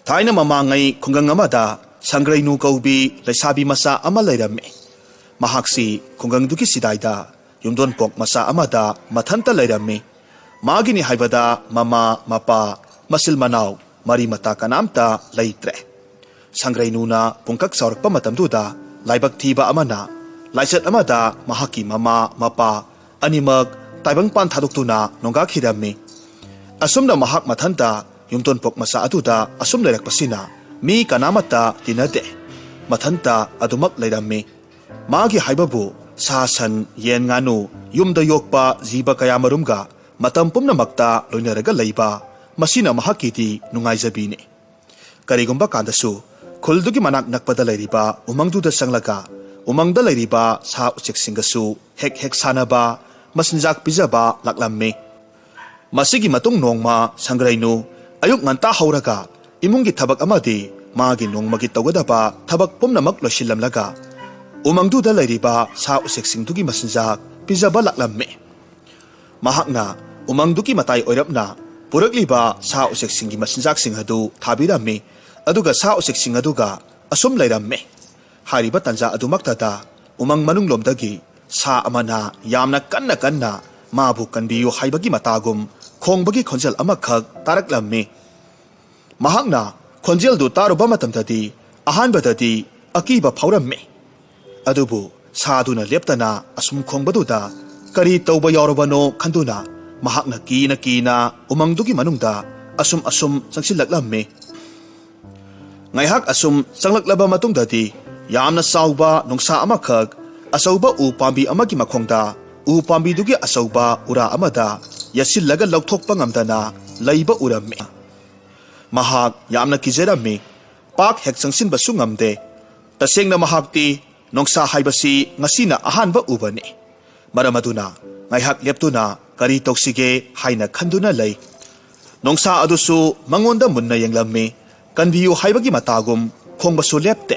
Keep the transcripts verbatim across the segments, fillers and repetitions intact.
ꯊꯥꯏꯅ ꯃꯃꯥꯡꯉꯩ ꯈꯨꯡꯒꯪ ꯑꯃꯗ ꯁꯪꯒ꯭ꯔꯩꯅꯨ ꯀꯧꯕꯤ ꯂꯩꯁꯥꯕꯤ ꯃꯆꯥ ꯑꯃ ꯂꯩꯔꯝꯃꯤ꯫ ꯃꯍꯥꯛꯁꯤ ꯈꯨꯡꯒꯪꯗꯨꯒꯤ ꯁꯤꯗꯥꯏꯗ ꯌꯨꯝꯗꯣꯟꯄꯣꯛ ꯃꯆꯥ ꯑꯃꯗ ꯃꯊꯟꯇ ꯂꯩꯔꯝꯃꯤ꯫ ꯃꯥꯒꯤꯅꯤ ꯍꯥꯏꯕꯗ ꯃꯃꯥ, ꯃꯄꯥ, ꯃꯆꯤꯜ ꯃꯅꯥꯎ, ꯃꯔꯤ ꯃꯇꯥ ꯀꯅꯥꯝꯇ ꯂꯩꯇ꯭ꯔꯦ꯫ ꯁꯪꯒ꯭ꯔꯩꯅꯨꯅ ꯄꯨꯡꯀꯛ ꯆꯥꯎꯔꯛꯄ ꯃꯇꯝꯗꯨꯗ ꯂꯥꯏꯕꯛ ꯊꯤꯕ ꯑꯃꯅ ꯂꯥꯏꯆꯠ ꯑꯃꯗ ꯃꯍꯥꯛꯀꯤ ꯃꯃꯥ, ꯃꯄꯥ ꯑꯅꯤꯃꯛ ꯇꯥꯏꯕꯪꯄꯥꯟ ꯊꯥꯗꯣꯛꯇꯨꯅ ꯅꯣꯡꯒꯥꯈꯤꯔꯝꯃꯤ꯫ ꯑꯁꯨꯝꯅ ꯃꯍꯥꯛ ꯃꯊꯟꯇ ꯌꯨꯝꯊꯣꯡꯄꯣꯛ ꯃꯆꯥ ꯑꯗꯨꯗ ꯑꯁꯨꯝ ꯂꯩꯔꯛꯄꯁꯤꯅ ꯃꯤ ꯀꯅꯥꯃꯠꯇ ꯇꯤꯟꯅꯗꯦ꯫ ꯃꯊꯟꯇ ꯑꯗꯨꯃꯛ ꯂꯩꯔꯝꯃꯤ꯫ ꯃꯥꯒꯤ ꯍꯥꯏꯕꯕꯨ ꯁꯥ ꯁꯟ, ꯌꯦꯟ ꯉꯥꯅꯨ, ꯌꯨꯝꯗ ꯌꯣꯛꯄ ꯖꯤꯕ ꯀꯌꯥ ꯃꯔꯨꯝꯒ ꯃꯇꯝ ꯄꯨꯝꯅꯃꯛꯇ ꯂꯣꯏꯅꯔꯒ ꯂꯩꯕ, ꯃꯁꯤꯅ ꯃꯍꯥꯛꯀꯤꯗꯤ ꯅꯨꯡꯉꯥꯏꯖꯕꯤꯅꯤ꯫ ꯀꯔꯤꯒꯨꯝꯕ ꯀꯥꯟꯗꯁꯨ ꯈꯨꯜꯗꯨꯒꯤ ꯃꯅꯥꯛ ꯅꯛꯄꯗ ꯂꯩꯔꯤꯕ ꯎꯃꯪꯗꯨꯗ ꯆꯪꯂꯒ ꯎꯃꯪꯗ ꯂꯩꯔꯤꯕ ꯁꯥ ꯎꯆꯦꯛꯁꯤꯡꯒꯁꯨ ꯍꯦꯛ ꯍꯦꯛ ꯁꯥꯟꯅꯕ, ꯃꯆꯤꯟꯖꯥꯛ ꯄꯤꯖꯕ ꯂꯥꯛꯂꯝꯃꯤ꯫ ꯃꯁꯤꯒꯤ ꯃꯇꯨꯡ ꯅꯣꯡꯃ ꯁꯪꯒ꯭ꯔꯩꯅꯨ ꯑꯌꯨꯛ ꯉꯟꯇꯥ ꯍꯧꯔꯒ ꯏꯃꯨꯡꯒꯤ ꯊꯕꯛ ꯑꯃꯗꯤ ꯃꯥꯒꯤ ꯅꯣꯡꯃꯒꯤ ꯇꯧꯒꯗꯕ ꯊꯕꯛ ꯄꯨꯝꯅꯃꯛ ꯂꯣꯏꯁꯤꯜꯂꯝꯂꯒ ꯎꯃꯪꯗꯨꯗ ꯂꯩꯔꯤꯕ ꯁꯥ ꯎꯆꯦꯛꯁꯤꯡꯗꯨꯒꯤ ꯃꯆꯤꯟꯖꯥꯛ ꯄꯤꯖꯕ ꯂꯥꯛꯂꯝꯃꯤ꯫ ꯃꯍꯥꯛꯅ ꯎꯃꯪꯗꯨꯒꯤ ꯃꯇꯥꯏ ꯑꯣꯏꯔꯞꯅ ꯄꯨꯔꯛꯂꯤꯕ ꯁꯥ ꯎꯆꯦꯛꯁꯤꯡꯒꯤ ꯃꯆꯤꯟꯖꯥꯛꯁꯤꯡ ꯑꯗꯨ ꯊꯥꯕꯤꯔꯝꯃꯤ, ꯑꯗꯨꯒ ꯁꯥ ꯎꯆꯦꯛꯁꯤꯡ ꯑꯗꯨꯒ ꯑꯁꯨꯝ ꯂꯩꯔꯝꯃꯤ꯫ ꯍꯥꯏꯔꯤꯕ ꯇꯥꯟꯖꯥ ꯑꯗꯨꯃꯛꯇꯗ ꯎꯃꯪ ꯃꯅꯨꯡꯂꯣꯝꯗꯒꯤ ꯁꯥ ꯑꯃꯅ ꯌꯥꯝꯅ ꯀꯟꯅ ꯀꯟꯅ ꯃꯥꯕꯨ ꯀꯟꯕꯤꯌꯨ ꯍꯥꯏꯕꯒꯤ ꯃꯇꯥꯒꯨꯝ ꯈꯣꯡꯕꯒꯤ ꯈꯣꯟꯖꯦꯜ ꯑꯃꯈꯛ ꯇꯥꯔꯛꯂꯝꯃꯤ꯫ ꯃꯍꯥꯛꯅ ꯈꯣꯟꯖꯦꯜꯗꯨ ꯇꯥꯔꯨꯕ ꯃꯇꯝꯗꯗꯤ ꯑꯍꯥꯟꯕꯗꯗꯤ ꯑꯀꯤꯕ ꯐꯥꯎꯔꯝꯃꯤ꯫ ꯑꯗꯨꯕꯨ ꯁꯥꯗꯨꯅ ꯂꯦꯞꯇꯅ ꯑꯁꯨꯝ ꯈꯣꯡꯕꯗꯨꯗ ꯀꯔꯤ ꯇꯧꯕ ꯌꯥꯎꯔꯕꯅꯣ ꯈꯟꯗꯨꯅ ꯃꯍꯥꯛꯅ ꯀꯤꯅ ꯀꯤꯅ ꯎꯃꯪꯗꯨꯒꯤ ꯃꯅꯨꯡꯗ ꯑꯁꯨꯝ ꯑꯁꯨꯝ ꯆꯪꯁꯤꯜꯂꯛꯂꯝꯃꯤ꯫ ꯉꯥꯏꯍꯥꯛ ꯑꯁꯨꯝ ꯆꯪꯂꯛꯂꯕ ꯃꯇꯨꯡꯗꯗꯤ ꯌꯥꯝꯅ ꯆꯥꯎꯕ ꯅꯣꯡꯁꯥ ꯑꯃꯈꯛ ꯑꯆꯧꯕ ꯎ ꯄꯥꯝꯕꯤ ꯑꯃꯒꯤ ꯃꯈꯣꯡꯗ ꯎ ꯄꯥꯝꯕꯤꯗꯨꯒꯤ ꯑꯆꯧꯕ ꯎꯔꯥ ꯑꯃꯗ ꯌꯦꯠꯁꯤꯜꯂꯒ ꯂꯧꯊꯣꯛꯄ ꯉꯝꯗꯅ ꯂꯩꯕ ꯎꯔꯝꯃꯤ꯫ ꯃꯍꯥꯛ ꯌꯥꯝꯅ ꯀꯤꯖꯔꯝꯃꯤ꯫ ꯄꯥꯛ ꯍꯦꯛ ꯆꯪꯁꯤꯟꯕꯁꯨ ꯉꯝꯗꯦ꯫ ꯇꯁꯦꯡꯅ ꯃꯍꯥꯛꯇꯤ ꯅꯣꯡꯁꯥ ꯍꯥꯏꯕꯁꯤ ꯉꯁꯤꯅ ꯑꯍꯥꯟꯕ ꯎꯕꯅꯤ꯫ ꯃꯔꯝ ꯑꯗꯨꯅ ꯉꯥꯏꯍꯥꯛ ꯂꯦꯞꯇꯨꯅ ꯀꯔꯤ ꯇꯧꯁꯤꯒꯦ ꯍꯥꯏꯅ ꯈꯟꯗꯨꯅ ꯂꯩ꯫ ꯅꯣꯡꯁꯥ ꯑꯗꯨꯁꯨ ꯃꯉꯣꯟꯗ ꯃꯨꯟꯅ ꯌꯦꯡꯂꯝꯃꯤ꯫ ꯀꯟꯕꯤꯌꯨ ꯍꯥꯏꯕꯒꯤ ꯃꯇꯥꯒꯨꯝ ꯈꯣꯡꯕꯁꯨ ꯂꯦꯞꯇꯦ꯫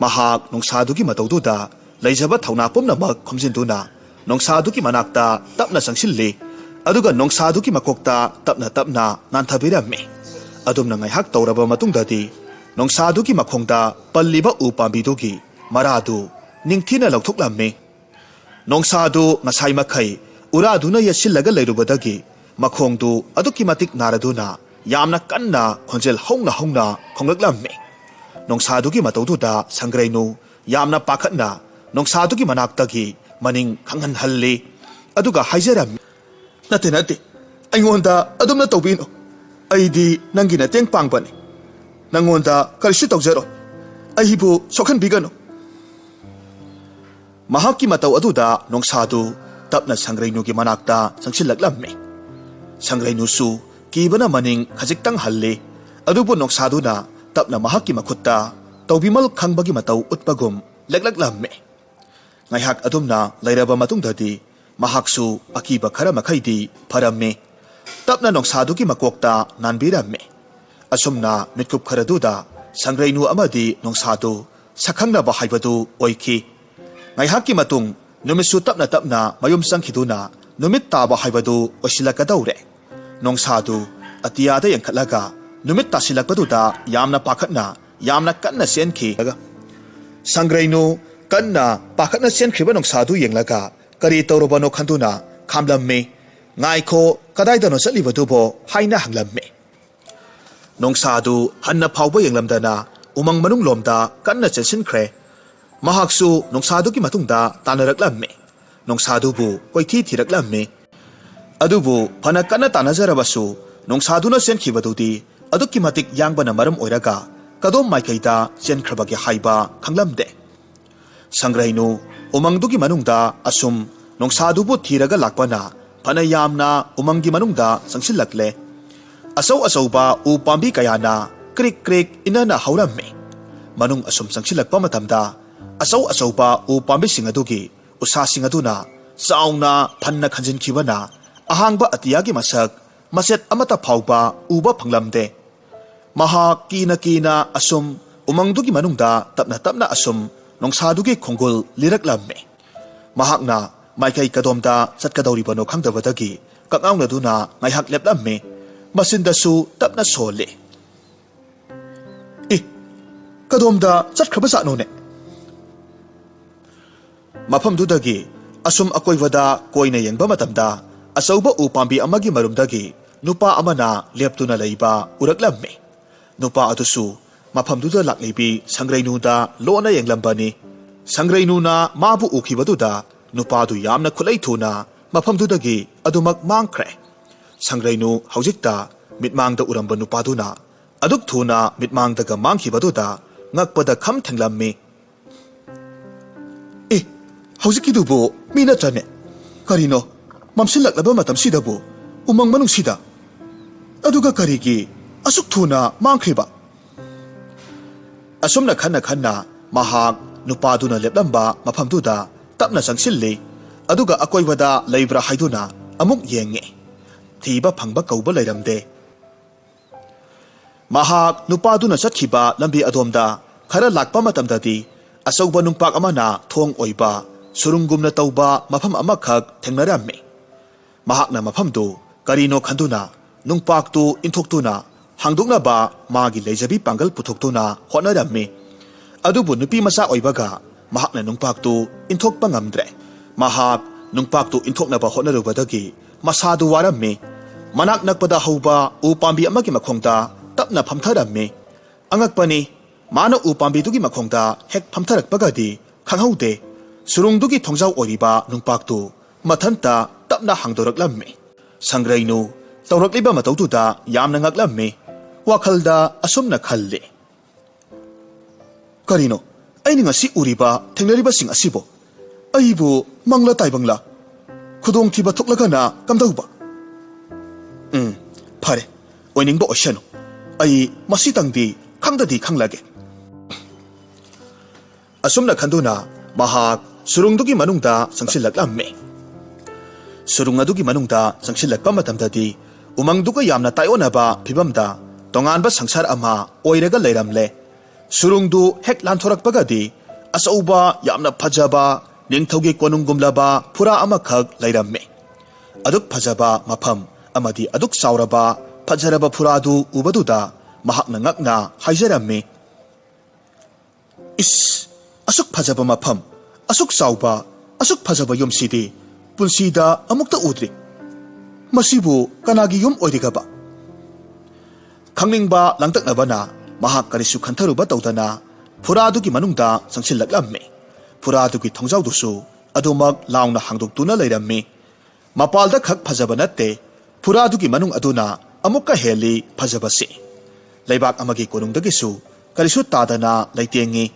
ꯃꯍꯥꯛ ꯅꯣꯡꯁꯥꯗꯨꯒꯤ ꯃꯇꯧꯗꯨꯗ ꯂꯩꯖꯕ ꯊꯧꯅꯥ ꯄꯨꯝꯅꯃꯛ ꯈꯣꯝꯖꯤꯟꯗꯨꯅ ꯅꯣꯡꯁꯥꯗꯨꯒꯤ ꯃꯅꯥꯛꯇ ꯇꯞꯅ ꯆꯪꯁꯤꯜꯂꯤ꯫ ꯑꯗꯨꯒ ꯅꯣꯡꯁꯥꯗꯨꯒꯤ ꯃꯀꯣꯛꯇ ꯇꯞꯅ ꯇꯞꯅ ꯅꯥꯟꯊꯕꯤꯔꯝꯃꯤ꯫ ꯑꯗꯨꯝꯅ ꯉꯥꯏꯍꯥꯛ ꯇꯧꯔꯕ ꯃꯇꯨꯡꯗꯗꯤ ꯅꯣꯡꯁꯥꯗꯨꯒꯤ ꯃꯈꯣꯡꯗ ꯄꯜꯂꯤꯕ ꯎ ꯄꯥꯝꯕꯤꯗꯨꯒꯤ ꯃꯔꯥꯗꯨ ꯅꯤꯡꯊꯤꯅ ꯂꯧꯊꯣꯛꯂꯝꯃꯤ꯫ ꯅꯣꯡꯁꯥꯗꯨ ꯉꯁꯥꯏ ꯃꯈꯩ ꯎꯔꯥꯗꯨꯅ ꯌꯦꯠꯁꯤꯜꯂꯒ ꯂꯩꯔꯨꯕꯗꯒꯤ ꯃꯈꯣꯡꯗꯨ ꯑꯗꯨꯛꯀꯤ ꯃꯇꯤꯛ ꯅꯥꯔꯗꯨꯅ ꯌꯥꯝꯅ ꯀꯟꯅ ꯈꯣꯟꯖꯦꯜ ꯍꯧꯅ ꯍꯧꯅ ꯈꯣꯡꯂꯛꯂꯝꯃꯤ꯫ ꯅꯣꯡꯁꯥꯗꯨꯒꯤ ꯃꯇꯧꯗꯨꯗ ꯁꯪꯒ꯭ꯔꯩꯅꯨ ꯌꯥꯝꯅ ꯄꯥꯈꯠꯅ ꯅꯣꯡꯁꯥꯗꯨꯒꯤ ꯃꯅꯥꯛꯇꯒꯤ ꯃꯅꯤꯡ ꯈꯪꯍꯟꯍꯜꯂꯤ꯫ ꯑꯗꯨꯒ ꯍꯥꯏꯖꯔꯝꯃꯤ, "ꯅꯠꯇꯦ, ꯅꯠꯇꯦ, ꯑꯩꯉꯣꯟꯗ ꯑꯗꯨꯝꯅ ꯇꯧꯕꯤꯅꯨ꯫ ꯑꯩꯗꯤ ꯅꯪꯒꯤ ꯃꯇꯦꯡ ꯄꯥꯡꯕꯅꯤ꯫ ꯅꯪꯉꯣꯟꯗ ꯀꯔꯤꯁꯨ ꯇꯧꯖꯔꯣꯏ꯫ ꯑꯩꯕꯨ ꯁꯣꯛꯍꯟꯕꯤꯒꯅꯨ꯫" ꯃꯍꯥꯛꯀꯤ ꯃꯇꯧ ꯑꯗꯨꯗ ꯅꯣꯡꯁꯥꯗꯨ ꯇꯞꯅ ꯁꯪꯒ꯭ꯔꯩꯅꯨꯒꯤ ꯃꯅꯥꯛꯇ ꯆꯪꯁꯤꯜꯂꯛꯂꯝꯃꯤ꯫ ꯁꯪꯒ꯭ꯔꯩꯅꯨꯁꯨ ꯀꯤꯕꯅ ꯃꯅꯤꯡ ꯈꯖꯤꯛꯇꯪ ꯍꯜꯂꯤ꯫ ꯑꯗꯨꯕꯨ ꯅꯣꯡꯁꯥꯗꯨꯅ ꯇꯞꯅ ꯃꯍꯥꯛꯀꯤ ꯃꯈꯨꯠꯇ ꯇꯧꯕꯤꯃꯜ ꯈꯪꯕꯒꯤ ꯃꯇꯧ ꯎꯠꯄꯒꯨꯝ ꯂꯦꯛꯂꯛꯂꯝꯃꯤ꯫ ꯉꯥꯏꯍꯥꯛ ꯑꯗꯨꯝꯅ ꯂꯩꯔꯕ ꯃꯇꯨꯡꯗꯗꯤ ꯃꯍꯥꯛꯁꯨ ꯑꯀꯤꯕ ꯈꯔ ꯃꯈꯩꯗꯤ ꯐꯔꯝꯃꯤ꯫ ꯇꯞꯅ ꯅꯣꯡꯁꯥꯗꯨꯒꯤ ꯃꯀꯣꯛꯇ ꯅꯥꯟꯕꯤꯔꯝꯃꯤ꯫ ꯑꯁꯨꯝꯅ ꯃꯤꯠꯀꯨꯞ ꯈꯔꯗꯨꯗ ꯁꯪꯒ꯭ꯔꯩꯅꯨ ꯑꯃꯗꯤ ꯅꯣꯡꯁꯥꯗꯨ ꯁꯛꯈꯪꯅꯕ ꯍꯥꯏꯕꯗꯨ ꯑꯣꯏꯈꯤ꯫ ꯉꯥꯏꯍꯥꯛꯀꯤ ꯃꯇꯨꯡ ꯅꯨꯃꯤꯠꯁꯨ ꯇꯞꯅ ꯇꯞꯅ ꯃꯌꯨꯝ ꯆꯪꯈꯤꯗꯨꯅ ꯅꯨꯃꯤꯠ ꯇꯥꯕ ꯍꯥꯏꯕꯗꯨ ꯑꯣꯏꯁꯤꯜꯂꯛꯀꯗꯧꯔꯦ꯫ ꯅꯣꯡꯁꯥꯗꯨ ꯑꯇꯤꯌꯥꯗ ꯌꯦꯡꯈꯠꯂꯒ ꯅꯨꯃꯤꯠ ꯇꯥꯁꯤꯜꯂꯛꯄꯗꯨꯗ ꯌꯥꯝꯅ ꯄꯥꯈꯠꯅ ꯌꯥꯝꯅ ꯀꯟꯅ ꯆꯦꯟꯈꯤ꯫ ꯁꯪꯒ꯭ꯔꯩꯅꯨ ꯀꯟꯅ ꯄꯥꯈꯠꯅ ꯆꯦꯟꯈ꯭ꯔꯤꯕ ꯅꯣꯡꯁꯥꯗꯨ ꯌꯦꯡꯂꯒ ꯀꯔꯤ ꯇꯧꯔꯕꯅꯣ ꯈꯟꯗꯨꯅ ꯈꯥꯝꯂꯝꯃꯤ꯫ "ꯉꯥꯏꯈꯣ, ꯀꯗꯥꯏꯗꯅꯣ ꯆꯠꯂꯤꯕꯗꯨꯕꯣ?" ꯍꯥꯏꯅ ꯍꯪꯂꯝꯃꯤ꯫ ꯅꯣꯡꯁꯥꯗꯨ ꯍꯟꯅ ꯐꯥꯎꯕ ꯌꯦꯡꯂꯝꯗꯅ ꯎꯃꯪ ꯃꯅꯨꯡꯂꯣꯝꯗ ꯀꯟꯅ ꯆꯦꯟꯁꯤꯟꯈ꯭ꯔꯦ꯫ ꯃꯍꯥꯛꯁꯨ ꯅꯣꯡꯁꯥꯗꯨꯒꯤ ꯃꯇꯨꯡꯗ ꯇꯥꯟꯅꯔꯛꯂꯝꯃꯤ꯫ ꯅꯣꯡꯁꯥꯗꯨꯕꯨ ꯀꯣꯏꯊꯤ ꯊꯤꯔꯛꯂꯝꯃꯤ꯫ ꯑꯗꯨꯕꯨ ꯐꯅ ꯀꯟꯅ ꯇꯥꯟꯅꯖꯔꯕꯁꯨ ꯅꯣꯡꯁꯥꯗꯨꯅ ꯆꯦꯟꯈꯤꯕꯗꯨꯗꯤ ꯑꯗꯨꯛꯀꯤ ꯃꯇꯤꯛ ꯌꯥꯡꯕꯅ ꯃꯔꯝ ꯑꯣꯏꯔꯒ ꯀꯗꯣꯝ ꯃꯥꯏꯀꯩꯗ ꯆꯦꯟꯈ꯭ꯔꯕꯒꯦ ꯍꯥꯏꯕ ꯈꯪꯂꯝꯗꯦ꯫ ꯁꯪꯒ꯭ꯔꯩꯅꯨ ꯎꯃꯪꯗꯨꯒꯤ ꯃꯅꯨꯡꯗ ꯑꯁꯨꯝ ꯅꯣꯡꯁꯥꯗꯨꯕꯨ ꯊꯤꯔꯒ ꯂꯥꯛꯄꯅ ꯐꯅ ꯌꯥꯝꯅ ꯎꯃꯪꯒꯤ ꯃꯅꯨꯡꯗ ꯆꯪꯁꯤꯜꯂꯛꯂꯦ꯫ ꯑꯆꯧ ꯑꯆꯧꯕ ꯎ ꯄꯥꯝꯕꯤ ꯀꯌꯥꯅ ꯀ꯭ꯔꯤꯛ ꯀ꯭ꯔꯤꯛ ꯏꯟꯅꯅ ꯍꯧꯔꯝꯃꯤ꯫ ꯃꯅꯨꯡ ꯑꯁꯨꯝ ꯆꯪꯁꯤꯜꯂꯛꯄ ꯃꯇꯝꯗ ꯑꯆꯧ ꯑꯆꯧꯕ ꯎ ꯄꯥꯝꯕꯤꯁꯤꯡ ꯑꯗꯨꯒꯤ ꯎꯁꯥꯁꯤꯡ ꯑꯗꯨꯅ ꯆꯥꯎꯅ ꯐꯟꯅ ꯈꯟꯖꯤꯟꯈꯤꯕꯅ ꯑꯍꯥꯡꯕ ꯑꯇꯤꯌꯥꯒꯤ ꯃꯁꯛ ꯃꯆꯦꯠ ꯑꯃꯠꯇ ꯐꯥꯎꯕ ꯎꯕ ꯐꯪꯂꯝꯗꯦ꯫ ꯃꯍꯥꯛ ꯀꯤꯅ ꯀꯤꯅ ꯑꯁꯨꯝ ꯎꯃꯪꯗꯨꯒꯤ ꯃꯅꯨꯡꯗ ꯇꯞꯅ ꯇꯞꯅ ꯑꯁꯨꯝ ꯅꯣꯡꯁꯥꯗꯨꯒꯤ ꯈꯣꯡꯒꯨꯜ ꯂꯤꯔꯛꯂꯝꯃꯤ꯫ ꯃꯍꯥꯛꯅ ꯃꯥꯏꯀꯩ ꯀꯗꯣꯝꯗ ꯆꯠꯀꯗꯧꯔꯤꯕꯅꯣ ꯈꯪꯗꯕꯗꯒꯤ ꯀꯛꯉꯥꯎꯅꯗꯨꯅ ꯉꯥꯏꯍꯥꯛ ꯂꯦꯞꯂꯝꯃꯤ꯫ ꯃꯆꯤꯟꯗꯁꯨ ꯇꯞꯅ ꯁꯣꯜꯂꯤ꯫ "ꯏ, ꯀꯗꯣꯝꯗ ꯆꯠꯈ꯭ꯔꯕꯖꯥꯠꯅꯣꯅꯦ?" ꯃꯐꯝꯗꯨꯗꯒꯤ ꯑꯁꯨꯝ ꯑꯀꯣꯏꯕꯗ ꯀꯣꯏꯅ ꯌꯦꯡꯕ ꯃꯇꯝꯗ, ꯑꯆꯧꯕ ꯎ ꯄꯥꯝꯕꯤ ꯑꯃꯒꯤ ꯃꯔꯨꯝꯗꯒꯤ ꯅꯨꯄꯥ ꯑꯃꯅ ꯂꯦꯞꯇꯨꯅ ꯂꯩꯕ ꯎꯔꯛꯂꯝꯃꯤ꯫ ꯅꯨꯄꯥ ꯑꯗꯨꯁꯨ ꯃꯐꯝꯗꯨꯗ ꯂꯥꯛꯂꯤꯕꯤ ꯁꯪꯒ꯭ꯔꯩꯅꯨꯗ ꯂꯣꯟꯅ ꯌꯦꯡꯂꯝꯕꯅꯤ꯫ ꯁꯪꯒ꯭ꯔꯩꯅꯨꯅ ꯃꯥꯕꯨ ꯎꯈꯤꯕꯗꯨꯗ ꯅꯨꯄꯥꯗꯨ ꯌꯥꯝꯅ ꯈꯨꯠꯂꯩ ꯊꯨꯅ ꯃꯐꯝꯗꯨꯗꯒꯤ ꯑꯗꯨꯃꯛ ꯃꯥꯡꯈ꯭ꯔꯦ꯫ ꯁꯪꯒ꯭ꯔꯩꯅꯨ ꯍꯧꯖꯤꯛꯇ ꯃꯤꯠꯃꯥꯡꯗ ꯎꯔꯝꯕ ꯅꯨꯄꯥꯗꯨꯅ ꯑꯗꯨꯛ ꯊꯨꯅ ꯃꯤꯠꯃꯥꯡꯗꯒ ꯃꯥꯡꯈꯤꯕꯗꯨꯗ ꯉꯛꯄꯗ ꯈꯝ ꯊꯦꯡꯂꯝꯃꯤ꯫ "ꯑꯦ, ꯍꯧꯖꯤꯛꯀꯤꯗꯨꯕꯨ ꯃꯤ ꯅꯠꯇ꯭ꯔꯅꯦ? ꯀꯔꯤꯅꯣ, ꯃꯝꯁꯤꯜꯂꯛꯂꯕ ꯃꯇꯝꯁꯤꯗꯕꯨ ꯎꯃꯪ ꯃꯅꯨꯡꯁꯤꯗ? ꯑꯗꯨꯒ ꯀꯔꯤꯒꯤ ꯑꯁꯨꯛ ꯊꯨꯅ ꯃꯥꯡꯈ꯭ꯔꯤꯕ?" ꯑꯁꯨꯝꯅ ꯈꯟꯅ ꯈꯟꯅ ꯃꯍꯥꯛ ꯅꯨꯄꯥꯗꯨꯅ ꯂꯦꯞꯂꯝꯕ ꯃꯐꯝꯗꯨꯗ ꯇꯞꯅ ꯆꯪꯁꯤꯜꯂꯤ꯫ ꯑꯗꯨꯒ ꯑꯀꯣꯏꯕꯗ ꯂꯩꯕ꯭ꯔꯥ ꯍꯥꯏꯗꯨꯅ ꯑꯃꯨꯛ ꯌꯦꯡꯉꯤ꯫ ꯊꯤꯕ ꯐꯪꯕ ꯀꯧꯕ ꯂꯩꯔꯝꯗꯦ꯫ ꯃꯍꯥꯛ ꯅꯨꯄꯥꯗꯨꯅ ꯆꯠꯈꯤꯕ ꯂꯝꯕꯤ ꯑꯗꯣꯝꯗ ꯈꯔ ꯂꯥꯛꯄ ꯃꯇꯝꯗꯗꯤ, ꯑꯆꯧꯕ ꯅꯨꯡꯄꯥꯛ ꯑꯃꯅ ꯊꯣꯡ ꯑꯣꯏꯕ ꯁꯨꯔꯨꯡꯒꯨꯝꯅ ꯇꯧꯕ ꯃꯐꯝ ꯑꯃꯈꯛ ꯊꯦꯡꯅꯔꯝꯃꯤ꯫ ꯃꯍꯥꯛꯅ ꯃꯐꯝꯗꯨ ꯀꯔꯤꯅꯣ ꯈꯟꯗꯨꯅ ꯅꯨꯡꯄꯥꯛꯇꯨ ꯏꯟꯊꯣꯛꯇꯨꯅ ꯍꯥꯡꯗꯣꯛꯅꯕ ꯃꯥꯒꯤ ꯂꯩꯖꯕꯤ ꯄꯥꯡꯒꯜ ꯄꯨꯊꯣꯛꯇꯨꯅ ꯍꯣꯠꯅꯔꯝꯃꯤ꯫ ꯑꯗꯨꯕꯨ ꯅꯨꯄꯤ ꯃꯆꯥ ꯑꯣꯏꯕꯒ ꯃꯍꯥꯛꯅ ꯅꯨꯡꯄꯥꯛꯇꯨ ꯏꯟꯊꯣꯛꯄ ꯉꯝꯗ꯭ꯔꯦ꯫ ꯃꯍꯥꯛ ꯅꯨꯡꯄꯥꯛꯇꯨ ꯏꯟꯊꯣꯛꯅꯕ ꯍꯣꯠꯅꯔꯨꯕꯗꯒꯤ ꯃꯁꯥꯗꯨ ꯋꯥꯔꯝꯃꯤ꯫ ꯃꯅꯥꯛ ꯅꯛꯄꯗ ꯍꯧꯕ ꯎ ꯄꯥꯝꯕꯤ ꯑꯃꯒꯤ ꯃꯈꯣꯡꯗ ꯇꯞꯅ ꯐꯝꯊꯔꯝꯃꯤ꯫ ꯑꯉꯛꯄꯅꯤ, ꯃꯥꯅ ꯎ ꯄꯥꯝꯕꯤꯗꯨꯒꯤ ꯃꯈꯣꯡꯗ ꯍꯦꯛ ꯐꯝꯊꯔꯛꯄꯒꯗꯤ ꯈꯪꯍꯧꯗꯦ꯫ ꯁꯨꯔꯨꯡꯗꯨꯒꯤ ꯊꯣꯡꯖꯥꯎ ꯑꯣꯏꯔꯤꯕ ꯅꯨꯡꯄꯥꯛꯇꯨ ꯃꯊꯟꯇ ꯇꯞꯅ ꯍꯥꯡꯗꯣꯔꯛꯂꯝꯃꯤ꯫ ꯁꯪꯒ꯭ꯔꯩꯅꯨ ꯇꯧꯔꯛꯂꯤꯕ ꯃꯇꯧꯗꯨꯗ ꯌꯥꯝꯅ ꯉꯛꯂꯝꯃꯤ꯫ ꯋꯥꯈꯜꯗ ꯑꯁꯨꯝꯅ ꯈꯜꯂꯤ, "ꯀꯔꯤꯅꯣ ꯑꯩꯅ ꯉꯁꯤ ꯎꯔꯤꯕ, ꯊꯦꯡꯅꯔꯤꯕꯁꯤꯡ ꯑꯁꯤꯕꯨ? ꯑꯩꯕꯨ ꯃꯪꯂ ꯇꯥꯏꯕꯪꯂ? ꯈꯨꯗꯣꯡꯊꯤꯕ ꯊꯣꯛꯂꯒꯅ ꯀꯝꯗꯧꯕ? ꯎꯝ, ꯐꯔꯦ, ꯑꯣꯏꯅꯤꯡꯕ ꯑꯣꯏꯁꯅꯨ꯫ ꯑꯩ ꯃꯁꯤꯇꯪꯗꯤ ꯈꯪꯗꯗꯤ ꯈꯪꯂꯒꯦ"꯫ ꯑꯁꯨꯝꯅ ꯈꯟꯗꯨꯅ ꯃꯍꯥꯛ ꯁꯨꯔꯨꯡꯗꯨꯒꯤ ꯃꯅꯨꯡꯗ ꯆꯪꯁꯤꯜꯂꯛꯂꯝꯃꯤ꯫ ꯁꯨꯔꯨꯡ ꯑꯗꯨꯒꯤ ꯃꯅꯨꯡꯗ ꯆꯪꯁꯤꯜꯂꯛꯄ ꯃꯇꯝꯗꯗꯤ ꯎꯃꯪꯗꯨꯒ ꯌꯥꯝꯅ ꯇꯥꯏꯑꯣꯟꯅꯕ ꯐꯤꯕꯝꯗ ꯇꯣꯉꯥꯟꯕ ꯁꯪꯁꯥꯔ ꯑꯃ ꯑꯣꯏꯔꯒ ꯂꯩꯔꯝꯂꯦ꯫ ꯁꯨꯔꯨꯡꯗꯨ ꯍꯦꯛ ꯂꯥꯟꯊꯣꯔꯛꯄꯒꯗꯤ ꯑꯆꯧꯕ, ꯌꯥꯝꯅ ꯐꯖꯕ, ꯅꯤꯡꯊꯧꯒꯤ ꯀꯣꯅꯨꯡꯒꯨꯝꯂꯕ ꯐꯨꯔꯥ ꯑꯃꯈꯛ ꯂꯩꯔꯝꯃꯤ꯫ ꯑꯗꯨꯛ ꯐꯖꯕ ꯃꯐꯝ ꯑꯃꯗꯤ ꯑꯗꯨꯛ ꯆꯥꯎꯔꯕ ꯐꯖꯔꯕ ꯐꯨꯔꯥꯗꯨ ꯎꯕꯗꯨꯗ ꯃꯍꯥꯛꯅ ꯉꯛꯅ ꯍꯥꯏꯖꯔꯝꯃꯤ, "ꯏꯁ, ꯑꯁꯨꯛ ꯐꯖꯕ ꯃꯐꯝ, ꯑꯁꯨꯛ ꯆꯥꯎꯕ, ꯑꯁꯨꯛ ꯐꯖꯕ ꯌꯨꯝꯁꯤꯗꯤ ꯄꯨꯟꯁꯤꯗ ꯑꯃꯨꯛꯇ ꯎꯗ꯭ꯔꯤ꯫ ꯃꯁꯤꯕꯨ ꯀꯅꯥꯒꯤ ꯌꯨꯝ ꯑꯣꯏꯔꯤꯒꯕ?" ꯈꯪꯅꯤꯡꯕ ꯂꯥꯡꯇꯛꯅꯕꯅ ꯃꯍꯥꯛ ꯀꯔꯤꯁꯨ ꯈꯟꯊꯔꯨꯕ ꯇꯧꯗꯅ ꯐꯨꯔꯥꯗꯨꯒꯤ ꯃꯅꯨꯡꯗ ꯆꯪꯁꯤꯜꯂꯛꯂꯝꯃꯤ꯫ ꯐꯨꯔꯥꯗꯨꯒꯤ ꯊꯣꯡꯖꯥꯎꯗꯨꯁꯨ ꯑꯗꯨꯃꯛ ꯂꯥꯎꯅ ꯍꯥꯡꯗꯣꯛꯇꯨꯅ ꯂꯩꯔꯝꯃꯤ꯫ ꯃꯄꯥꯜꯗ ꯈꯛ ꯐꯖꯕ ꯅꯠꯇꯦ, ꯐꯨꯔꯥꯗꯨꯒꯤ ꯃꯅꯨꯡ ꯑꯗꯨꯅ ꯑꯃꯨꯛꯀ ꯍꯦꯜꯂꯤ ꯐꯖꯕꯁꯤ꯫ ꯂꯩꯕꯥꯛ ꯑꯃꯒꯤ ꯀꯣꯅꯨꯡꯗꯒꯤꯁꯨ ꯀꯔꯤꯁꯨ ꯇꯥꯗꯅ ꯂꯩꯇꯦꯡꯉꯤ꯫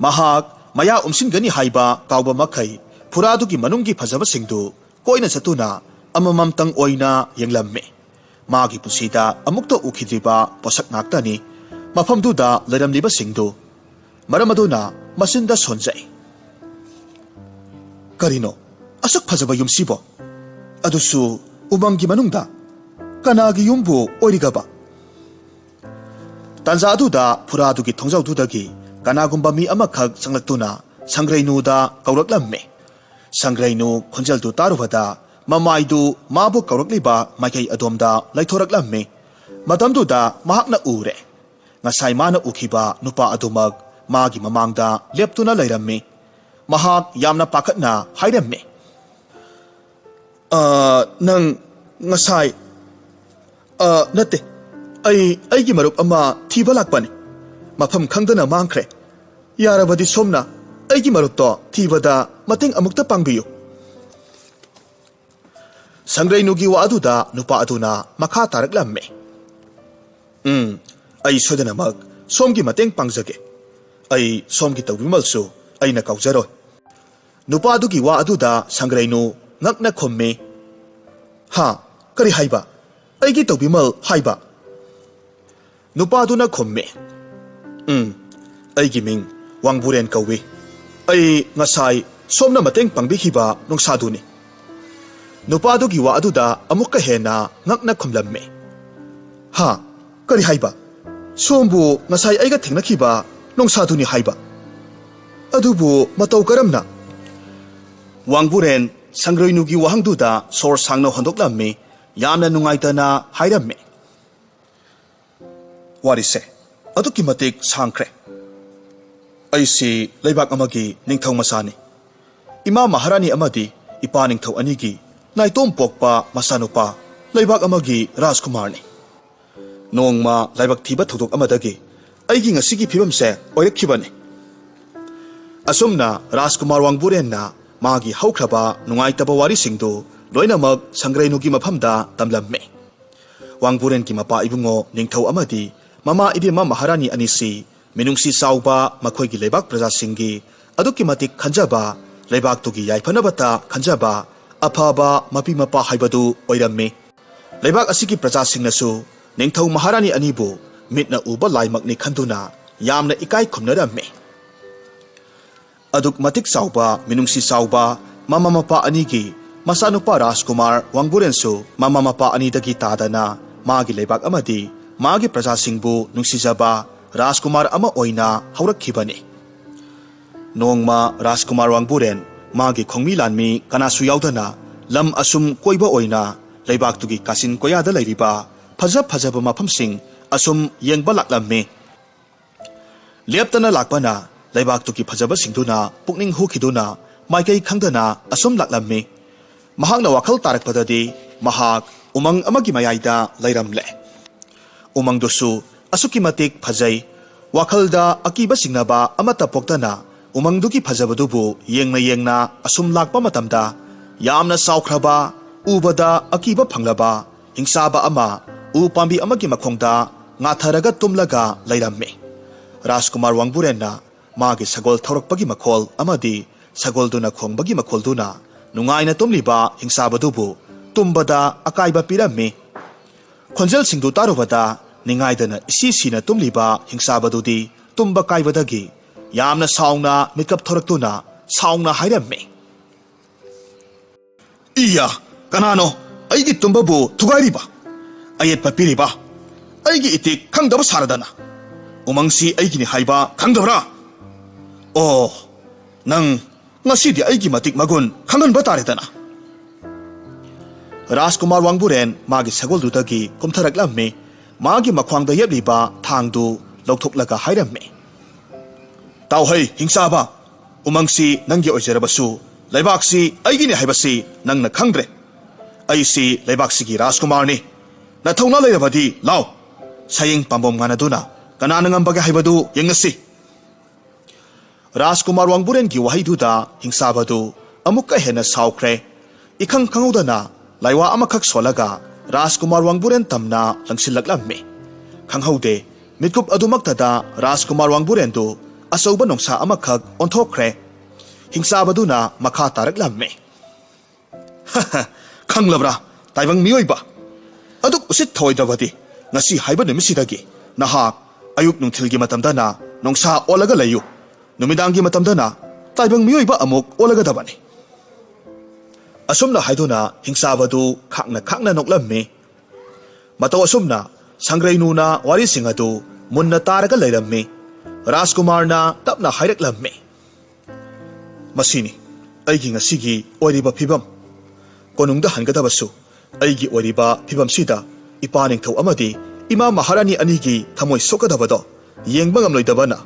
ꯃꯍꯥꯛ ꯃꯌꯥ ꯎꯝꯁꯤꯟꯒꯅꯤ ꯍꯥꯏꯕ ꯀꯥꯎꯕ ꯃꯈꯩ ꯐꯨꯔꯥꯗꯨꯒꯤ ꯃꯅꯨꯡꯒꯤ ꯐꯖꯕꯁꯤꯡꯗꯨ ꯀꯣꯏꯅ ꯆꯠꯇꯨꯅ ꯑꯃꯃꯝꯇꯪ ꯑꯣꯏꯅ ꯌꯦꯡꯂꯝꯃꯤ꯫ ꯃꯥꯒꯤ ꯄꯨꯟꯁꯤꯗ ꯑꯃꯨꯛꯇ ꯎꯈꯤꯗ꯭ꯔꯤꯕ ꯄꯣꯠꯁꯛ ꯉꯥꯛꯇꯅꯤ ꯃꯐꯝꯗꯨꯗ ꯂꯩꯔꯝꯂꯤꯕꯁꯤꯡꯗꯨ꯫ ꯃꯔꯝ ꯑꯗꯨꯅ ꯃꯆꯤꯟꯗ ꯁꯣꯟꯖꯩ꯫ "ꯀꯔꯤꯅꯣ ꯑꯁꯨꯛ ꯐꯖꯕ ꯌꯨꯝꯁꯤꯕꯣ? ꯑꯗꯨꯁꯨ ꯎꯃꯪꯒꯤ ꯃꯅꯨꯡꯗ꯫ ꯀꯅꯥꯒꯤ ꯌꯨꯝꯕꯨ ꯑꯣꯏꯔꯤꯒꯕ?" ꯇꯥꯟꯖꯥ ꯑꯗꯨꯗ ꯐꯨꯔꯥꯗꯨꯒꯤ ꯊꯣꯡꯖꯥꯎꯗꯨꯗꯒꯤ ꯀꯅꯥꯒꯨꯝꯕ ꯃꯤ ꯑꯃꯈꯛ ꯆꯪꯂꯛꯇꯨꯅ ꯁꯪꯒ꯭ꯔꯩꯅꯨꯗ ꯀꯧꯔꯛꯂꯝꯃꯤ꯫ ꯁꯪꯒ꯭ꯔꯩꯅꯨ ꯈꯣꯟꯖꯦꯜꯗꯨ ꯇꯥꯔꯨꯕꯗ ꯃꯃꯥꯏꯗꯨ ꯃꯥꯕꯨ ꯀꯧꯔꯛꯂꯤꯕ ꯃꯥꯏꯀꯩ ꯑꯗꯣꯝꯗ ꯂꯩꯊꯣꯔꯛꯂꯝꯃꯤ꯫ ꯃꯇꯝꯗꯨꯗ ꯃꯍꯥꯛꯅ ꯎꯔꯦ꯫ ꯉꯁꯥꯏ ꯃꯥꯅ ꯎꯈꯤꯕ ꯅꯨꯄꯥ ꯑꯗꯨꯃꯛ ꯃꯥꯒꯤ ꯃꯃꯥꯡꯗ ꯂꯦꯞꯇꯨꯅ ꯂꯩꯔꯝꯃꯤ꯫ ꯃꯍꯥꯛ ꯌꯥꯝꯅ ꯄꯥꯈꯠꯅ ꯍꯥꯏꯔꯝꯃꯤ, "ꯑ, ꯅꯪ ꯉꯁꯥꯏ, ꯑ, ꯅꯠꯇꯦ, ꯑꯩ ꯑꯩꯒꯤ ꯃꯔꯨꯞ ꯑꯃ ꯊꯤꯕ ꯂꯥꯛꯄꯅꯤ꯫ ꯃꯐꯝ ꯈꯪꯗꯅ ꯃꯥꯡꯈ꯭ꯔꯦ꯫ ꯌꯥꯔꯕꯗꯤ ꯁꯣꯝꯅ ꯑꯩꯒꯤ ꯃꯔꯨꯞꯇꯣ ꯊꯤꯕꯗ ꯃꯇꯦꯡ ꯑꯃꯨꯛꯇ ꯄꯥꯡꯕꯤꯌꯨ꯫" ꯁꯪꯒ꯭ꯔꯩꯅꯨꯒꯤ ꯋꯥ ꯑꯗꯨꯗ ꯅꯨꯄꯥ ꯑꯗꯨꯅ ꯃꯈꯥ ꯇꯥꯔꯛꯂꯝꯃꯤ, "ꯎꯝ, ꯑꯩ ꯁꯣꯏꯗꯅꯃꯛ ꯁꯣꯝꯒꯤ ꯃꯇꯦꯡ ꯄꯥꯡꯖꯒꯦ꯫ ꯑꯩ ꯁꯣꯝꯒꯤ ꯇꯧꯕꯤꯃꯜꯁꯨ ꯑꯩꯅ ꯀꯥꯎꯖꯔꯣꯏ꯫" ꯅꯨꯄꯥꯗꯨꯒꯤ ꯋꯥ ꯑꯗꯨꯗ ꯁꯪꯒ꯭ꯔꯩꯅꯨ ꯉꯛꯅ ꯈꯨꯝꯃꯤ, "ꯍꯥ? ꯀꯔꯤ ꯍꯥꯏꯕ? ꯑꯩꯒꯤ ꯇꯧꯕꯤꯃꯜ ꯍꯥꯏꯕ?" ꯅꯨꯄꯥꯗꯨꯅ ꯈꯨꯝꯃꯤ, "ꯎꯝ, ꯑꯩꯒꯤ ꯃꯤꯡ ꯋꯥꯡꯕꯨꯔꯦꯟ ꯀꯧꯏ꯫ ꯑꯩ ꯉꯁꯥꯏ ꯁꯣꯝꯅ ꯃꯇꯦꯡ ꯄꯥꯡꯕꯤꯈꯤꯕ ꯅꯨꯡꯁꯥꯗꯨꯅꯤ꯫" ꯅꯨꯄꯥꯗꯨꯒꯤ ꯋꯥ ꯑꯗꯨꯗ ꯑꯃꯨꯛꯀ ꯍꯦꯟꯅ ꯉꯛꯅ ꯈꯨꯝꯂꯝꯃꯤ, "ꯍꯥ? ꯀꯔꯤ ꯍꯥꯏꯕ? ꯁꯣꯝꯕꯨ ꯉꯁꯥꯏ ꯑꯩꯒ ꯊꯦꯡꯅꯈꯤꯕ ꯅꯣꯡꯁꯥꯗꯨꯅꯤ ꯍꯥꯏꯕ? ꯑꯗꯨꯕꯨ ꯃꯇꯧ ꯀꯔꯝꯅ?" ꯋꯥꯡꯕꯨꯔꯦꯟ ꯁꯪꯒ꯭ꯔꯩꯅꯨꯒꯤ ꯋꯥꯍꯪꯗꯨꯗ ꯁꯣꯔ ꯁꯥꯡꯅ ꯍꯣꯟꯗꯣꯛꯂꯝꯃꯤ꯫ ꯌꯥꯝꯅ ꯅꯨꯡꯉꯥꯏꯇꯅ ꯍꯥꯏꯔꯝꯃꯤ, ꯋꯥꯔꯤꯁꯦ ꯑꯗꯨꯛꯀꯤ ꯃꯇꯤꯛ ꯁꯥꯡꯈ꯭ꯔꯦ꯫ ꯑꯩꯁꯤ ꯂꯩꯕꯥꯛ ꯑꯃꯒꯤ ꯅꯤꯡꯊꯧ ꯃꯆꯥꯅꯤ꯫ ꯏꯃꯥ ꯃꯍꯥꯔꯥꯅꯤ ꯑꯃꯗꯤ ꯏꯄꯥ ꯅꯤꯡꯊꯧ ꯑꯅꯤꯒꯤ ꯅꯥꯏꯇꯣꯝ ꯄꯣꯛꯄ ꯃꯆꯥꯅꯨꯄꯥ, ꯂꯩꯕꯥꯛ ꯑꯃꯒꯤ ꯔꯥꯖꯀꯨꯃꯥꯔꯅꯤ꯫ ꯅꯣꯡꯃ ꯂꯥꯏꯕꯛ ꯊꯤꯕ ꯊꯧꯗꯣꯛ ꯑꯃꯗꯒꯤ ꯑꯩꯒꯤ ꯉꯁꯤꯒꯤ ꯐꯤꯕꯝꯁꯦ ꯑꯣꯏꯔꯛꯈꯤꯕꯅꯤ꯫ ꯑꯁꯨꯝꯅ ꯔꯥꯖꯀꯨꯃꯥꯔ ꯋꯥꯡꯕꯨꯔꯦꯟꯅ ꯃꯥꯒꯤ ꯍꯧꯈ꯭ꯔꯕ ꯅꯨꯡꯉꯥꯏꯇꯕ ꯋꯥꯔꯤꯁꯤꯡꯗꯨ ꯂꯣꯏꯅꯃꯛ ꯁꯪꯒ꯭ꯔꯩꯅꯨꯒꯤ ꯃꯐꯝꯗ ꯇꯝꯂꯝꯃꯤ꯫ ꯋꯥꯡꯕꯨꯔꯦꯟꯒꯤ ꯃꯄꯥ ꯏꯕꯨꯡꯉꯣ ꯅꯤꯡꯊꯧ ꯑꯃꯗꯤ ꯃꯃꯥ ꯏꯕꯦꯝꯃ ꯃꯍꯥꯔꯥꯅꯤ ꯑꯅꯤꯁꯤ ꯃꯤꯅꯨꯡꯁꯤ ꯆꯥꯎꯕ, ꯃꯈꯣꯏꯒꯤ ꯂꯩꯕꯥꯛ ꯄ꯭ꯔꯖꯥꯁꯤꯡꯒꯤ ꯑꯗꯨꯛꯀꯤ ꯃꯇꯤꯛ ꯈꯟꯖꯕ, ꯂꯩꯕꯥꯛꯇꯨꯒꯤ ꯌꯥꯏꯐꯅꯕꯇ ꯈꯟꯖꯕ ꯑꯐꯕ ꯃꯄꯤ ꯃꯄꯥ ꯍꯥꯏꯕꯗꯨ ꯑꯣꯏꯔꯝꯃꯤ꯫ ꯂꯩꯕꯥꯛ ꯑꯁꯤꯒꯤ ꯄ꯭ꯔꯖꯥꯁꯤꯡꯅꯁꯨ ꯅꯤꯡꯊꯧ ꯃꯍꯥꯔꯥꯅꯤ ꯑꯅꯤꯕꯨ ꯃꯤꯠꯅ ꯎꯕ ꯂꯥꯏꯃꯛꯅꯤ ꯈꯟꯗꯨꯅ ꯌꯥꯝꯅ ꯏꯀꯥꯏ ꯈꯨꯝꯅꯔꯝꯃꯤ꯫ ꯑꯗꯨꯛ ꯃꯇꯤꯛ ꯆꯥꯎꯕ, ꯃꯤꯅꯨꯡꯁꯤ ꯆꯥꯎꯕ ꯃꯃꯥ ꯃꯄꯥ ꯑꯅꯤꯒꯤ ꯃꯆꯥꯅꯨꯄꯥ ꯔꯥꯖꯀꯨꯃꯥꯔ ꯋꯥꯡꯕꯨꯔꯦꯟꯁꯨ ꯃꯃꯥ ꯃꯄꯥ ꯑꯅꯤꯗꯒꯤ ꯇꯥꯗꯅ ꯃꯥꯒꯤ ꯂꯩꯕꯥꯛ ꯑꯃꯗꯤ ꯃꯥꯒꯤ ꯄ꯭ꯔꯖꯥꯁꯤꯡꯕꯨ ꯅꯨꯡꯁꯤꯖꯕ ꯔꯥꯖꯀꯨꯃꯥꯔ ꯑꯃ ꯑꯣꯏꯅ ꯍꯧꯔꯛꯈꯤꯕꯅꯤ꯫ ꯅꯣꯡꯃ ꯔꯥꯖꯀꯨꯃꯥꯔ ꯋꯥꯡꯕꯨꯔꯦꯟ ꯃꯥꯒꯤ ꯈꯣꯡꯃꯤ ꯂꯥꯟꯃꯤ ꯀꯅꯥꯁꯨ ꯌꯥꯎꯗꯅ ꯂꯝ ꯑꯁꯨꯝ ꯀꯣꯏꯕ ꯑꯣꯏꯅ ꯂꯩꯕꯥꯛꯇꯨꯒꯤ ꯀꯥꯆꯤꯟ ꯀꯣꯌꯥꯗ ꯂꯩꯔꯤꯕ ꯐꯖ ꯐꯖꯕ ꯃꯐꯝꯁꯤꯡ ꯑꯁꯨꯝ ꯌꯦꯡꯕ ꯂꯥꯛꯂꯝꯃꯤ꯫ ꯂꯦꯞꯇꯅ ꯂꯥꯛꯄꯅ ꯂꯩꯕꯥꯛꯇꯨꯒꯤ ꯐꯖꯕꯁꯤꯡꯗꯨꯅ ꯄꯨꯛꯅꯤꯡ ꯍꯨꯈꯤꯗꯨꯅ ꯃꯥꯏꯀꯩ ꯈꯪꯗꯅ ꯑꯁꯨꯝ ꯂꯥꯛꯂꯝꯃꯤ꯫ ꯃꯍꯥꯛꯅ ꯋꯥꯈꯜ ꯇꯥꯔꯛꯄꯗꯗꯤ ꯃꯍꯥꯛ ꯎꯃꯪ ꯑꯃꯒꯤ ꯃꯌꯥꯏꯗ ꯂꯩꯔꯝꯂꯦ꯫ ꯎꯃꯪꯗꯨꯁꯨ ꯑꯁꯨꯛꯀꯤ ꯃꯇꯤꯛ ꯐꯖꯩ꯫ ꯋꯥꯈꯜꯗ ꯑꯀꯤꯕ ꯆꯤꯡꯅꯕ ꯑꯃꯠꯇ ꯄꯣꯛꯇꯅ ꯎꯃꯪꯗꯨꯒꯤ ꯐꯖꯕꯗꯨꯕꯨ ꯌꯦꯡꯅ ꯌꯦꯡꯅ ꯑꯁꯨꯝ ꯂꯥꯛꯄ ꯃꯇꯝꯗ, ꯌꯥꯝꯅ ꯆꯥꯎꯈ꯭ꯔꯕ, ꯎꯕꯗ ꯑꯀꯤꯕ ꯐꯪꯂꯕ ꯍꯤꯡꯆꯥꯕ ꯑꯃ ꯎ ꯄꯥꯝꯕꯤ ꯑꯃꯒꯤ ꯃꯈꯣꯡꯗ ꯉꯥꯊꯔꯒ ꯇꯨꯝꯂꯒ ꯂꯩꯔꯝꯃꯤ꯫ ꯔꯥꯖꯀꯨꯃꯥꯔ ꯋꯥꯡꯕꯨꯔꯦꯟꯅ ꯃꯥꯒꯤ ꯁꯒꯣꯜ ꯊꯧꯔꯛꯄꯒꯤ ꯃꯈꯣꯜ ꯑꯃꯗꯤ ꯁꯒꯣꯜꯗꯨꯅ ꯈꯣꯡꯕꯒꯤ ꯃꯈꯣꯜꯗꯨꯅ ꯅꯨꯡꯉꯥꯏꯅ ꯇꯨꯝꯂꯤꯕ ꯍꯤꯡꯆꯥꯕꯗꯨꯕꯨ ꯇꯨꯝꯕꯗ ꯑꯀꯥꯏꯕ ꯄꯤꯔꯝꯃꯤ꯫ ꯈꯣꯟꯖꯦꯜꯁꯤꯡꯗꯨ ꯇꯥꯔꯨꯕꯗ ꯅꯤꯡꯉꯥꯏꯗꯅ ꯏꯁꯤ ꯁꯤꯅ ꯇꯨꯝꯂꯤꯕ ꯍꯤꯡꯆꯥꯕꯗꯨꯗꯤ ꯇꯨꯝꯕ ꯀꯥꯏꯕꯗꯒꯤ ꯌꯥꯝꯅ ꯁꯥꯎꯅ ꯃꯤꯀꯞ ꯊꯣꯔꯛꯇꯨꯅ ꯁꯥꯎꯅ ꯍꯥꯏꯔꯝꯃꯤ꯫ "ꯏꯌꯥ, ꯀꯅꯥꯅꯣ ꯑꯩꯒꯤ ꯇꯨꯝꯕꯕꯨ ꯊꯨꯒꯥꯏꯔꯤꯕ, ꯑꯌꯦꯠꯄ ꯄꯤꯔꯤꯕ? ꯑꯩꯒꯤ ꯏꯇꯤꯛ ꯈꯪꯗꯕ ꯁꯥꯔꯗꯅ ꯎꯃꯪꯁꯤ ꯑꯩꯒꯤꯅꯤ ꯍꯥꯏꯕ ꯈꯪꯗꯕ꯭ꯔꯥ? ꯑꯣ, ꯅꯪ ꯉꯁꯤꯗꯤ ꯑꯩꯒꯤ ꯃꯇꯤꯛ ꯃꯒꯨꯟ ꯈꯪꯍꯟꯕ ꯇꯥꯔꯦꯗꯅ!" ꯔꯥꯖꯀꯨꯃꯥꯔ ꯋꯥꯡꯕꯨꯔꯦꯟ ꯃꯥꯒꯤ ꯁꯒꯣꯜꯗꯨꯗꯒꯤ ꯀꯨꯝꯊꯔꯛꯂꯝꯃꯤ꯫ ꯃꯥꯒꯤ ꯃꯈ꯭ꯋꯥꯡꯗ ꯌꯦꯞꯂꯤꯕ ꯊꯥꯡꯗꯨ ꯂꯧꯊꯣꯛꯂꯒ ꯍꯥꯏꯔꯝꯃꯤ, "ꯇꯥꯎꯍꯩ ꯍꯤꯡꯆꯥꯕ, ꯎꯃꯪꯁꯤ ꯅꯪꯒꯤ ꯑꯣꯏꯖꯔꯕꯁꯨ ꯂꯩꯕꯥꯛꯁꯤ ꯑꯩꯒꯤꯅꯤ ꯍꯥꯏꯕꯁꯤ ꯅꯪꯅ ꯈꯪꯗ꯭ꯔꯦ꯫ ꯑꯩꯁꯤ ꯂꯩꯕꯥꯛꯁꯤꯒꯤ ꯔꯥꯖꯀꯨꯃꯥꯔꯅꯤ꯫ ꯅꯊꯧꯅꯥ ꯂꯩꯔꯕꯗꯤ ꯂꯥꯎ, ꯁꯌꯦꯡ ꯄꯥꯝꯕꯣꯝ ꯉꯥꯅꯗꯨꯅ ꯀꯅꯥꯅ ꯉꯝꯕꯒꯦ ꯍꯥꯏꯕꯗꯨ ꯌꯦꯡꯉꯁꯤ꯫" ꯔꯥꯖꯀꯨꯃꯥꯔ ꯋꯥꯡꯕꯨꯔꯦꯟꯒꯤ ꯋꯥꯍꯩꯗꯨꯗ ꯍꯤꯡꯆꯥꯕꯗꯨ ꯑꯃꯨꯛꯀ ꯍꯦꯟꯅ ꯁꯥꯎꯈ꯭ꯔꯦ꯫ ꯏꯈꯪ ꯈꯪꯍꯧꯗꯅ ꯂꯥꯏꯋꯥ ꯑꯃꯈꯛ ꯁꯣꯜꯂꯒ ꯔꯥꯖꯀꯨꯃꯥꯔ ꯋꯥꯡꯕꯨꯔꯦꯟ ꯇꯝꯅ ꯂꯪꯁꯤꯜꯂꯛꯂꯝꯃꯤ꯫ ꯈꯪꯍꯧꯗꯦ, ꯃꯤꯠꯀꯨꯞ ꯑꯗꯨꯃꯛꯇꯗ ꯔꯥꯖꯀꯨꯃꯥꯔ ꯋꯥꯡꯕꯨꯔꯦꯟꯗꯨ ꯑꯆꯧꯕ ꯅꯣꯡꯁꯥ ꯑꯃꯈꯛ ꯑꯣꯟꯊꯣꯛꯈ꯭ꯔꯦ꯫ ꯍꯤꯡꯆꯥꯕꯗꯨꯅ ꯃꯈꯥ ꯇꯥꯔꯛꯂꯝꯃꯤ, "ꯈꯪꯂꯕ꯭ꯔꯥ, ꯇꯥꯏꯕꯪ ꯃꯤꯑꯣꯏꯕ? ꯑꯗꯨꯛ ꯎꯁꯤꯠ ꯊꯑꯣꯏꯗ꯭ꯔꯕꯗꯤ ꯉꯁꯤ ꯍꯥꯏꯕ ꯅꯨꯃꯤꯠꯁꯤꯗꯒꯤ ꯅꯍꯥꯛ ꯑꯌꯨꯛ ꯅꯨꯡꯊꯤꯜꯒꯤ ꯃꯇꯝꯗꯅ ꯅꯣꯡꯁꯥ ꯑꯣꯜꯂꯒ ꯂꯩꯌꯨ, ꯅꯨꯃꯤꯗꯥꯡꯒꯤ ꯃꯇꯝꯗꯅ ꯇꯥꯏꯕꯪ ꯃꯤꯑꯣꯏꯕ ꯑꯃꯨꯛ ꯑꯣꯜꯂꯒꯗꯕꯅꯤ꯫" ꯑꯁꯨꯝꯅ ꯍꯥꯏꯗꯨꯅ ꯍꯤꯡꯆꯥꯕꯗꯨ ꯈꯥꯛꯅ ꯈꯥꯛꯅ ꯅꯣꯛꯂꯝꯃꯤ꯫ ꯃꯇꯧ ꯑꯁꯨꯝꯅ ꯁꯪꯒ꯭ꯔꯩꯅꯨꯅ ꯋꯥꯔꯤꯁꯤꯡ ꯑꯗꯨ ꯃꯨꯟꯅ ꯇꯥꯔꯒ ꯂꯩꯔꯝꯃꯤ꯫ ꯔꯥꯖꯀꯨꯃꯥꯔꯅ ꯇꯞꯅ ꯍꯥꯏꯔꯛꯂꯝꯃꯤ, "ꯃꯁꯤꯅꯤ ꯑꯩꯒꯤ ꯉꯁꯤꯒꯤ ꯑꯣꯏꯔꯤꯕ ꯐꯤꯕꯝ꯫ ꯀꯣꯅꯨꯡꯗ ꯍꯟꯒꯗꯕꯁꯨ ꯑꯩꯒꯤ ꯑꯣꯏꯔꯤꯕ ꯐꯤꯕꯝꯁꯤꯗ ꯏꯄꯥ ꯅꯤꯡꯊꯧ ꯑꯃꯗꯤ ꯏꯃꯥ ꯃꯍꯥꯔꯥꯅꯤ ꯑꯅꯤꯒꯤ ꯊꯃꯣꯏ ꯁꯣꯛꯀꯗꯕꯗꯣ ꯌꯦꯡꯕ ꯉꯝꯂꯣꯏꯗꯕꯅ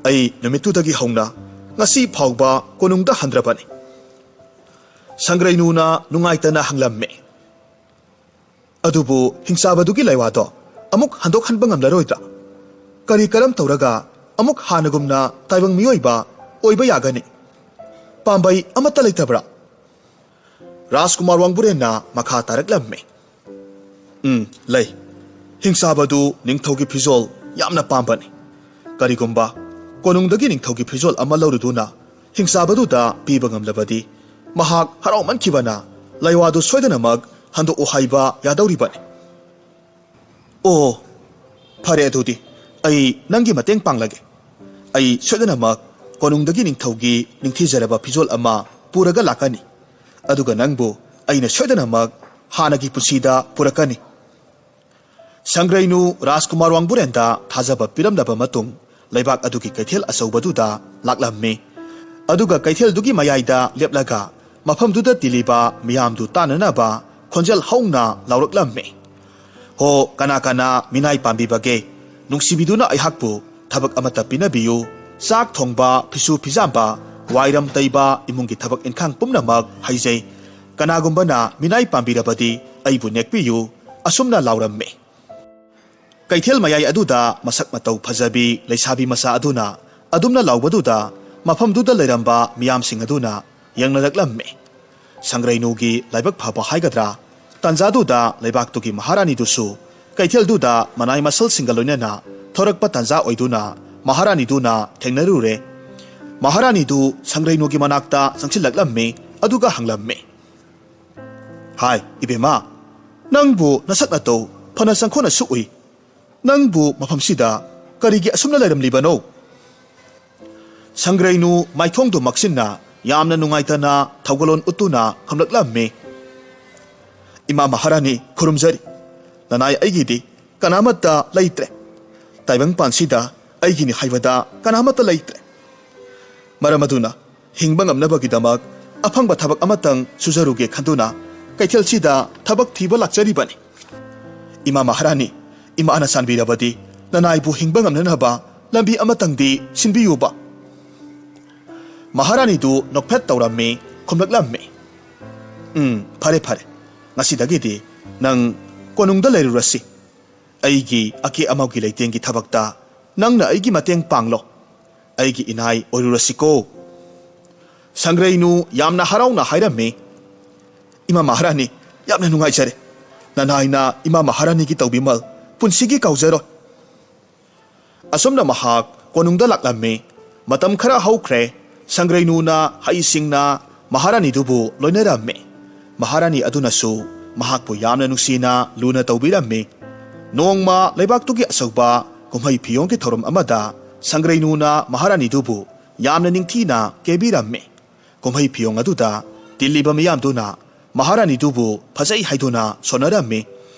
ꯑꯩ ꯅꯨꯃꯤꯠꯇꯨꯗꯒꯤ ꯍꯧꯅ ꯉꯁꯤ ꯐꯥꯎꯕ ꯀꯣꯅꯨꯡꯗ ꯍꯟꯗ꯭ꯔꯕꯅꯤ꯫" ꯁꯪꯒ꯭ꯔꯩꯅꯨꯅ ꯅꯨꯡꯉꯥꯏꯇꯅ ꯍꯪꯂꯝꯃꯤ, "ꯑꯗꯨꯕꯨ ꯍꯤꯡꯆꯥꯕꯗꯨꯒꯤ ꯂꯩꯋꯥꯗꯣ ꯑꯃꯨꯛ ꯍꯟꯗꯣꯛꯍꯟꯕ ꯉꯝꯂꯔꯣꯏꯗ꯭ꯔꯥ? ꯀꯔꯤ ꯀꯔꯝ ꯇꯧꯔꯒ ꯑꯃꯨꯛ ꯍꯥꯟꯅꯒꯨꯝꯅ ꯇꯥꯏꯕꯪ ꯃꯤꯑꯣꯏꯕ ꯑꯣꯏꯕ ꯌꯥꯒꯅꯤ? ꯄꯥꯝꯕꯩ ꯑꯃꯠꯇ ꯂꯩꯇꯕ꯭ꯔꯥ?" ꯔꯥꯖꯀꯨꯃꯥꯔ ꯋꯥꯡꯕꯨꯔꯦꯟꯅ ꯃꯈꯥ ꯇꯥꯔꯛꯂꯝꯃꯤ, "ꯎꯝ, ꯂꯩ꯫ ꯍꯤꯡꯆꯥꯕꯗꯨ ꯅꯤꯡꯊꯧꯒꯤ ꯐꯤꯖꯣꯜ ꯌꯥꯝꯅ ꯄꯥꯝꯕꯅꯤ꯫ ꯀꯔꯤꯒꯨꯝꯕ ꯀꯣꯅꯨꯡꯗꯒꯤ ꯅꯤꯡꯊꯧꯒꯤ ꯐꯤꯖꯣꯜ ꯑꯃ ꯂꯧꯔꯨꯗꯨꯅ ꯍꯤꯡꯆꯥꯕꯗꯨꯗ ꯄꯤꯕ ꯉꯝꯂꯕꯗꯤ ꯃꯍꯥꯛ ꯍꯔꯥꯎꯃꯟꯈꯤꯕꯅ ꯂꯩꯋꯥꯗꯨ ꯁꯣꯏꯗꯅꯃꯛ ꯍꯟꯗꯣꯛꯎ ꯍꯥꯏꯕ ꯌꯥꯗꯧꯔꯤꯕꯅꯤ꯫" "ꯑꯣ, ꯐꯔꯦ, ꯑꯗꯨꯗꯤ ꯑꯩ ꯅꯪꯒꯤ ꯃꯇꯦꯡ ꯄꯥꯡꯂꯒꯦ꯫ ꯑꯩ ꯁꯣꯏꯗꯅꯃꯛ ꯀꯣꯅꯨꯡꯗꯒꯤ ꯅꯤꯡꯊꯧꯒꯤ ꯅꯤꯡꯊꯤꯖꯔꯕ ꯐꯤꯖꯣꯜ ꯑꯃ ꯄꯨꯔꯒ ꯂꯥꯛꯀꯅꯤ꯫ ꯑꯗꯨꯒ ꯅꯪꯕꯨ ꯑꯩꯅ ꯁꯣꯏꯗꯅꯃꯛ ꯍꯥꯟꯅꯒꯤ ꯄꯨꯟꯁꯤꯗ ꯄꯨꯔꯛꯀꯅꯤ꯫" ꯁꯪꯒ꯭ꯔꯩꯅꯨ ꯔꯥꯖꯀꯨꯃꯥꯔ ꯋꯥꯡꯕꯨꯔꯦꯟꯗ ꯊꯥꯖꯕ ꯄꯤꯔꯝꯂꯕ ꯃꯇꯨꯡ, ꯂꯩꯕꯥꯛ ꯑꯗꯨꯒꯤ ꯀꯩꯊꯦꯜ ꯑꯆꯧꯕꯗꯨꯗ ꯂꯥꯛꯂꯝꯃꯤ꯫ ꯑꯗꯨꯒ ꯀꯩꯊꯦꯜꯗꯨꯒꯤ ꯃꯌꯥꯏꯗ ꯂꯦꯞꯂꯒ ꯃꯐꯝꯗꯨꯗ ꯇꯤꯜꯂꯤꯕ ꯃꯤꯌꯥꯝꯗꯨ ꯇꯥꯅꯅꯕ ꯈꯣꯟꯖꯦꯜ ꯍꯧꯅ ꯂꯥꯎꯔꯛꯂꯝꯃꯤ, ꯍꯣ, ꯀꯅꯥ ꯀꯅꯥ ꯃꯤꯅꯥꯏ ꯄꯥꯝꯕꯤꯕꯒꯦ? ꯅꯨꯡꯁꯤꯕꯤꯗꯨꯅ ꯑꯩꯍꯥꯛꯄꯨ ꯊꯕꯛ ꯑꯃꯠꯇ ꯄꯤꯅꯕꯤꯌꯨ꯫ ꯆꯥꯛ ꯊꯣꯡꯕ, ꯐꯤꯁꯨ ꯐꯤꯖꯥꯝꯕ, ꯋꯥꯏꯔꯝ ꯇꯩꯕ, ꯏꯃꯨꯡꯒꯤ ꯊꯕꯛ ꯏꯟꯈꯥꯡ ꯄꯨꯝꯅꯃꯛ ꯍꯩꯖꯩ꯫ ꯀꯅꯥꯒꯨꯝꯕꯅ ꯃꯤꯅꯥꯏ ꯄꯥꯝꯕꯤꯔꯕꯗꯤ ꯑꯩꯕꯨ ꯅꯦꯛꯄꯤꯌꯨ꯫ ꯑꯁꯨꯝꯅ ꯂꯥꯎꯔꯝꯃꯤ꯫ ꯀꯩꯊꯦꯜ ꯃꯌꯥꯏ ꯑꯗꯨꯗ ꯃꯁꯛ ꯃꯇꯧ ꯐꯖꯕꯤ ꯂꯩꯁꯥꯕꯤ ꯃꯆꯥ ꯑꯗꯨꯅ ꯑꯗꯨꯝꯅ ꯂꯥꯎꯕꯗꯨꯗ ꯃꯐꯝꯗꯨꯗ ꯂꯩꯔꯝꯕ ꯃꯤꯌꯥꯝꯁꯤꯡ ꯑꯗꯨꯅ ꯌꯦꯡꯅꯔꯛꯂꯝꯃꯤ꯫ ꯁꯪꯒ꯭ꯔꯩꯅꯨꯒꯤ ꯂꯥꯏꯕꯛ ꯐꯕ ꯍꯥꯏꯒꯗ꯭ꯔꯥ, ꯇꯥꯟꯖꯥꯗꯨꯗ ꯂꯩꯕꯥꯛꯇꯨꯒꯤ ꯃꯍꯥꯔꯥꯅꯤꯗꯨꯁꯨ ꯀꯩꯊꯦꯜꯗꯨꯗ ꯃꯅꯥꯏ ꯃꯁꯜꯁꯤꯡꯒ ꯂꯣꯏꯅꯅ ꯊꯣꯔꯛꯄ ꯇꯥꯟꯖꯥ ꯑꯣꯏꯗꯨꯅ ꯃꯍꯥꯔꯥꯅꯤꯗꯨꯅ ꯊꯦꯡꯅꯔꯨꯔꯦ꯫ ꯃꯍꯥꯔꯥꯅꯤꯗꯨ ꯁꯪꯒ꯭ꯔꯩꯅꯨꯒꯤ ꯃꯅꯥꯛꯇ ꯆꯪꯁꯤꯜꯂꯛꯂꯝꯃꯤ, ꯑꯗꯨꯒ ꯍꯪꯂꯝꯃꯤ, "ꯍꯥꯏ, ꯏꯕꯦꯝꯃ, ꯅꯪꯕꯨ ꯅꯁꯛ ꯅꯇꯧ ꯐꯅ ꯆꯪꯈꯣꯟꯅꯁꯨ ꯎꯏ꯫ ꯅꯪꯕꯨ ꯃꯐꯝꯁꯤꯗ ꯀꯔꯤꯒꯤ ꯑꯁꯨꯝꯅ ꯂꯩꯔꯝꯂꯤꯕꯅꯣ?" ꯁꯪꯒ꯭ꯔꯩꯅꯨ ꯃꯥꯏꯊꯣꯡꯗꯨ ꯃꯛꯁꯤꯟꯅ ꯌꯥꯝꯅ ꯅꯨꯡꯉꯥꯏꯇꯅ ꯊꯧꯒꯜꯂꯣꯟ ꯎꯠꯇꯨꯅ ꯈꯨꯝꯂꯛꯂꯝꯃꯤ, "ꯏꯃꯥ ꯃꯍꯥꯔꯥꯅꯤ, ꯈꯨꯔꯨꯝꯖꯔꯤ꯫ ꯅꯅꯥꯏ ꯑꯩꯒꯤꯗꯤ ꯀꯅꯥꯃꯠꯇ ꯂꯩꯇ꯭ꯔꯦ꯫ ꯇꯥꯏꯕꯪ ꯄꯥꯟꯁꯤꯗ ꯑꯩꯒꯤꯅꯤ ꯍꯥꯏꯕꯗ ꯀꯅꯥꯃꯠꯇ ꯂꯩꯇ꯭ꯔꯦ꯫ ꯃꯔꯝ ꯑꯗꯨꯅ ꯍꯤꯡꯕ ꯉꯝꯅꯕꯒꯤꯗꯃꯛ ꯑꯐꯪꯕ ꯊꯕꯛ ꯑꯃꯇꯪ ꯁꯨꯖꯔꯨꯒꯦ ꯈꯟꯗꯨꯅ ꯀꯩꯊꯦꯜꯁꯤꯗ ꯊꯕꯛ ꯊꯤꯕ ꯂꯥꯛꯆꯔꯤꯕꯅꯤ꯫ ꯏꯃꯥ ꯃꯍꯥꯔꯥꯅꯤ, ꯏꯃꯥꯅ ꯆꯥꯟꯕꯤꯔꯕꯗꯤ ꯅꯅꯥꯏꯕꯨ ꯍꯤꯡꯕ ꯉꯝꯅꯅꯕ ꯂꯝꯕꯤ ꯑꯃꯇꯪꯗꯤ ꯁꯤꯟꯕꯤꯌꯨꯕ꯫" ꯃꯍꯥꯔꯥꯅꯤꯗꯨ ꯅꯣꯛꯐꯦꯠ ꯇꯧꯔꯝꯃꯤ, ꯈꯨꯝꯂꯛꯂꯝꯃꯤ, "ꯎꯝ, ꯐꯔꯦ ꯐꯔꯦ, ꯉꯁꯤꯗꯒꯤꯗꯤ ꯅꯪ ꯀꯣꯅꯨꯡꯗ ꯂꯩꯔꯨꯔꯁꯤ꯫ ꯑꯩꯒꯤ ꯑꯀꯦ ꯑꯃꯧꯒꯤ ꯂꯩꯇꯦꯡꯒꯤ ꯊꯕꯛꯇ ꯅꯪꯅ ꯑꯩꯒꯤ ꯃꯇꯦꯡ ꯄꯥꯡꯂꯣ꯫ ꯑꯩꯒꯤ ꯏꯅꯥꯏ ꯑꯣꯏꯔꯨꯔꯁꯤꯀꯣ꯫" ꯁꯪꯒ꯭ꯔꯩꯅꯨ ꯌꯥꯝꯅ ꯍꯔꯥꯎꯅ ꯍꯥꯏꯔꯝꯃꯤ, "ꯏꯃꯥ ꯃꯍꯥꯔꯥꯅꯤ, ꯌꯥꯝꯅ ꯅꯨꯡꯉꯥꯏꯖꯔꯦ꯫ ꯅꯅꯥꯏꯅ ꯏꯃꯥ ꯃꯍꯥꯔꯥꯅꯤꯒꯤ ꯇꯧꯕꯤꯃꯜ ꯄꯨꯟꯁꯤꯒꯤ ꯀꯥꯎꯖꯔꯣꯏ꯫" ꯑꯁꯨꯝꯅ ꯃꯍꯥꯛ ꯀꯣꯅꯨꯡꯗ ꯂꯥꯛꯂꯝꯃꯤ꯫ ꯃꯇꯝ ꯈꯔ ꯍꯧꯈ꯭ꯔꯦ꯫ ꯁꯪꯒ꯭ꯔꯩꯅꯨꯅ ꯍꯩꯁꯤꯡꯅ ꯃꯍꯥꯔꯥꯅꯤꯗꯨꯕꯨ ꯂꯣꯏꯅꯔꯝꯃꯤ꯫ ꯃꯍꯥꯔꯥꯅꯤ ꯑꯗꯨꯅꯁꯨ ꯃꯍꯥꯛꯄꯨ ꯌꯥꯝꯅ ꯅꯨꯡꯁꯤꯅ ꯂꯨꯅ ꯇꯧꯕꯤꯔꯝꯃꯤ꯫ ꯅꯣꯡꯃ ꯂꯩꯕꯥꯛꯇꯨꯒꯤ ꯑꯆꯧꯕ ꯀꯨꯝꯍꯩ ꯐꯤꯌꯣꯡꯒꯤ ꯊꯧꯔꯝ ꯑꯃꯗ ꯁꯪꯒ꯭ꯔꯩꯅꯨꯅ ꯃꯍꯥꯔꯥꯅꯤꯗꯨꯕꯨ ꯌꯥꯝꯅ ꯅꯤꯡꯊꯤꯅ ꯀꯦꯕꯤꯔꯝꯃꯤ꯫ ꯀꯨꯝꯍꯩ ꯐꯤꯌꯣꯡ ꯑꯗꯨꯗ ꯇꯤꯜꯂꯤꯕ ꯃꯤꯌꯥꯝꯗꯨꯅ ꯃꯍꯥꯔꯥꯅꯤꯗꯨꯕꯨ ꯐꯖꯩ ꯍꯥꯏꯗꯨꯅ ꯁꯣꯟꯅꯔꯝꯃꯤ꯫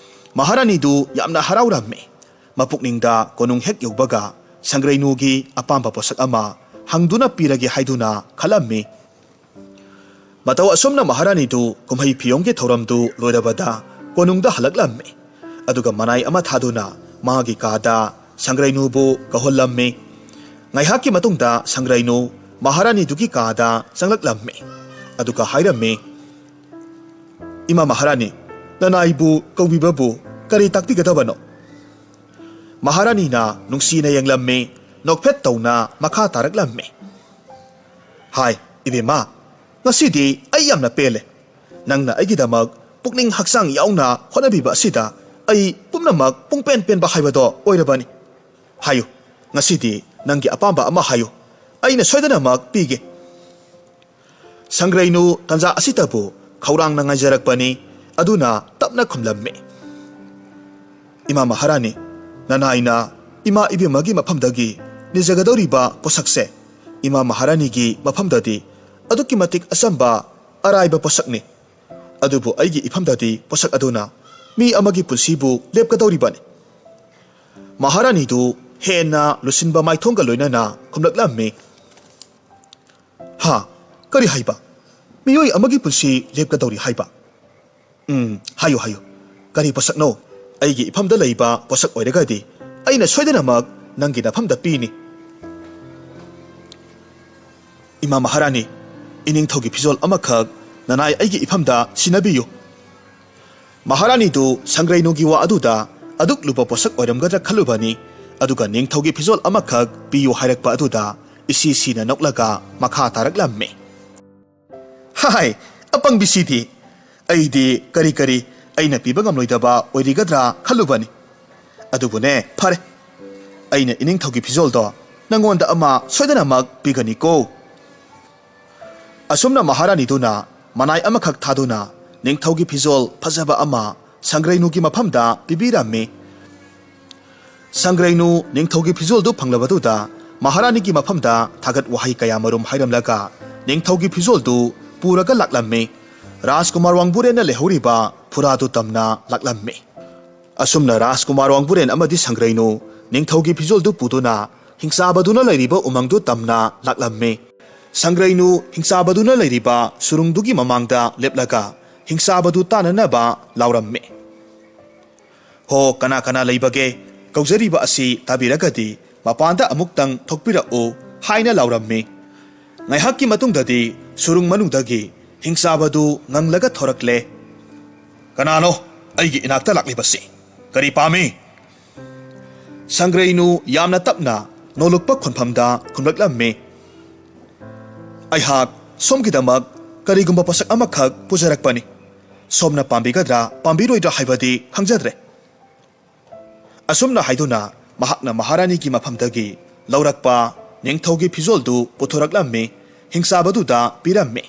ꯃꯍꯥꯔꯥꯅꯤꯗꯨ ꯌꯥꯝꯅ ꯍꯔꯥꯎꯔꯝꯃꯤ꯫ ꯃꯄꯨꯛꯅꯤꯡꯗ ꯀꯣꯅꯨꯡ ꯍꯦꯛ ꯌꯧꯕꯒ ꯁꯪꯒ꯭ꯔꯩꯅꯨꯒꯤ ꯑꯄꯥꯝꯕ ꯄꯣꯠꯁꯛ ꯑꯃ ꯍꯪꯗꯨꯅ ꯄꯤꯔꯒꯦ ꯍꯥꯏꯗꯨꯅ ꯈꯜꯂꯝꯃꯤ꯫ ꯃꯇꯧ ꯑꯁꯨꯝꯅ ꯃꯍꯥꯔꯥꯅꯤꯗꯨ ꯀꯨꯝꯍꯩ ꯐꯤꯌꯣꯡꯒꯤ ꯊꯧꯔꯝꯗꯨ ꯂꯣꯏꯔꯕꯗ ꯀꯣꯅꯨꯡꯗ ꯍꯜꯂꯛꯂꯝꯃꯤ꯫ ꯑꯗꯨꯒ ꯃꯅꯥꯏ ꯑꯃ ꯊꯥꯗꯨꯅ ꯃꯥꯒꯤ ꯀꯥꯗ ꯁꯪꯒ꯭ꯔꯩꯅꯨꯕꯨ ꯀꯧꯍꯜꯂꯝꯃꯤ꯫ ꯉꯥꯏꯍꯥꯛꯀꯤ ꯃꯇꯨꯡꯗ ꯁꯪꯒ꯭ꯔꯩꯅꯨ ꯃꯍꯥꯔꯥꯅꯤꯗꯨꯒꯤ ꯀꯥꯗ ꯆꯪꯂꯛꯂꯝꯃꯤ꯫ ꯑꯗꯨꯒ ꯍꯥꯏꯔꯝꯃꯤ, "ꯏꯃꯥ ꯃꯍꯥꯔꯥꯅꯤ, ꯅꯅꯥꯏꯕꯨ ꯀꯧꯕꯤꯕꯕꯨ ꯀꯔꯤ ꯇꯥꯛꯄꯤꯒꯗꯕꯅꯣ?" ꯃꯍꯥꯔꯥꯅꯤꯅ ꯅꯨꯡꯁꯤꯅ ꯌꯦꯡꯂꯝꯃꯤ, ꯅꯣꯛꯐꯦꯠ ꯇꯧꯅ ꯃꯈꯥ ꯇꯥꯔꯛꯂꯝꯃꯤ, "ꯍꯥꯏ, ꯏꯕꯦꯝꯃ, ꯉꯁꯤꯗꯤ ꯑꯩ ꯌꯥꯝꯅ ꯄꯦꯜꯂꯦ꯫ ꯅꯪꯅ ꯑꯩꯒꯤꯗꯃꯛ ꯄꯨꯛꯅꯤꯡ ꯍꯛꯆꯥꯡ ꯌꯥꯎꯅ ꯍꯣꯠꯅꯕꯤꯕ ꯑꯁꯤꯗ ꯑꯩ ꯄꯨꯝꯅꯃꯛ ꯄꯨꯡꯄꯦꯟ ꯄꯦꯟꯕ ꯍꯥꯏꯕꯗꯣ ꯑꯣꯏꯔꯕꯅꯤ꯫ ꯍꯥꯏꯌꯨ, ꯉꯁꯤꯗꯤ ꯅꯪꯒꯤ ꯑꯄꯥꯝꯕ ꯑꯃ ꯍꯥꯏꯌꯨ, ꯑꯩꯅ ꯁꯣꯏꯗꯅꯃꯛ ꯄꯤꯒꯦ꯫" ꯁꯪꯒ꯭ꯔꯩꯅꯨ ꯇꯟꯖꯥ ꯑꯁꯤꯇꯕꯨ ꯈꯧꯔꯥꯡꯅ ꯉꯥꯏꯖꯔꯛꯄꯅꯤ꯫ ꯑꯗꯨꯅ ꯇꯞꯅ ꯈꯨꯝꯂꯝꯃꯤ, "ꯏꯃꯥ ꯃꯍꯥꯔꯥꯅꯤ, ꯅꯅꯥꯏꯅ ꯏꯃꯥ ꯏꯕꯦꯝꯃꯒꯤ ꯃꯐꯝꯗꯒꯤ ꯅꯤꯖꯒꯗꯧꯔꯤꯕ ꯄꯣꯠꯁꯛꯁꯦ ꯏꯃꯥ ꯃꯍꯥꯔꯥꯅꯤꯒꯤ ꯃꯐꯝꯗꯗꯤ ꯑꯗꯨꯛꯀꯤ ꯃꯇꯤꯛ ꯑꯆꯝꯕ, ꯑꯔꯥꯏꯕ ꯄꯣꯠꯁꯛꯅꯤ꯫ ꯑꯗꯨꯕꯨ ꯑꯩꯒꯤ ꯏꯐꯝꯗꯗꯤ ꯄꯣꯠꯁꯛ ꯑꯗꯨꯅ ꯃꯤ ꯑꯃꯒꯤ ꯄꯨꯟꯁꯤꯕꯨ ꯂꯦꯞꯀꯗꯧꯔꯤꯕꯅꯤ꯫" ꯃꯍꯥꯔꯥꯅꯤꯗꯨ ꯍꯦꯟꯅ ꯂꯨꯁꯤꯟꯕ ꯃꯥꯏꯊꯣꯡꯒ ꯂꯣꯏꯅꯅ ꯈꯨꯝꯂꯛꯂꯝꯃꯤ, "ꯍꯥ? ꯀꯔꯤ ꯍꯥꯏꯕ? ꯃꯤꯑꯣꯏ ꯑꯃꯒꯤ ꯄꯨꯟꯁꯤ ꯂꯦꯞꯀꯗꯧꯔꯤ ꯍꯥꯏꯕ? ꯎꯝ, ꯍꯥꯏꯌꯨ, ꯍꯥꯏꯌꯨ꯫ ꯀꯔꯤ ꯄꯣꯠꯁꯛꯅꯣ? ꯑꯩꯒꯤ ꯏꯐꯝꯗ ꯂꯩꯕ ꯄꯣꯠꯁꯛ ꯑꯣꯏꯔꯒꯗꯤ ꯑꯩꯅ ꯁꯣꯏꯗꯅꯃꯛ ꯅꯪꯒꯤ ꯅꯐꯝꯗ ꯄꯤꯅꯤ꯫" "ꯏꯃꯥ ꯃꯍꯥꯔꯥꯅꯤ, ꯏꯅꯤꯡꯊꯧꯒꯤ ꯐꯤꯖꯣꯜ ꯑꯃꯈꯛ ꯅꯅꯥꯏ ꯑꯩꯒꯤ ꯏꯐꯝꯗ ꯁꯤꯟꯅꯕꯤꯌꯨ꯫" ꯃꯍꯥꯔꯥꯅꯤꯗꯨ ꯁꯪꯒ꯭ꯔꯩꯅꯨꯒꯤ ꯋꯥ ꯑꯗꯨꯗ ꯑꯗꯨꯛ ꯂꯨꯕ ꯄꯣꯠꯁꯛ ꯑꯣꯏꯔꯝꯒꯗ꯭ꯔꯥ ꯈꯜꯂꯨꯕꯅꯤ꯫ ꯑꯗꯨꯒ ꯅꯤꯡꯊꯧꯒꯤ ꯐꯤꯖꯣꯜ ꯑꯃꯈꯛ ꯄꯤꯌꯨ ꯍꯥꯏꯔꯛꯄ ꯑꯗꯨꯗ ꯏꯁꯤ ꯁꯤꯅ ꯅꯣꯛꯂꯒ ꯃꯈꯥ ꯇꯥꯔꯛꯂꯝꯃꯤ, "ꯍꯥꯏ, ꯑꯄꯪꯕꯤꯁꯤꯗꯤ! ꯑꯩꯗꯤ ꯀꯔꯤ ꯀꯔꯤ ꯑꯩꯅ ꯄꯤꯕ ꯉꯝꯂꯣꯏꯗꯕ ꯑꯣꯏꯔꯤꯒꯗ꯭ꯔꯥ ꯈꯜꯂꯨꯕꯅꯤ꯫ ꯑꯗꯨꯕꯨꯅꯦ, ꯐꯔꯦ, ꯑꯩꯅ ꯏꯅꯤꯡꯊꯧꯒꯤ ꯐꯤꯖꯣꯜꯗꯣ ꯅꯪꯉꯣꯟꯗ ꯑꯃ ꯁꯣꯏꯗꯅꯃꯛ ꯄꯤꯒꯅꯤꯀꯣ꯫" ꯑꯁꯨꯝꯅ ꯃꯍꯥꯔꯥꯅꯤꯗꯨꯅ ꯃꯅꯥꯏ ꯑꯃꯈꯛ ꯊꯥꯗꯨꯅ ꯅꯤꯡꯊꯧꯒꯤ ꯐꯤꯖꯣꯜ ꯐꯖꯕ ꯑꯃ ꯁꯪꯒ꯭ꯔꯩꯅꯨꯒꯤ ꯃꯐꯝꯗ ꯄꯤꯕꯤꯔꯝꯃꯤ꯫ ꯁꯪꯒ꯭ꯔꯩꯅꯨ ꯅꯤꯡꯊꯧꯒꯤ ꯐꯤꯖꯣꯜꯗꯨ ꯐꯪꯂꯕꯗꯨꯗ ꯃꯍꯥꯔꯥꯅꯤꯒꯤ ꯃꯐꯝꯗ ꯊꯥꯒꯠ ꯋꯥꯍꯩ ꯀꯌꯥꯃꯔꯨꯝ ꯍꯥꯏꯔꯝꯂꯒ ꯅꯤꯡꯊꯧꯒꯤ ꯐꯤꯖꯣꯜꯗꯨ ꯄꯨꯔꯒ ꯂꯥꯛꯂꯝꯃꯤ꯫ ꯔꯥꯖꯀꯨꯃꯥꯔ ꯋꯥꯡꯕꯨꯔꯦꯟꯅ ꯂꯩꯍꯧꯔꯤꯕ ꯐꯨꯔꯥꯗꯨ ꯇꯝꯅ ꯂꯥꯛꯂꯝꯃꯤ꯫ ꯑꯁꯨꯝꯅ ꯔꯥꯖꯀꯨꯃꯥꯔ ꯋꯥꯡꯕꯨꯔꯦꯟ ꯑꯃꯗꯤ ꯁꯪꯒ꯭ꯔꯩꯅꯨ ꯅꯤꯡꯊꯧꯒꯤ ꯐꯤꯖꯣꯜꯗꯨ ꯄꯨꯗꯨꯅ ꯍꯤꯡꯆꯥꯕꯗꯨꯅ ꯂꯩꯔꯤꯕ ꯎꯃꯪꯗꯨ ꯇꯝꯅ ꯂꯥꯛꯂꯝꯃꯤ꯫ ꯁꯪꯒ꯭ꯔꯩꯅꯨ ꯍꯤꯡꯆꯥꯕꯗꯨꯅ ꯂꯩꯔꯤꯕ ꯁꯨꯔꯨꯡꯗꯨꯒꯤ ꯃꯃꯥꯡꯗ ꯂꯦꯞꯂꯒ ꯍꯤꯡꯆꯥꯕꯗꯨ ꯇꯥꯅꯅꯕ ꯂꯥꯎꯔꯝꯃꯤ꯫ ꯍꯣ, ꯀꯅꯥ ꯀꯅꯥ ꯂꯩꯕꯒꯦ? ꯀꯧꯖꯔꯤꯕ ꯑꯁꯤ ꯇꯥꯕꯤꯔꯒꯗꯤ ꯃꯄꯥꯟꯗ ꯑꯃꯨꯛꯇꯪ ꯊꯣꯛꯄꯤꯔꯛꯎ ꯍꯥꯏꯅ ꯂꯥꯎꯔꯝꯃꯤ꯫ ꯉꯥꯏꯍꯥꯛꯀꯤ ꯃꯇꯨꯡꯗꯗꯤ ꯁꯨꯔꯨꯡ ꯃꯅꯨꯡꯗꯒꯤ ꯍꯤꯡꯆꯥꯕꯗꯨ ꯉꯪꯂꯒ ꯊꯣꯔꯛꯂꯦ꯫ "ꯀꯅꯥꯅꯣ ꯑꯩꯒꯤ ꯏꯅꯥꯛꯇ ꯂꯥꯛꯂꯤꯕꯁꯤ? ꯀꯔꯤ ꯄꯥꯝꯃꯤ?" ꯁꯪꯒ꯭ꯔꯩꯅꯨ ꯌꯥꯝꯅ ꯇꯞꯅ ꯅꯣꯂꯨꯛꯄ ꯈꯣꯟꯐꯝꯗ ꯈꯨꯝꯂꯛꯂꯝꯃꯤ꯫ "ꯑꯩꯍꯥꯛ ꯁꯣꯝꯒꯤꯗꯃꯛ ꯀꯔꯤꯒꯨꯝꯕ ꯄꯣꯠꯁꯛ ꯑꯃꯈꯛ ꯄꯨꯖꯔꯛꯄꯅꯤ꯫ ꯁꯣꯝꯅ ꯄꯥꯝꯕꯤꯒꯗ꯭ꯔꯥ ꯄꯥꯝꯕꯤꯔꯣꯏꯗ꯭ꯔꯥ ꯍꯥꯏꯕꯗꯤ ꯈꯪꯖꯗ꯭ꯔꯦ꯫" ꯑꯁꯨꯝꯅ ꯍꯥꯏꯗꯨꯅ ꯃꯍꯥꯛꯅ ꯃꯍꯥꯔꯥꯅꯤꯒꯤ ꯃꯐꯝꯗꯒꯤ ꯂꯧꯔꯛꯄ ꯅꯤꯡꯊꯧꯒꯤ ꯐꯤꯖꯣꯜꯗꯨ ꯄꯨꯊꯣꯔꯛꯂꯝꯃꯤ, ꯍꯤꯡꯆꯥꯕꯗꯨꯗ ꯄꯤꯔꯝꯃꯤ꯫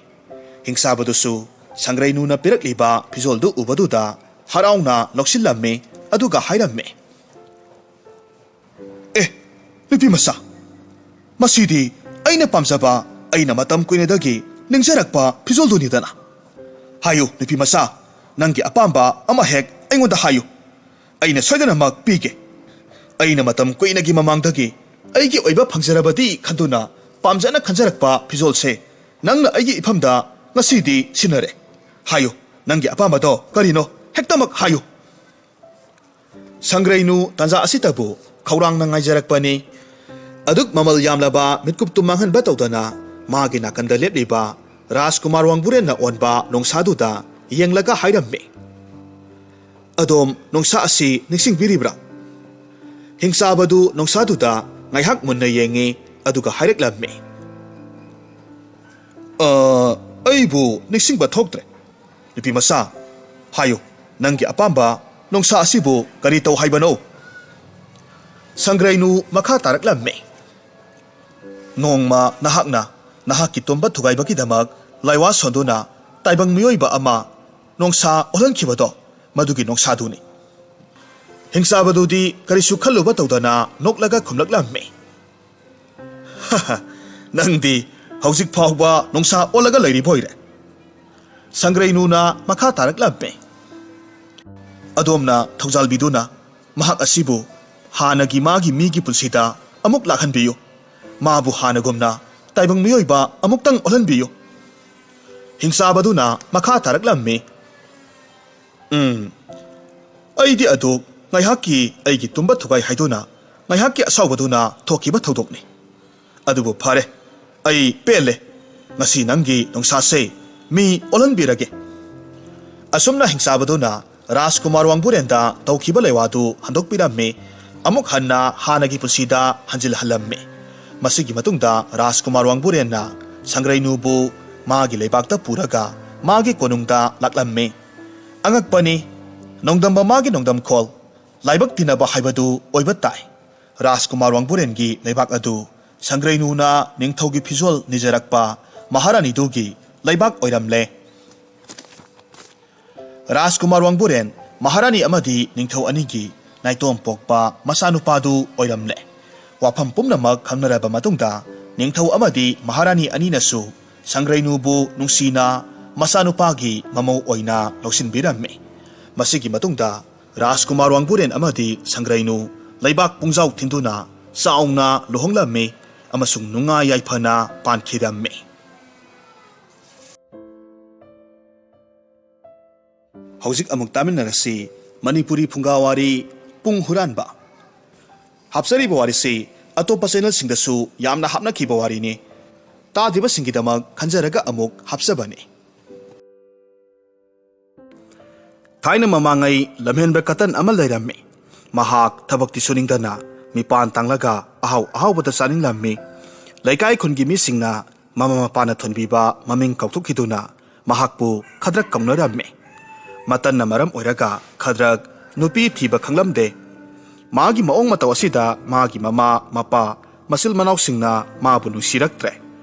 ꯍꯤꯡꯆꯥꯕꯗꯨꯁꯨ ꯁꯪꯒ꯭ꯔꯩꯅꯨꯅ ꯄꯤꯔꯛꯂꯤꯕ ꯐꯤꯖꯣꯜꯗꯨ ꯎꯕꯗꯨꯗ ꯍꯔꯥꯎꯅ ꯂꯧꯁꯤꯜꯂꯝꯃꯤ, ꯑꯗꯨꯒ ꯍꯥꯏꯔꯝꯃꯤ, "ꯑꯦ, ꯅꯨꯄꯤ ꯃꯆꯥ, ꯃꯁꯤꯗꯤ ꯑꯩꯅ ꯄꯥꯝꯖꯕ, ꯑꯩꯅ ꯃꯇꯝ ꯀꯨꯏꯅꯗꯒꯤ ꯅꯤꯡꯖꯔꯛꯄ ꯐꯤꯖꯣꯜꯗꯨꯅꯤꯗꯅ꯫ ꯍꯥꯏꯌꯨ ꯅꯨꯄꯤ ꯃꯆꯥ, ꯅꯪꯒꯤ ꯑꯄꯥꯝꯕ ꯑꯃ ꯍꯦꯛ ꯑꯩꯉꯣꯟꯗ ꯍꯥꯏꯌꯨ꯫ ꯑꯩꯅ ꯁꯣꯏꯗꯅꯃꯛ ꯄꯤꯒꯦ꯫ ꯑꯩꯅ ꯃꯇꯝ ꯀꯨꯏꯅꯒꯤ ꯃꯃꯥꯡꯗꯒꯤ ꯑꯩꯒꯤ ꯑꯣꯏꯕ ꯐꯪꯖꯔꯕꯗꯤ ꯈꯟꯗꯨꯅ ꯄꯥꯝꯖꯅ ꯈꯟꯖꯔꯛꯄ ꯐꯤꯖꯣꯜꯁꯦ ꯅꯪꯅ ꯑꯩꯒꯤ ꯏꯐꯝꯗ ꯉꯁꯤꯗꯤ ꯁꯤꯟꯅꯔꯦ꯫ ꯍꯥꯏꯌꯨ, ꯅꯪꯒꯤ ꯑꯄꯥꯝꯕꯗꯣ ꯀꯔꯤꯅꯣ? ꯍꯦꯛꯇꯃꯛ ꯍꯥꯏꯌꯨ꯫" ꯁꯪꯒ꯭ꯔꯩꯅꯨ ꯇꯥꯟꯖꯥ ꯑꯁꯤꯗꯕꯨ ꯈꯧꯔꯥꯡꯅ ꯉꯥꯏꯖꯔꯛꯄꯅꯤ꯫ ꯑꯗꯨꯛ ꯃꯃꯜ ꯌꯥꯝꯂꯕ ꯃꯤꯠꯀꯨꯞꯇꯨ ꯃꯥꯡꯍꯟꯕ ꯇꯧꯗꯅ ꯃꯥꯒꯤ ꯅꯥꯀꯟꯗ ꯂꯦꯞꯂꯤꯕ ꯔꯥꯖꯀꯨꯃꯥꯔ ꯋꯥꯡꯕꯨꯔꯦꯟꯅ ꯑꯣꯟꯕ ꯅꯣꯡꯁꯥꯗꯨꯗ ꯌꯦꯡꯂꯒ ꯍꯥꯏꯔꯝꯃꯤ, "ꯑꯗꯣꯝ ꯅꯣꯡꯁꯥ ꯑꯁꯤ ꯅꯤꯡꯁꯤꯡꯕꯤꯔꯤꯕ꯭ꯔꯥ?" ꯍꯤꯡꯆꯥꯕꯗꯨ ꯅꯣꯡꯁꯥꯗꯨꯗ ꯉꯥꯏꯍꯥꯛ ꯃꯨꯟꯅ ꯌꯦꯡꯉꯤ, ꯑꯗꯨꯒ ꯍꯥꯏꯔꯛꯂꯝꯃꯤ, "ꯑ, ꯑꯩꯕꯨ ꯅꯤꯡꯁꯤꯡꯕ ꯊꯣꯛꯇ꯭ꯔꯦ꯫ ꯅꯨꯄꯤ ꯃꯆꯥ, ꯍꯥꯏꯌꯨ, ꯅꯪꯒꯤ ꯑꯄꯥꯝꯕ ꯅꯣꯡꯁꯥ ꯑꯁꯤꯕꯨ ꯀꯔꯤ ꯇꯧ ꯍꯥꯏꯕꯅꯣ?" ꯁꯪꯒ꯭ꯔꯩꯅꯨ ꯃꯈꯥ ꯇꯥꯔꯛꯂꯝꯃꯤ, "ꯅꯣꯡꯃ ꯅꯍꯥꯛꯅ ꯅꯍꯥꯛꯀꯤ ꯇꯣꯝꯕ ꯊꯨꯒꯥꯏꯕꯒꯤꯗꯃꯛ ꯂꯥꯏꯋꯥ ꯁꯣꯟꯗꯨꯅ ꯇꯥꯏꯕꯪ ꯃꯤꯑꯣꯏꯕ ꯑꯃ ꯅꯣꯡꯁꯥ ꯑꯣꯜꯍꯟꯈꯤꯕꯗꯣ, ꯃꯗꯨꯒꯤ ꯅꯣꯡꯁꯥꯗꯨꯅꯤ꯫" ꯍꯤꯡꯆꯥꯕꯗꯨꯗꯤ ꯀꯔꯤꯁꯨ ꯈꯜꯂꯨꯕ ꯇꯧꯗꯅ ꯅꯣꯛꯂꯒ ꯈꯨꯝꯂꯛꯂꯝꯃꯤ, "ꯅꯪꯗꯤ ꯍꯧꯖꯤꯛ ꯐꯥꯎꯕ ꯅꯣꯡꯁꯥ ꯑꯣꯜꯂꯒ ꯂꯩꯔꯤꯕ ꯑꯣꯏꯔꯦ꯫" ꯁꯪꯒ꯭ꯔꯩꯅꯨꯅ ꯃꯈꯥ ꯇꯥꯔꯛꯂꯝꯃꯤ, "ꯑꯗꯣꯝꯅ ꯊꯧꯖꯥꯜꯕꯤꯗꯨꯅ ꯃꯍꯥꯛ ꯑꯁꯤꯕꯨ ꯍꯥꯟꯅꯒꯤ ꯃꯥꯒꯤ ꯃꯤꯒꯤ ꯄꯨꯟꯁꯤꯗ ꯑꯃꯨꯛ ꯂꯥꯛꯍꯟꯕꯤꯌꯨ꯫ ꯃꯥꯕꯨ ꯍꯥꯟꯅꯒꯨꯝꯅ ꯇꯥꯏꯕꯪ ꯃꯤꯑꯣꯏꯕ ꯑꯃꯨꯛꯇꯪ ꯑꯣꯜꯍꯟꯕꯤꯌꯨ꯫" ꯍꯤꯡꯆꯥꯕꯗꯨꯅ ꯃꯈꯥ ꯇꯥꯔꯛꯂꯝꯃꯤ, "ꯎꯝ, ꯑꯩꯗꯤ ꯑꯗꯨ ꯉꯥꯏꯍꯥꯛꯀꯤ ꯑꯩꯒꯤ ꯇꯨꯝꯕ ꯊꯨꯒꯥꯏ ꯍꯥꯏꯗꯨꯅ ꯉꯥꯏꯍꯥꯛꯀꯤ ꯑꯁꯥꯎꯕꯗꯨꯅ ꯊꯣꯛꯈꯤꯕ ꯊꯧꯗꯣꯛꯅꯤ꯫ ꯑꯗꯨꯕꯨ ꯐꯔꯦ, ꯑꯩ ꯄꯦꯜꯂꯦ꯫ ꯉꯁꯤ ꯅꯪꯒꯤ ꯅꯨꯡꯁꯥꯁꯦ ꯃꯤ ꯑꯣꯜꯍꯟꯕꯤꯔꯒꯦ꯫ ꯑꯁꯨꯝꯅ ꯍꯤꯡꯆꯥꯕꯗꯨꯅ ꯔꯥꯖꯀꯨꯃꯥꯔ ꯋꯥꯡꯕꯨꯔꯦꯟꯗ ꯇꯧꯈꯤꯕ ꯂꯩꯋꯥꯗꯨ ꯍꯟꯗꯣꯛꯄꯤꯔꯝꯃꯤ꯫ ꯑꯃꯨꯛ ꯍꯟꯅ ꯍꯥꯟꯅꯒꯤ ꯄꯨꯟꯁꯤꯗ ꯍꯟꯖꯤꯜꯍꯜꯂꯝꯃꯤ꯫ ꯃꯁꯤꯒꯤ ꯃꯇꯨꯡꯗ ꯔꯥꯖꯀꯨꯃꯥꯔ ꯋꯥꯡꯕꯨꯔꯦꯟꯅ ꯁꯪꯒ꯭ꯔꯩꯅꯨꯕꯨ ꯃꯥꯒꯤ ꯂꯩꯕꯥꯛꯇ ꯄꯨꯔꯒ ꯃꯥꯒꯤ ꯀꯣꯅꯨꯡꯗ ꯂꯥꯛꯂꯝꯃꯤ꯫ ꯑꯉꯛꯄꯅꯤ, ꯅꯣꯡꯗꯝꯕ ꯃꯥꯒꯤ ꯅꯣꯡꯗꯝꯈꯣꯜ, ꯂꯥꯏꯕꯛ ꯇꯤꯟꯅꯕ ꯍꯥꯏꯕꯗꯨ ꯑꯣꯏꯕ ꯇꯥꯏ꯫ ꯔꯥꯖꯀꯨꯃꯥꯔ ꯋꯥꯡꯕꯨꯔꯦꯟꯒꯤ ꯂꯩꯕꯥꯛ ꯑꯗꯨ ꯁꯪꯒ꯭ꯔꯩꯅꯨꯅ ꯅꯤꯡꯊꯧꯒꯤ ꯐꯤꯖꯣꯜ ꯅꯤꯖꯔꯛꯄ ꯃꯍꯥꯔꯥꯅꯤꯗꯨꯒꯤ ꯂꯩꯕꯥꯛ ꯑꯣꯏꯔꯝꯂꯦ꯫ ꯔꯥꯖꯀꯨꯃꯥꯔ ꯋꯥꯡꯕꯨꯔꯦꯟ ꯃꯍꯥꯔꯥꯅꯤ ꯑꯃꯗꯤ ꯅꯤꯡꯊꯧ ꯑꯅꯤꯒꯤ ꯅꯥꯏꯇꯣꯝ ꯄꯣꯛꯄ ꯃꯆꯥꯅꯨꯄꯥꯗꯨ ꯑꯣꯏꯔꯝꯂꯦ꯫ ꯋꯥꯐꯝ ꯄꯨꯝꯅꯃꯛ ꯈꯪꯅꯔꯕ ꯃꯇꯨꯡꯗ ꯅꯤꯡꯊꯧ ꯑꯃꯗꯤ ꯃꯍꯥꯔꯥꯅꯤ ꯑꯅꯤꯅꯁꯨ ꯁꯪꯒ꯭ꯔꯩꯅꯨꯕꯨ ꯅꯨꯡꯁꯤꯅ ꯃꯆꯥꯅꯨꯄꯥꯒꯤ ꯃꯃꯧ ꯑꯣꯏꯅ ꯂꯧꯁꯤꯟꯕꯤꯔꯝꯃꯤ꯫ ꯃꯁꯤꯒꯤ ꯃꯇꯨꯡꯗ ꯔꯥꯖꯀꯨꯃꯥꯔ ꯋꯥꯡꯕꯨꯔꯦꯟ ꯑꯃꯗꯤ ꯁꯪꯒ꯭ꯔꯩꯅꯨ ꯂꯩꯕꯥꯛ ꯄꯨꯡꯖꯥꯎ ꯊꯤꯟꯗꯨꯅ ꯆꯥꯎꯅ ꯂꯨꯍꯣꯡꯂꯝꯃꯤ ꯑꯃꯁꯨꯡ ꯅꯨꯡꯉꯥꯏ ꯌꯥꯏꯐꯅ ꯄꯥꯟꯈꯤꯔꯝꯃꯤ꯫ ꯍꯧꯖꯤꯛ ꯑꯃꯨꯛ ꯇꯥꯃꯤꯟꯅꯔꯁꯤ ꯃꯅꯤꯄꯨꯔꯤ ꯐꯨꯡꯒꯥ ꯋꯥꯔꯤ ꯄꯨꯡ ꯍꯨꯔꯥꯟꯕ꯫ ꯍꯥꯞꯆꯔꯤꯕ ꯋꯥꯔꯤꯁꯤ ꯑꯇꯣꯞꯄ ꯆꯦꯅꯦꯜꯁꯤꯡꯗꯁꯨ ꯌꯥꯝꯅ ꯍꯥꯞꯅꯈꯤꯕ ꯋꯥꯔꯤꯅꯤ꯫ ꯇꯥꯗ꯭ꯔꯤꯕꯁꯤꯡꯒꯤꯗꯃꯛ ꯈꯟꯖꯔꯒ ꯑꯃꯨꯛ ꯍꯥꯞꯆꯕꯅꯤ꯫ ꯊꯥꯏꯅ ꯃꯃꯥꯡꯉꯩ ꯂꯝꯍꯦꯟꯕ ꯀꯇꯟ ꯑꯃ ꯂꯩꯔꯝꯃꯤ꯫ ꯃꯍꯥꯛ ꯊꯕꯛꯇꯤ ꯁꯨꯅꯤꯡꯗꯅ ꯃꯤꯄꯥꯟ ꯇꯥꯡꯂꯒ ꯑꯍꯥꯎ ꯑꯍꯥꯎꯕꯗ ꯆꯥꯅꯤꯡꯂꯝꯃꯤ꯫ ꯂꯩꯀꯥꯏ ꯈꯨꯟꯒꯤ ꯃꯤꯁꯤꯡꯅ ꯃꯃꯥ ꯃꯄꯥꯅ ꯊꯣꯟꯕꯤꯕ ꯃꯃꯤꯡ ꯀꯥꯎꯊꯣꯛꯈꯤꯗꯨꯅ ꯃꯍꯥꯛꯄꯨ ꯈꯗ꯭ꯔꯛ ꯀꯧꯅꯔꯝꯃꯤ꯫ ꯃꯇꯟꯅ ꯃꯔꯝ ꯑꯣꯏꯔꯒ ꯈꯗ꯭ꯔꯛ ꯅꯨꯄꯤ ꯊꯤꯕ ꯈꯪꯂꯝꯗꯦ꯫ ꯃꯥꯒꯤ ꯃꯑꯣꯡ ꯃꯇꯧ ꯑꯁꯤꯗ ꯃꯥꯒꯤ ꯃꯃꯥ ꯃꯄꯥ ꯃꯆꯤꯜ ꯃꯅꯥꯎꯁꯤꯡꯅ ꯃꯥꯕꯨ ꯅꯨꯡꯁꯤꯔꯛꯇ꯭ꯔꯦ,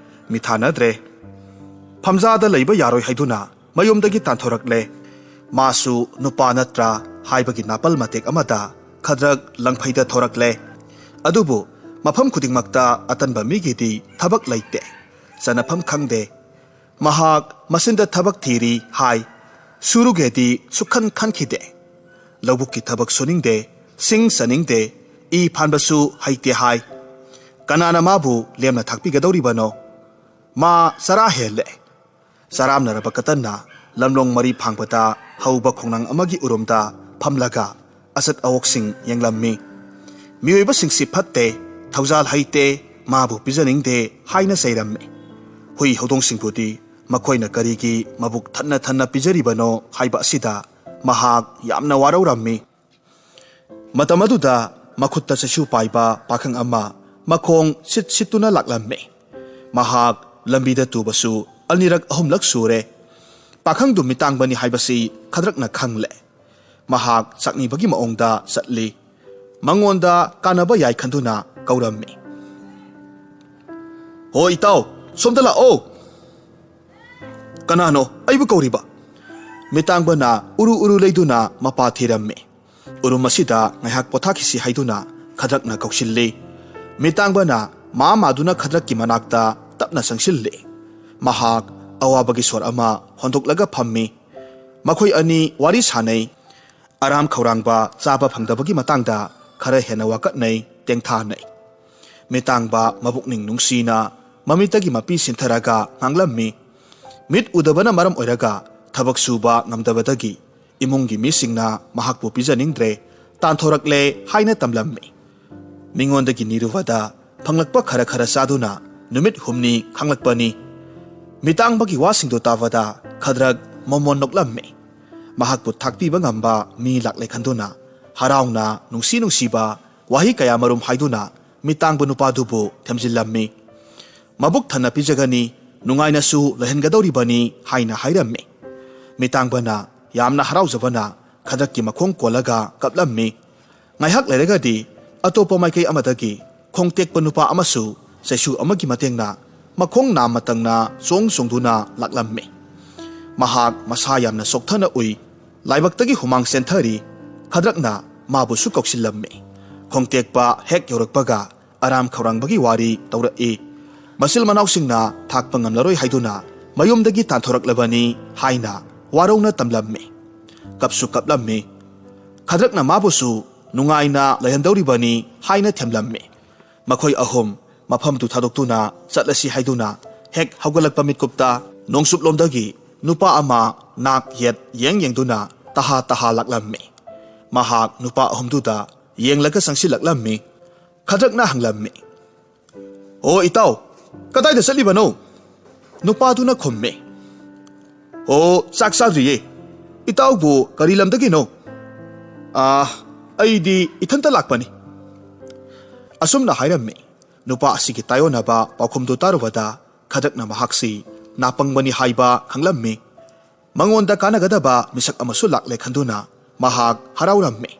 ꯃꯤꯊꯥꯅꯗ꯭ꯔꯦ꯫ ꯐꯝꯖꯥꯗ ꯂꯩꯕ ꯌꯥꯔꯣꯏ ꯍꯥꯏꯗꯨꯅ ꯃꯌꯨꯝꯗꯒꯤ ꯇꯥꯟꯊꯣꯔꯛꯂꯦ꯫ ꯃꯥꯁꯨ ꯅꯨꯄꯥ ꯅꯠꯇ꯭ꯔꯥ ꯍꯥꯏꯕꯒꯤ ꯅꯥꯄꯜ ꯃꯇꯦꯛ ꯑꯃꯗ ꯈꯗ꯭ꯔꯛ ꯂꯪꯐꯩꯗ ꯊꯣꯔꯛꯂꯦ꯫ ꯑꯗꯨꯕꯨ ꯃꯐꯝ ꯈꯨꯗꯤꯡꯃꯛꯇ ꯑꯇꯟꯕ ꯃꯤꯒꯤꯗꯤ ꯊꯕꯛ ꯂꯩꯇꯦ, ꯆꯟꯅꯐꯝ ꯈꯪꯗꯦ꯫ ꯃꯍꯥꯛ ꯃꯆꯤꯟꯗ ꯊꯕꯛ ꯊꯤꯔꯤ ꯍꯥꯏ, ꯁꯨꯔꯨꯒꯦꯗꯤ ꯁꯨꯛꯈꯟ ꯈꯟꯈꯤꯗꯦ꯫ ꯂꯧꯕꯨꯛꯀꯤ ꯊꯕꯛ ꯁꯨꯅꯤꯡꯗꯦ, ꯁꯤꯡ ꯆꯟꯅꯤꯡꯗꯦ, ꯏ ꯐꯥꯟꯕꯁꯨ ꯍꯩꯇꯦ ꯍꯥꯏ꯫ ꯀꯅꯥꯅ ꯃꯥꯕꯨ ꯂꯦꯝꯅ ꯊꯥꯛꯄꯤꯒꯗꯧꯔꯤꯕꯅꯣ? ꯃꯥ ꯆꯔꯥ ꯍꯦꯜꯂꯦ꯫ ꯆꯔꯥꯝꯅꯔꯕ ꯀꯇꯟꯅ ꯂꯝꯂꯣꯡ ꯃꯔꯤ ꯐꯥꯡꯕꯗ ꯍꯧꯕ ꯈꯣꯡꯅꯥꯡ ꯑꯃꯒꯤ ꯎꯔꯨꯝꯗ ꯐꯝꯂꯒ ꯑꯆꯠ ꯑꯋꯣꯛꯁꯤꯡ ꯌꯦꯡꯂꯝꯃꯤ꯫ ꯃꯤꯑꯣꯏꯕꯁꯤꯡꯁꯤ ꯐꯠꯇꯦ, ꯊꯧꯖꯥꯜ ꯍꯩꯇꯦ, ꯃꯥꯕꯨ ꯄꯤꯖꯅꯤꯡꯗꯦ ꯍꯥꯏꯅ ꯆꯩꯔꯝꯃꯤ꯫ ꯍꯨꯏ ꯍꯧꯗꯣꯡꯁꯤꯡꯕꯨꯗꯤ ꯃꯈꯣꯏꯅ ꯀꯔꯤꯒꯤ ꯃꯕꯨꯛ ꯊꯟꯅ ꯊꯟꯅ ꯄꯤꯖꯔꯤꯕꯅꯣ ꯍꯥꯏꯕ ꯑꯁꯤꯗ ꯃꯍꯥꯛ ꯌꯥꯝꯅ ꯋꯥꯔꯧꯔꯝꯃꯤ꯫ ꯃꯇꯝ ꯑꯗꯨꯗ ꯃꯈꯨꯠꯇ ꯆꯩꯁꯨ ꯄꯥꯏꯕ ꯄꯥꯈꯪ ꯑꯃ ꯃꯈꯣꯡ ꯁꯤꯠ ꯁꯤꯠꯇꯨꯅ ꯂꯥꯛꯂꯝꯃꯤ꯫ ꯃꯍꯥꯛ ꯂꯝꯕꯤꯗ ꯇꯨꯕꯁꯨ ꯑꯅꯤꯔꯛ ꯑꯍꯨꯝꯂꯛ ꯁꯨꯔꯦ꯫ ꯄꯥꯈꯪꯗꯨ ꯃꯤꯇꯥꯡꯕꯅꯤ ꯍꯥꯏꯕꯁꯤ ꯈꯗ꯭ꯔꯛꯅ ꯈꯪꯂꯦ꯫ ꯃꯍꯥꯛ ꯆꯥꯛꯅꯤꯕꯒꯤ ꯃꯑꯣꯡꯗ ꯆꯠꯂꯤ꯫ ꯃꯉꯣꯟꯗ ꯀꯥꯟꯅꯕ ꯌꯥꯏ ꯈꯟꯗꯨꯅ ꯀꯧꯔꯝꯃꯤ꯫ "ꯍꯣ ꯏꯇꯥꯎ, ꯁꯣꯝꯗ ꯂꯥꯛꯑꯣ!" "ꯀꯅꯥꯅꯣ ꯑꯩꯕꯨ ꯀꯧꯔꯤꯕ?" ꯃꯤꯇꯥꯡꯕꯅ ꯎꯔꯨ ꯎꯔꯨ ꯂꯩꯗꯨꯅ ꯃꯄꯥ ꯊꯤꯔꯝꯃꯤ꯫ ꯎꯔꯨꯝ ꯑꯁꯤꯗ ꯉꯥꯏꯍꯥꯛ ꯄꯣꯊꯥꯈꯤꯁꯤ ꯍꯥꯏꯗꯨꯅ ꯈꯗ꯭ꯔꯛꯅ ꯀꯧꯁꯤꯜꯂꯤ꯫ ꯃꯤꯇꯥꯡꯕꯅ ꯃꯥ ꯃꯥꯗꯨꯅ ꯈꯗ꯭ꯔꯛꯀꯤ ꯃꯅꯥꯛꯇ ꯇꯞꯅ ꯆꯪꯁꯤꯜꯂꯤ꯫ ꯃꯍꯥꯛ ꯑꯋꯥꯕꯒꯤ ꯁꯣꯔ ꯑꯃ ꯍꯣꯟꯗꯣꯛꯂꯒ ꯐꯝꯃꯤ꯫ ꯃꯈꯣꯏ ꯑꯅꯤ ꯋꯥꯔꯤ ꯁꯥꯅꯩ꯫ ꯑꯔꯥꯝ ꯈꯧꯔꯥꯡꯕ ꯆꯥꯕ ꯐꯪꯗꯕꯒꯤ ꯃꯇꯥꯡꯗ ꯈꯔ ꯍꯦꯟꯅ ꯋꯥꯀꯠꯅꯩ, ꯇꯦꯡꯊꯥꯅꯩ꯫ ꯃꯤꯇꯥꯡꯕ ꯃꯕꯨꯛꯅꯤꯡ ꯅꯨꯡꯁꯤꯅ ꯃꯃꯤꯠꯇꯒꯤ ꯃꯄꯤ ꯁꯤꯟꯊꯔꯒ ꯉꯥꯡꯂꯝꯃꯤ꯫ ꯃꯤꯠ ꯎꯗꯕꯅ ꯃꯔꯝ ꯑꯣꯏꯔꯒ ꯊꯕꯛ ꯁꯨꯕ ꯉꯝꯗꯕꯗꯒꯤ ꯏꯃꯨꯡꯒꯤ ꯃꯤꯁꯤꯡꯅ ꯃꯍꯥꯛꯄꯨ ꯄꯤꯖꯅꯤꯡꯗ꯭ꯔꯦ, ꯇꯥꯟꯊꯣꯔꯛꯂꯦ ꯍꯥꯏꯅ ꯇꯝꯂꯝꯃꯤ꯫ ꯃꯤꯉꯣꯟꯗꯒꯤ ꯅꯤꯔꯨꯕꯗ ꯐꯪꯂꯛꯄ ꯈꯔ ꯈꯔ ꯆꯥꯗꯨꯅ ꯅꯨꯃꯤꯠ ꯍꯨꯝꯅꯤ ꯈꯥꯡꯂꯛꯄꯅꯤ꯫ ꯃꯤꯇꯥꯡꯕꯒꯤ ꯋꯥꯁꯤꯡꯗꯨ ꯇꯥꯕꯗ ꯈꯗ꯭ꯔꯛ ꯃꯣꯃꯣꯟ ꯅꯣꯛꯂꯝꯃꯤ꯫ ꯃꯍꯥꯛꯄꯨ ꯊꯥꯛꯄꯤꯕ ꯉꯝꯕ ꯃꯤ ꯂꯥꯛꯂꯦ ꯈꯟꯗꯨꯅ ꯍꯔꯥꯎꯅ ꯅꯨꯡꯁꯤ ꯅꯨꯡꯁꯤꯕ ꯋꯥꯍꯩ ꯀꯌꯥ ꯃꯔꯨꯝ ꯍꯥꯏꯗꯨꯅ ꯃꯤꯇꯥꯡꯕ ꯅꯨꯄꯥꯗꯨꯕꯨ ꯊꯦꯝꯖꯤꯜꯂꯝꯃꯤ꯫ ꯃꯕꯨꯛ ꯊꯟꯅ ꯄꯤꯖꯒꯅꯤ, ꯅꯨꯡꯉꯥꯏꯅꯁꯨ ꯂꯩꯍꯟꯒꯗꯧꯔꯤꯕꯅꯤ ꯍꯥꯏꯅ ꯍꯥꯏꯔꯝꯃꯤ꯫ ꯃꯤꯇꯥꯡꯕꯅ ꯌꯥꯝꯅ ꯍꯔꯥꯎꯖꯕꯅ ꯈꯗ꯭ꯔꯛꯀꯤ ꯃꯈꯣꯡ ꯀꯣꯜꯂꯒ ꯀꯞꯂꯝꯃꯤ꯫ ꯉꯥꯏꯍꯥꯛ ꯂꯩꯔꯒꯗꯤ ꯑꯇꯣꯞꯄ ꯃꯥꯏꯀꯩ ꯑꯃꯗꯒꯤ ꯈꯣꯡ ꯇꯦꯛꯄ ꯅꯨꯄꯥ ꯑꯃꯁꯨ ꯆꯩꯁꯨ ꯑꯃꯒꯤ ꯃꯇꯦꯡꯅ ꯃꯈꯣꯡ ꯅꯥꯝꯃ ꯇꯪꯅ ꯆꯣꯡ ꯆꯣꯡꯗꯨꯅ ꯂꯥꯛꯂꯝꯃꯤ꯫ ꯃꯍꯥꯛ ꯃꯁꯥ ꯌꯥꯝꯅ ꯆꯣꯛꯊꯅ ꯎꯏ꯫ ꯂꯥꯏꯕꯛꯇꯒꯤ ꯍꯨꯃꯥꯡ ꯆꯦꯟꯊꯔꯤ꯫ ꯈꯗ꯭ꯔꯛꯅ ꯃꯥꯕꯨꯁꯨ ꯀꯧꯁꯤꯜꯂꯝꯃꯤ꯫ ꯈꯣꯡꯇꯦꯛꯄ ꯍꯦꯛ ꯌꯧꯔꯛꯄꯒ ꯑꯔꯥꯝ ꯈꯧꯔꯥꯡꯕꯒꯤ ꯋꯥꯔꯤ ꯇꯧꯔꯛꯏ꯫ ꯃꯆꯤꯜ ꯃꯅꯥꯎꯁꯤꯡꯅ ꯊꯥꯛꯄ ꯉꯝꯂꯔꯣꯏ ꯍꯥꯏꯗꯨꯅ ꯃꯌꯨꯝꯗꯒꯤ ꯇꯥꯟꯊꯣꯔꯛꯂꯕꯅꯤ ꯍꯥꯏꯅ ꯋꯥꯔꯧꯅ ꯇꯝꯂꯝꯃꯤ꯫ ꯀꯞꯁꯨ ꯀꯞꯂꯝꯃꯤ꯫ ꯈꯗ꯭ꯔꯛꯅ ꯃꯥꯕꯨꯁꯨ ꯅꯨꯡꯉꯥꯏꯅ ꯂꯩꯍꯟꯗꯧꯔꯤꯕꯅꯤ ꯍꯥꯏꯅ ꯊꯦꯝꯂꯝꯃꯤ꯫ ꯃꯈꯣꯏ ꯑꯍꯨꯝ ꯃꯐꯝꯗꯨ ꯊꯥꯗꯣꯛꯇꯨꯅ ꯆꯠꯂꯁꯤ ꯍꯥꯏꯗꯨꯅ ꯍꯦꯛ ꯍꯧꯒꯠꯂꯛꯄ ꯃꯤꯠꯀꯨꯞꯇ ꯅꯣꯡꯆꯨꯞꯂꯣꯝꯗꯒꯤ ꯅꯨꯄꯥ ꯑꯃ ꯅꯥꯛ ꯌꯦꯠ ꯌꯦꯡ ꯌꯦꯡꯗꯨꯅ ꯇꯍꯥ ꯇꯍꯥ ꯂꯥꯛꯂꯝꯃꯤ꯫ ꯃꯍꯥꯛ ꯅꯨꯄꯥ ꯑꯍꯨꯝꯗꯨꯗ ꯌꯦꯡꯂꯒ ꯆꯪꯁꯤꯜꯂꯛꯂꯝꯃꯤ꯫ ꯈꯗ꯭ꯔꯛꯅ ꯍꯪꯂꯝꯃꯤ, "ꯑꯣ ꯏꯇꯥꯎ, ꯀꯗꯥꯏꯗ ꯆꯠꯂꯤꯕꯅꯣ?" ꯅꯨꯄꯥꯗꯨꯅ ꯈꯨꯝꯃꯤ, "ꯑꯣ, ꯆꯥꯛ ꯆꯥꯗ꯭ꯔꯤꯌꯦ꯫ ꯏꯇꯥꯎꯕꯨ ꯀꯔꯤ ꯂꯝꯗꯒꯤꯅꯣ?" "ꯑꯥ, ꯑꯩꯗꯤ ꯏꯊꯟꯇ ꯂꯥꯛꯄꯅꯤ꯫" ꯑꯁꯨꯝꯅ ꯍꯥꯏꯔꯝꯃꯤ꯫ ꯅꯨꯄꯥ ꯑꯁꯤꯒꯤ ꯇꯥꯏꯑꯣꯟꯅꯕ ꯄꯥꯎꯈꯨꯝꯗꯨ ꯇꯥꯔꯨꯕꯗ ꯈꯗ꯭ꯔꯛꯅ ꯃꯍꯥꯛꯁꯤ ꯅꯥꯄꯪꯕꯅꯤ ꯍꯥꯏꯕ ꯈꯪꯂꯝꯃꯤ꯫ ꯃꯉꯣꯟꯗ ꯀꯥꯟꯅꯒꯗꯕ ꯃꯤꯁꯛ ꯑꯃꯁꯨ ꯂꯥꯛꯂꯦ ꯈꯟꯗꯨꯅ ꯃꯍꯥꯛ ꯍꯔꯥꯎꯔꯝꯃꯤ꯫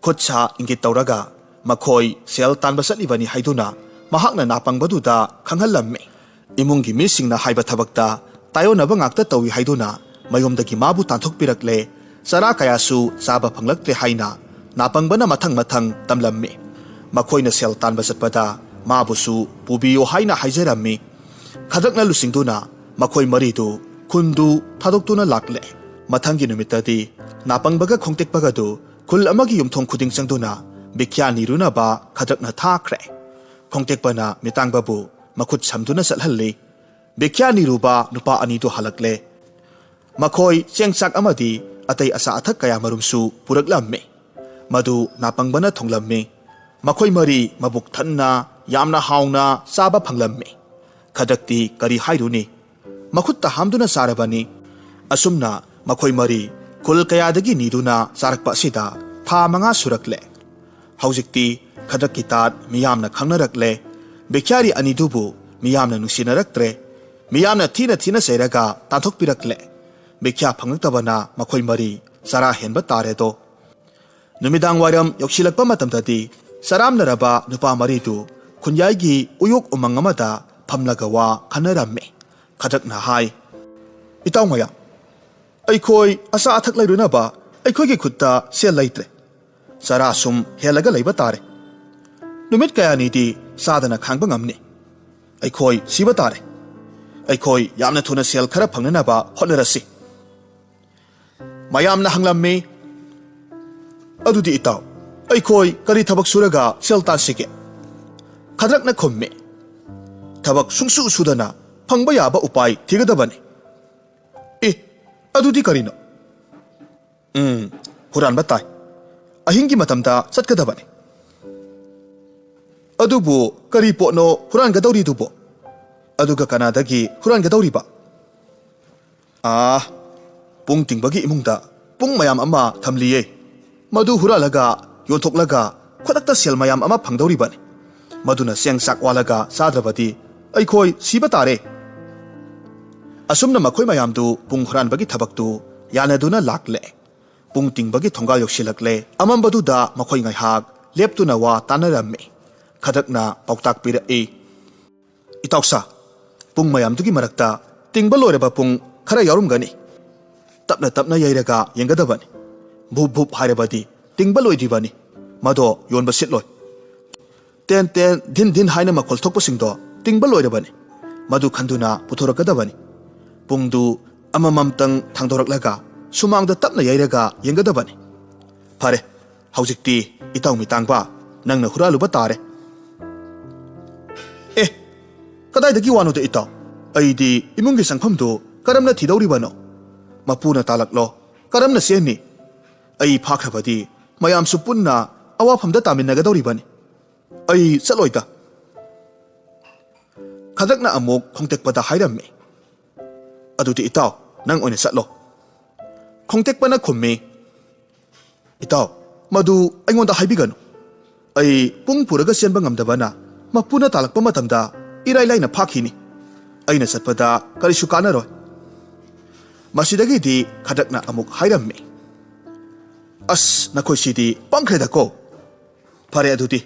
ꯈꯨꯠ ꯁꯥ ꯏꯪꯒꯤꯠ ꯇꯧꯔꯒ ꯃꯈꯣꯏ ꯁꯦꯜ ꯇꯥꯟꯕ ꯆꯠꯂꯤꯕꯅꯤ ꯍꯥꯏꯗꯨꯅ ꯃꯍꯥꯛꯅ ꯅꯥꯄꯪꯕꯗꯨꯗ ꯈꯪꯍꯜꯂꯝꯃꯤ꯫ ꯏꯃꯨꯡꯒꯤ ꯃꯤꯁꯤꯡꯅ ꯍꯥꯏꯕ ꯊꯕꯛꯇ ꯇꯥꯏꯑꯣꯟꯅꯕ ꯉꯥꯛꯇ ꯇꯧꯏ ꯍꯥꯏꯗꯨꯅ ꯃꯌꯨꯝꯗꯒꯤ ꯃꯥꯕꯨ ꯇꯥꯟꯊꯣꯛꯄꯤꯔꯛꯂꯦ꯫ ꯆꯔꯥ ꯀꯌꯥꯁꯨ ꯆꯥꯕ ꯐꯪꯂꯛꯇ꯭ꯔꯦ ꯍꯥꯏꯅ ꯅꯥꯄꯪꯕꯅ ꯃꯊꯪ ꯃꯊꯪ ꯇꯝꯂꯝꯃꯤ꯫ ꯃꯈꯣꯏꯅ ꯁꯦꯜ ꯇꯥꯟꯕ ꯆꯠꯄꯗ ꯃꯥꯕꯨꯁꯨ ꯄꯨꯕꯤꯌꯨ ꯍꯥꯏꯅ ꯍꯥꯏꯖꯔꯝꯃꯤ꯫ ꯈꯗ꯭ꯔꯛꯅ ꯂꯨꯆꯤꯡꯗꯨꯅ ꯃꯈꯣꯏ ꯃꯔꯤꯗꯨ ꯈꯨꯟꯗꯨ ꯊꯥꯗꯣꯛꯇꯨꯅ ꯂꯥꯛꯂꯦ꯫ ꯃꯊꯪꯒꯤ ꯅꯨꯃꯤꯠꯇꯗꯤ ꯅꯥꯄꯪꯕꯒ ꯈꯣꯡꯇꯦꯛꯄꯒꯗꯨ ꯈꯨꯜ ꯑꯃꯒꯤ ꯌꯨꯝꯊꯣꯡ ꯈꯨꯗꯤꯡ ꯆꯪꯗꯨꯅ ꯚꯤꯈ꯭ꯌꯥ ꯅꯤꯔꯨꯅꯕ ꯈꯗ꯭ꯔꯛꯅ ꯊꯥꯈ꯭ꯔꯦ꯫ ꯈꯣꯡꯇꯦꯛꯄꯅ ꯃꯤꯇꯥꯡꯕꯕꯨ ꯃꯈꯨꯠ ꯁꯝꯗꯨꯅ ꯆꯠꯍꯜꯂꯤ꯫ ꯚꯤꯈ꯭ꯌꯥ ꯅꯤꯔꯨꯕ ꯅꯨꯄꯥ ꯑꯅꯤꯗꯨ ꯍꯜꯂꯛꯂꯦ꯫ ꯃꯈꯣꯏ ꯆꯦꯡ ꯆꯥꯛ ꯑꯃꯗꯤ ꯑꯇꯩ ꯑꯆꯥ ꯑꯊꯛ ꯀꯌꯥ ꯃꯔꯨꯝꯁꯨ ꯄꯨꯔꯛꯂꯝꯃꯤ꯫ ꯃꯗꯨ ꯅꯥꯄꯪꯕꯅ ꯊꯣꯡꯂꯝꯃꯤ꯫ ꯃꯈꯣꯏ ꯃꯔꯤ ꯃꯕꯨꯛ ꯊꯟꯅ ꯌꯥꯝꯅ ꯍꯥꯎꯅ ꯆꯥꯕ ꯐꯪꯂꯝꯃꯤ꯫ ꯈꯗ꯭ꯔꯛꯇꯤ ꯀꯔꯤ ꯍꯥꯏꯔꯨꯅꯤ? ꯃꯈꯨꯠꯇ ꯍꯥꯝꯗꯨꯅ ꯆꯥꯔꯕꯅꯤ꯫ ꯑꯁꯨꯝꯅ ꯃꯈꯣꯏ ꯃꯔꯤ ꯈꯨꯜ ꯀꯌꯥꯗꯒꯤ ꯅꯤꯗꯨꯅ ꯆꯥꯔꯛꯄ ꯑꯁꯤꯗ ꯊꯥ ꯃꯉꯥ ꯁꯨꯔꯛꯂꯦ꯫ ꯍꯧꯖꯤꯛꯇꯤ ꯈꯗ꯭ꯔꯛꯀꯤ ꯇꯥꯠ ꯃꯤꯌꯥꯝꯅ ꯈꯪꯅꯔꯛꯂꯦ꯫ ꯚꯤꯈ꯭ꯌꯥꯔꯤ ꯑꯅꯤꯗꯨꯕꯨ ꯃꯤꯌꯥꯝꯅ ꯅꯨꯡꯁꯤꯅꯔꯛꯇ꯭ꯔꯦ꯫ ꯃꯤꯌꯥꯝꯅ ꯊꯤꯅ ꯊꯤꯅ ꯆꯩꯔꯒ ꯇꯥꯟꯊꯣꯛꯄꯤꯔꯛꯂꯦ꯫ ꯚꯤꯈ꯭ꯌꯥ ꯐꯪꯂꯛꯇꯕꯅ ꯃꯈꯣꯏ ꯃꯔꯤ ꯆꯔꯥ ꯍꯦꯟꯕ ꯇꯥꯔꯦꯗꯣ꯫ ꯅꯨꯃꯤꯗꯥꯡ ꯋꯥꯏꯔꯝ ꯌꯧꯁꯤꯜꯂꯛꯄ ꯃꯇꯝꯗꯗꯤ ꯆꯔꯥꯝꯅꯔꯕ ꯅꯨꯄꯥ ꯃꯔꯤꯗꯨ ꯈꯨꯟꯌꯥꯏꯒꯤ ꯎꯌꯣꯛ ꯎꯃꯪ ꯑꯃꯗ ꯐꯝꯂꯒ ꯋꯥ ꯈꯟꯅꯔꯝꯃꯤ꯫ ꯈꯗ꯭ꯔꯛꯅ ꯍꯥꯏ, "ꯏꯇꯥꯎ ꯃꯌꯥꯝ, ꯑꯩꯈꯣꯏ ꯑꯆꯥ ꯑꯊꯛ ꯂꯩꯔꯨꯅꯕ ꯑꯩꯈꯣꯏꯒꯤ ꯈꯨꯠꯇ ꯁꯦꯜ ꯂꯩꯇ꯭ꯔꯦ꯫ ꯆꯔꯥ ꯁꯨꯝ ꯍꯦꯜꯂꯒ ꯂꯩꯕ ꯇꯥꯔꯦ꯫ ꯅꯨꯃꯤꯠ ꯀꯌꯥꯅꯤꯗꯤ ꯆꯥꯗꯅ ꯈꯥꯡꯕ ꯉꯝꯅꯤ꯫ ꯑꯩꯈꯣꯏ ꯁꯤꯕ ꯇꯥꯔꯦ꯫ ꯑꯩꯈꯣꯏ ꯌꯥꯝꯅ ꯊꯨꯅ ꯁꯦꯜ ꯈꯔ ꯐꯪꯅꯅꯕ ꯍꯣꯠꯅꯔꯁꯤ꯫" ꯃꯌꯥꯝꯅ ꯍꯪꯂꯝꯃꯤ, "ꯑꯗꯨꯗꯤ ꯏꯇꯥꯎ, ꯑꯩꯈꯣꯏ ꯀꯔꯤ ꯊꯕꯛ ꯁꯨꯔꯒ ꯁꯦꯜ ꯇꯥꯟꯁꯤꯒꯦ?" ꯈꯗ꯭ꯔꯛꯅ ꯈꯨꯝꯃꯤ, "ꯊꯕꯛ ꯁꯨꯡꯁꯨ ꯁꯨꯗꯅ ꯐꯪꯕ ꯌꯥꯕ ꯎꯄꯥꯏ ꯊꯤꯒꯗꯕꯅꯤ꯫" "ꯑꯦ, ꯑꯗꯨꯗꯤ ꯀꯔꯤꯅꯣ?" "ꯎꯝ, ꯍꯨꯔꯥꯟꯕ ꯇꯥꯏ꯫ ꯑꯍꯤꯡꯒꯤ ꯃꯇꯝꯗ ꯆꯠꯀꯗꯕꯅꯤ꯫ ꯑꯗꯨꯕꯨ ꯀꯔꯤ ꯄꯣꯠꯅꯣ ꯍꯨꯔꯥꯟꯒꯗꯧꯔꯤꯗꯨꯕꯣ? ꯑꯗꯨꯒ ꯀꯅꯥꯗꯒꯤ ꯍꯨꯔꯥꯟꯒꯗꯧꯔꯤꯕ? ꯑꯥ, ꯄꯨꯡ ꯇꯤꯡꯕꯒꯤ ꯏꯃꯨꯡꯗ ꯄꯨꯡ ꯃꯌꯥꯝ ꯑꯃ ꯊꯝꯂꯤꯌꯦ꯫ ꯃꯗꯨ ꯍꯨꯔꯥꯜꯂꯒ, ꯌꯣꯟꯊꯣꯛꯂꯒ ꯈꯨꯗꯛꯇ ꯁꯦꯜ ꯃꯌꯥꯝ ꯑꯃ ꯐꯪꯗꯧꯔꯤꯕꯅꯤ꯫ ꯃꯗꯨꯅ ꯆꯦꯡ ꯆꯥꯛ ꯋꯥꯜꯂꯒ ꯆꯥꯗ꯭ꯔꯕꯗꯤ ꯑꯩꯈꯣꯏ ꯁꯤꯕ ꯇꯥꯔꯦ꯫ ꯑꯁꯨꯝꯅ ꯃꯈꯣꯏ ꯃꯌꯥꯝꯗꯨ ꯄꯨꯡ ꯍꯨꯔꯥꯟꯕꯒꯤ ꯊꯕꯛꯇꯨ ꯌꯥꯅꯗꯨꯅ ꯂꯥꯛꯂꯦ꯫ ꯄꯨꯡ ꯇꯤꯡꯕꯒꯤ ꯊꯣꯡꯒꯥꯜ ꯌꯧꯁꯤꯜꯂꯛꯂꯦ꯫ ꯑꯃꯝꯕꯗꯨꯗ ꯃꯈꯣꯏ ꯉꯥꯏꯍꯥꯛ ꯂꯦꯞꯇꯨꯅ ꯋꯥ ꯇꯥꯅꯔꯝꯃꯤ꯫ ꯈꯗꯛꯅ ꯄꯥꯎꯇꯥꯛ ꯄꯤꯔꯛꯏ, "ꯏꯇꯥꯎꯁꯥ, ꯄꯨꯡ ꯃꯌꯥꯝꯗꯨꯒꯤ ꯃꯔꯛꯇ ꯇꯤꯡꯕ ꯂꯣꯏꯔꯕ ꯄꯨꯡ ꯈꯔ ꯌꯥꯎꯔꯝꯒꯅꯤ꯫ ꯇꯞꯅ ꯇꯞꯅ ꯌꯩꯔꯒ ꯌꯦꯡꯒꯗꯕꯅꯤ꯫ ꯚꯨꯞ ꯚꯨꯞ ꯍꯥꯏꯔꯕꯗꯤ ꯇꯤꯡꯕ ꯂꯣꯏꯗ꯭ꯔꯤꯕꯅꯤ꯫ ꯃꯗꯣ ꯌꯣꯟꯕ ꯁꯤꯠꯂꯣꯏ꯫ ꯇꯦꯟ ꯇꯦꯟ, ꯙꯤꯟ ꯙꯤꯟ ꯍꯥꯏꯅ ꯃꯈꯣꯜ ꯊꯣꯛꯄꯁꯤꯡꯗꯣ ꯇꯤꯡꯕ ꯂꯣꯏꯔꯕꯅꯤ꯫ ꯃꯗꯨ ꯈꯟꯗꯨꯅ ꯄꯨꯊꯣꯔꯛꯀꯗꯕꯅꯤ꯫ ꯄꯨꯡꯗꯨ ꯑꯃꯃꯝꯇꯪ ꯊꯥꯡꯗꯣꯔꯛꯂꯒ ꯁꯨꯃꯥꯡꯗ ꯇꯞꯅ ꯌꯩꯔꯒ ꯌꯦꯡꯒꯗꯕꯅꯤ꯫ ꯐꯔꯦ, ꯍꯧꯖꯤꯛꯇꯤ ꯏꯇꯥꯎ ꯃꯤꯇꯥꯡꯕ, ꯅꯪꯅ ꯍꯨꯔꯥꯜꯂꯨꯕ ꯇꯥꯔꯦ꯫" "ꯑꯦ, ꯀꯗꯥꯏꯗꯒꯤ ꯋꯥꯅꯣꯗ ꯏꯇꯥꯎ? ꯑꯩꯗꯤ ꯏꯃꯨꯡꯒꯤ ꯆꯪꯐꯝꯗꯨ ꯀꯔꯝꯅ ꯊꯤꯗꯧꯔꯤꯕꯅꯣ? ꯃꯄꯨꯅ ꯇꯥꯜꯂꯛꯂꯣ, ꯀꯔꯝꯅ ꯆꯦꯟꯅꯤ? ꯑꯩ ꯐꯥꯈ꯭ꯔꯕꯗꯤ ꯃꯌꯥꯝꯁꯨ ꯄꯨꯟꯅ ꯑꯋꯥꯐꯝꯗ ꯇꯥꯃꯤꯟꯅꯒꯗꯧꯔꯤꯕꯅꯤ꯫ ꯑꯩ ꯆꯠꯂꯣꯏꯗ꯫" ꯈꯗꯛꯅ ꯑꯃꯨꯛ ꯈꯣꯡꯇꯦꯛꯄꯗ ꯍꯥꯏꯔꯝꯃꯤ, "ꯑꯗꯨꯗꯤ ꯏꯇꯥꯎ, ꯅꯪ ꯑꯣꯏꯅ ꯆꯠꯂꯣ꯫" ꯈꯣꯡꯇꯦꯛꯄꯅ ꯈꯨꯝꯃꯤ, "ꯏꯇꯥꯎ, ꯃꯗꯨ ꯑꯩꯉꯣꯟꯗ ꯍꯥꯏꯕꯤꯒꯅꯨ꯫ ꯑꯩ ꯄꯨꯡ ꯄꯨꯔꯒ ꯆꯦꯟꯕ ꯉꯝꯗꯕꯅ ꯃꯄꯨꯅ ꯇꯥꯜꯂꯛꯄ ꯃꯇꯝꯗ ꯏꯔꯥꯏ ꯂꯥꯏꯅ ꯐꯥꯈꯤꯅꯤ꯫ ꯑꯩꯅ ꯆꯠꯄꯗ ꯀꯔꯤꯁꯨ ꯀꯥꯟꯅꯔꯣꯏ꯫" ꯃꯁꯤꯗꯒꯤꯗꯤ ꯈꯗꯛꯅ ꯑꯃꯨꯛ ꯍꯥꯏꯔꯝꯃꯤ, "ꯑꯁ, ꯅꯈꯣꯏꯁꯤꯗꯤ ꯄꯪꯈ꯭ꯔꯦꯗꯀꯣ꯫ ꯐꯔꯦ ꯑꯗꯨꯗꯤ,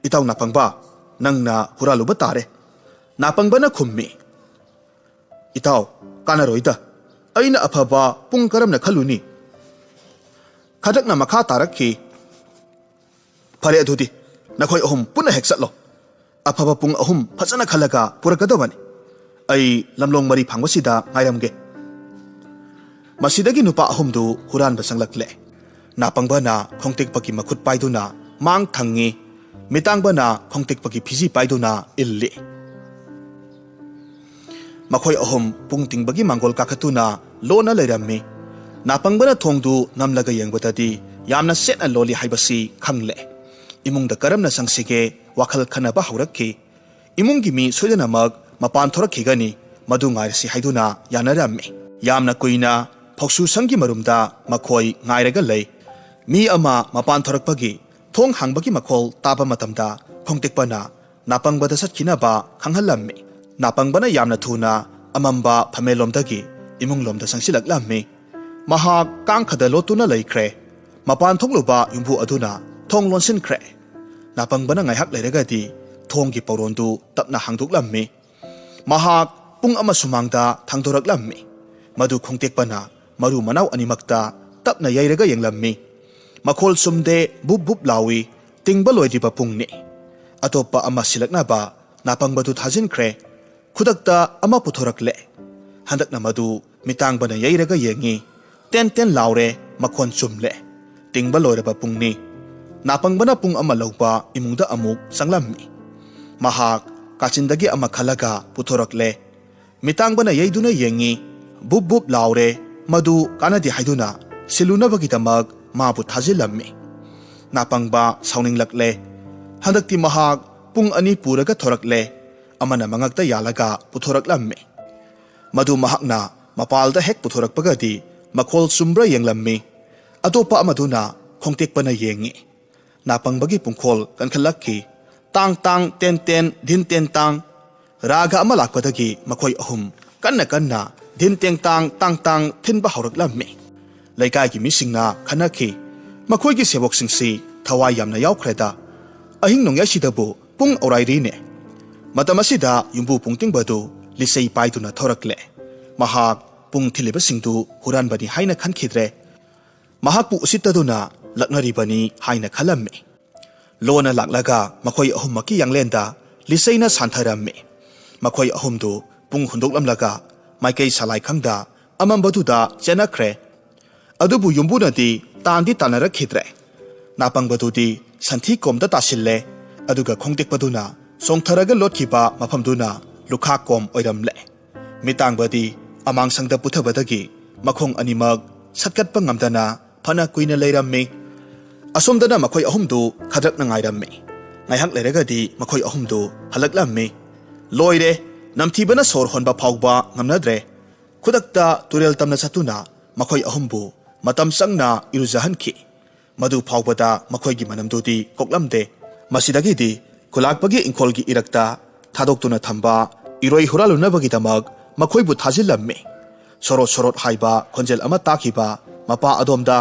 ꯏꯇꯥꯎ ꯅꯥꯄꯪꯕ, ꯅꯪꯅ ꯍꯨꯔꯥꯜꯂꯨꯕ ꯇꯥꯔꯦ꯫" ꯅꯥꯄꯪꯕꯅ ꯈꯨꯝꯃꯤ, "ꯏꯇꯥꯎ, ꯀꯥꯟꯅꯔꯣꯏꯗ꯫ ꯑꯩꯅ ꯑꯐꯕ ꯄꯨꯡ ꯀꯔꯝꯅ ꯈꯜꯂꯨꯅꯤ?" ꯈꯗꯛꯅ ꯃꯈꯥ ꯇꯥꯔꯛꯈꯤ, "ꯐꯔꯦ ꯑꯗꯨꯗꯤ, ꯅꯈꯣꯏ ꯑꯍꯨꯝ ꯄꯨꯟꯅ ꯍꯦꯛ ꯆꯠꯂꯣ꯫ ꯑꯐꯕ ꯄꯨꯡ ꯑꯍꯨꯝ ꯐꯖꯅ ꯈꯜꯂꯒ ꯄꯨꯔꯛꯀꯗꯕꯅꯤ꯫ ꯑꯩ ꯂꯝꯂꯣꯡ ꯃꯔꯤ ꯐꯥꯡꯕꯁꯤꯗ ꯉꯥꯏꯔꯝꯒꯦ꯫" ꯃꯁꯤꯗꯒꯤ ꯅꯨꯄꯥ ꯑꯍꯨꯝꯗꯨ ꯍꯨꯔꯥꯟꯕ ꯆꯪꯂꯛꯂꯦ꯫ ꯅꯥꯄꯪꯕꯅ ꯈꯣꯡꯇꯦꯛꯄꯒꯤ ꯃꯈꯨꯠ ꯄꯥꯏꯗꯨꯅ ꯃꯥꯡ ꯊꯪꯉꯤ, ꯃꯤꯇꯥꯡꯕꯅ ꯈꯣꯡꯇꯦꯛꯄꯒꯤ ꯐꯤꯖꯤ ꯄꯥꯏꯗꯨꯅ ꯏꯜꯂꯤ꯫ ꯃꯈꯣꯏ ꯑꯍꯨꯝ ꯄꯨꯡ ꯇꯤꯡꯕꯒꯤ ꯃꯥꯡꯒꯣꯜ ꯀꯥꯈꯠꯇꯨꯅ ꯂꯣꯟꯅ ꯂꯩꯔꯝꯃꯤ꯫ ꯅꯥꯄꯪꯕꯅ ꯊꯣꯡꯗꯨ ꯅꯝꯂꯒ ꯌꯦꯡꯕꯗꯗꯤ ꯌꯥꯝꯅ ꯆꯦꯠꯅ ꯂꯣꯜꯂꯤ ꯍꯥꯏꯕꯁꯤ ꯈꯪꯂꯦ꯫ ꯏꯃꯨꯡꯗ ꯀꯔꯝꯅ ꯆꯪꯁꯤꯒꯦ ꯋꯥꯈꯜ ꯈꯟꯅꯕ ꯍꯧꯔꯛꯈꯤ꯫ ꯏꯃꯨꯡꯒꯤ ꯃꯤ ꯁꯣꯏꯗꯅꯃꯛ ꯃꯄꯥꯟ ꯊꯣꯔꯛꯈꯤꯒꯅꯤ, ꯃꯗꯨ ꯉꯥꯏꯔꯁꯤ ꯍꯥꯏꯗꯨꯅ ꯌꯥꯅꯔꯝꯃꯤ꯫ ꯌꯥꯝꯅ ꯀꯨꯏꯅ ꯐꯧꯁꯨ ꯁꯪꯒꯤ ꯃꯔꯨꯝꯗ ꯃꯈꯣꯏ ꯉꯥꯏꯔꯒ ꯂꯩ꯫ ꯃꯤ ꯑꯃ ꯃꯄꯥꯟ ꯊꯣꯔꯛꯄꯒꯤ ꯊꯣꯡ ꯍꯥꯡꯕꯒꯤ ꯃꯈꯣꯜ ꯇꯥꯕ ꯃꯇꯝꯗ ꯈꯣꯡꯇꯦꯛꯄꯅ ꯅꯥꯄꯪꯕꯗ ꯆꯠꯈꯤꯅꯕ ꯈꯪꯍꯜꯂꯝꯃꯤ꯫ ꯅꯥꯄꯪꯕꯅ ꯌꯥꯝꯅ ꯊꯨꯅ ꯑꯃꯝꯕ ꯐꯝꯃꯦꯟꯂꯣꯝꯗꯒꯤ ꯏꯃꯨꯡꯂꯣꯝꯗ ꯆꯪꯁꯤꯜꯂꯛꯂꯝꯃꯤ꯫ ꯃꯍꯥꯛ ꯀꯥꯡꯈꯗ ꯂꯣꯠꯇꯨꯅ ꯂꯩꯈ꯭ꯔꯦ꯫ ꯃꯄꯥꯟ ꯊꯣꯛꯂꯨꯕ ꯌꯨꯝꯕꯨ ꯑꯗꯨꯅ ꯊꯣꯡ ꯂꯣꯟꯁꯤꯟꯈ꯭ꯔꯦ꯫ ꯅꯥꯄꯪꯕꯅ ꯉꯥꯏꯍꯥꯛ ꯂꯩꯔꯒꯗꯤ ꯊꯣꯡꯒꯤ ꯄꯧꯔꯣꯟꯗꯨ ꯇꯞꯅ ꯍꯥꯡꯗꯣꯛꯂꯝꯃꯤ꯫ ꯃꯍꯥꯛ ꯄꯨꯡ ꯑꯃ ꯁꯨꯃꯥꯡꯗ ꯊꯥꯡꯗꯣꯔꯛꯂꯝꯃꯤ꯫ ꯃꯗꯨ ꯈꯣꯡꯇꯦꯛꯄꯅ ꯃꯔꯨ ꯃꯅꯥꯎ ꯑꯅꯤꯃꯛꯇ ꯇꯞꯅ ꯌꯩꯔꯒ ꯌꯦꯡꯂꯝꯃꯤ꯫ ꯃꯈꯣꯜ ꯆꯨꯝꯗꯦ, ꯕꯨꯞ ꯕꯨꯞ ꯂꯥꯎꯏ, ꯇꯤꯡꯕ ꯂꯣꯏꯗ꯭ꯔꯤꯕ ꯄꯨꯡꯅꯤ꯫ ꯑꯇꯣꯞꯄ ꯑꯃ ꯁꯤꯜꯂꯛꯅꯕ ꯅꯥꯄꯪꯕꯗꯨ ꯊꯥꯖꯤꯟꯈ꯭ꯔꯦ꯫ ꯈꯨꯗꯛꯇ ꯑꯃ ꯄꯨꯊꯣꯔꯛꯂꯦ꯫ ꯍꯟꯗꯛꯅ ꯃꯗꯨ ꯃꯤꯇꯥꯡꯕꯅ ꯌꯩꯔꯒ ꯌꯦꯡꯉꯤ꯫ ꯇꯦꯟ ꯇꯦꯟ ꯂꯥꯎꯔꯦ, ꯃꯈꯣꯟ ꯆꯨꯝꯂꯦ꯫ ꯇꯤꯡꯕ ꯂꯣꯏꯔꯕ ꯄꯨꯡꯅꯤ꯫ ꯅꯥꯄꯪꯕꯅ ꯄꯨꯡ ꯑꯃ ꯂꯧꯕ ꯏꯃꯨꯡꯗ ꯑꯃꯨꯛ ꯆꯪꯂꯝꯃꯤ꯫ ꯃꯍꯥꯛ ꯀꯥꯆꯤꯟꯗꯒꯤ ꯑꯃ ꯈꯜꯂꯒ ꯄꯨꯊꯣꯔꯛꯂꯦ꯫ ꯃꯤꯇꯥꯡꯕꯅ ꯌꯩꯗꯨꯅ ꯌꯦꯡꯉꯤ꯫ ꯕꯨꯞ ꯕꯨꯞ ꯂꯥꯎꯔꯦ꯫ ꯃꯗꯨ ꯀꯥꯟꯅꯗꯦ ꯍꯥꯏꯗꯨꯅ ꯁꯤꯜꯂꯨꯅꯕꯒꯤꯗꯃꯛ ꯃꯥꯕꯨ ꯊꯥꯖꯤꯜꯂꯝꯃꯤ꯫ ꯅꯥꯄꯪꯕ ꯁꯥꯎꯅꯤꯡꯂꯛꯂꯦ꯫ ꯍꯟꯗꯛꯇꯤ ꯃꯍꯥꯛ ꯄꯨꯡ ꯑꯅꯤ ꯄꯨꯔꯒ ꯊꯣꯔꯛꯂꯦ꯫ ꯑꯃꯅ ꯃꯉꯛꯇ ꯌꯥꯜꯂꯒ ꯄꯨꯊꯣꯔꯛꯂꯝꯃꯤ꯫ ꯃꯗꯨ ꯃꯍꯥꯛꯅ ꯃꯄꯥꯜꯗ ꯍꯦꯛ ꯄꯨꯊꯣꯔꯛꯄꯒꯗꯤ ꯃꯈꯣꯜ ꯆꯨꯝꯕ꯭ꯔꯥ ꯌꯦꯡꯂꯝꯃꯤ꯫ ꯑꯇꯣꯞꯄ ꯑꯃꯗꯨꯅ ꯈꯣꯡꯇꯦꯛꯄꯅ ꯌꯦꯡꯉꯤ꯫ ꯅꯥꯄꯪꯕꯒꯤ ꯄꯨꯡꯈꯣꯜ ꯀꯟꯈꯠꯂꯛꯈꯤ꯫ ꯇꯥꯡ ꯇꯥꯡ, ꯇꯦꯟ ꯇꯦꯟ, ꯙꯤꯟ ꯇꯦꯟ ꯇꯥꯡ꯫ ꯔꯥꯒ ꯑꯃ ꯂꯥꯛꯄꯗꯒꯤ ꯃꯈꯣꯏ ꯑꯍꯨꯝ ꯀꯟꯅ ꯀꯟꯅ ꯙꯤꯟ ꯇꯦꯡ ꯇꯥꯡ, ꯇꯥꯡ ꯇꯥꯡ ꯊꯤꯟꯕ ꯍꯧꯔꯛꯂꯝꯃꯤ꯫ ꯂꯩꯀꯥꯏꯒꯤ ꯃꯤꯁꯤꯡꯅ ꯈꯟꯅꯈꯤ, "ꯃꯈꯣꯏꯒꯤ ꯁꯦꯕꯣꯛꯁꯤꯡꯁꯤ ꯊꯋꯥꯏ ꯌꯥꯝꯅ ꯌꯥꯎꯈ꯭ꯔꯦꯗ꯫ ꯑꯍꯤꯡ ꯅꯣꯡꯌꯥꯏꯁꯤꯗꯕꯨ ꯄꯨꯡ ꯑꯧꯔꯥꯏꯔꯤꯅꯦ?" ꯃꯇꯝ ꯑꯁꯤꯗ ꯌꯨꯝꯕꯨ ꯄꯨꯡꯇꯤꯡꯕꯗꯨ ꯂꯤꯆꯩ ꯄꯥꯏꯗꯨꯅ ꯊꯣꯔꯛꯂꯦ꯫ ꯃꯍꯥꯛ ꯄꯨꯡ ꯊꯤꯜꯂꯤꯕꯁꯤꯡꯗꯨ ꯍꯨꯔꯥꯟꯕꯅꯤ ꯍꯥꯏꯅ ꯈꯟꯈꯤꯗ꯭ꯔꯦ꯫ ꯃꯍꯥꯛꯄꯨ ꯎꯁꯤꯠꯇꯗꯨꯅ ꯂꯛꯅꯔꯤꯕꯅꯤ ꯍꯥꯏꯅ ꯈꯜꯂꯝꯃꯤ꯫ ꯂꯣꯟꯅ ꯂꯥꯛꯂꯒ ꯃꯈꯣꯏ ꯑꯍꯨꯝꯃꯛꯀꯤ ꯌꯥꯡꯂꯦꯟꯗ ꯂꯤꯆꯩꯅ ꯁꯥꯟꯊꯔꯝꯃꯤ꯫ ꯃꯈꯣꯏ ꯑꯍꯨꯝꯗꯨ ꯄꯨꯡ ꯍꯨꯟꯗꯣꯛꯂꯝꯂꯒ ꯃꯥꯏꯀꯩ ꯁꯂꯥꯏꯈꯪꯗ ꯑꯃꯝꯕꯗꯨꯗ ꯆꯦꯟꯅꯈ꯭ꯔꯦ꯫ ꯑꯗꯨꯕꯨ ꯌꯨꯝꯕꯨꯅꯗꯤ ꯇꯥꯟꯗꯤ ꯇꯥꯟꯅꯔꯛꯈꯤꯗ꯭ꯔꯦ꯫ ꯅꯥꯄꯪꯕꯗꯨꯗꯤ ꯁꯟꯊꯤ ꯀꯣꯝꯗ ꯇꯥꯁꯤꯜꯂꯦ, ꯑꯗꯨꯒ ꯈꯣꯡꯇꯦꯛꯄꯗꯨꯅ ꯆꯣꯡꯊꯔꯒ ꯂꯣꯠꯈꯤꯕ ꯃꯐꯝꯗꯨꯅ ꯂꯨꯈꯥ ꯀꯣꯝ ꯑꯣꯏꯔꯝꯂꯦ꯫ ꯃꯤꯇꯥꯡꯕꯗꯤ ꯑꯃꯥꯡꯁꯪꯗ ꯄꯨꯊꯕꯗꯒꯤ ꯃꯈꯣꯡ ꯑꯅꯤꯃꯛ ꯁꯠꯀꯠꯄ ꯉꯝꯗꯅ ꯐꯅ ꯀꯨꯏꯅ ꯂꯩꯔꯝꯃꯤ꯫ ꯑꯁꯣꯝꯗꯅ ꯃꯈꯣꯏ ꯑꯍꯨꯝꯗꯨ ꯈꯗ꯭ꯔꯛꯅ ꯉꯥꯏꯔꯝꯃꯤ꯫ ꯉꯥꯏꯍꯥꯛ ꯂꯩꯔꯒꯗꯤ ꯃꯈꯣꯏ ꯑꯍꯨꯝꯗꯨ ꯍꯜꯂꯛꯂꯝꯃꯤ꯫ ꯂꯣꯏꯔꯦ꯫ ꯅꯝꯊꯤꯕꯅ ꯁꯣꯔ ꯍꯣꯟꯕ ꯐꯥꯎꯕ ꯉꯝꯅꯗ꯭ꯔꯦ꯫ ꯈꯨꯗꯛꯇ ꯇꯨꯔꯦꯜ ꯇꯝꯅ ꯆꯠꯇꯨꯅ ꯃꯈꯣꯏ ꯑꯍꯨꯝꯕꯨ ꯃꯇꯝ ꯆꯪꯅ ꯏꯔꯨꯖꯍꯟꯈꯤ꯫ ꯃꯗꯨ ꯐꯥꯎꯕꯗ ꯃꯈꯣꯏꯒꯤ ꯃꯅꯝꯗꯨꯗꯤ ꯀꯣꯛꯂꯝꯗꯦ꯫ ꯃꯁꯤꯗꯒꯤꯗꯤ ꯈꯨꯂꯥꯛꯄꯒꯤ ꯏꯪꯈꯣꯜꯒꯤ ꯏꯔꯛꯇ ꯊꯥꯗꯣꯛꯇꯨꯅ ꯊꯝꯕ ꯏꯔꯣꯏ ꯍꯨꯔꯥꯜꯂꯨꯅꯕꯒꯤꯗꯃꯛ ꯃꯈꯣꯏꯕꯨ ꯊꯥꯖꯤꯜꯂꯝꯃꯤ꯫ ꯁꯣꯔꯣꯠ ꯁꯣꯔꯣꯠ ꯍꯥꯏꯕ ꯈꯣꯟꯖꯦꯜ ꯑꯃ ꯇꯥꯈꯤꯕ ꯃꯄꯥ ꯑꯗꯣꯝꯗ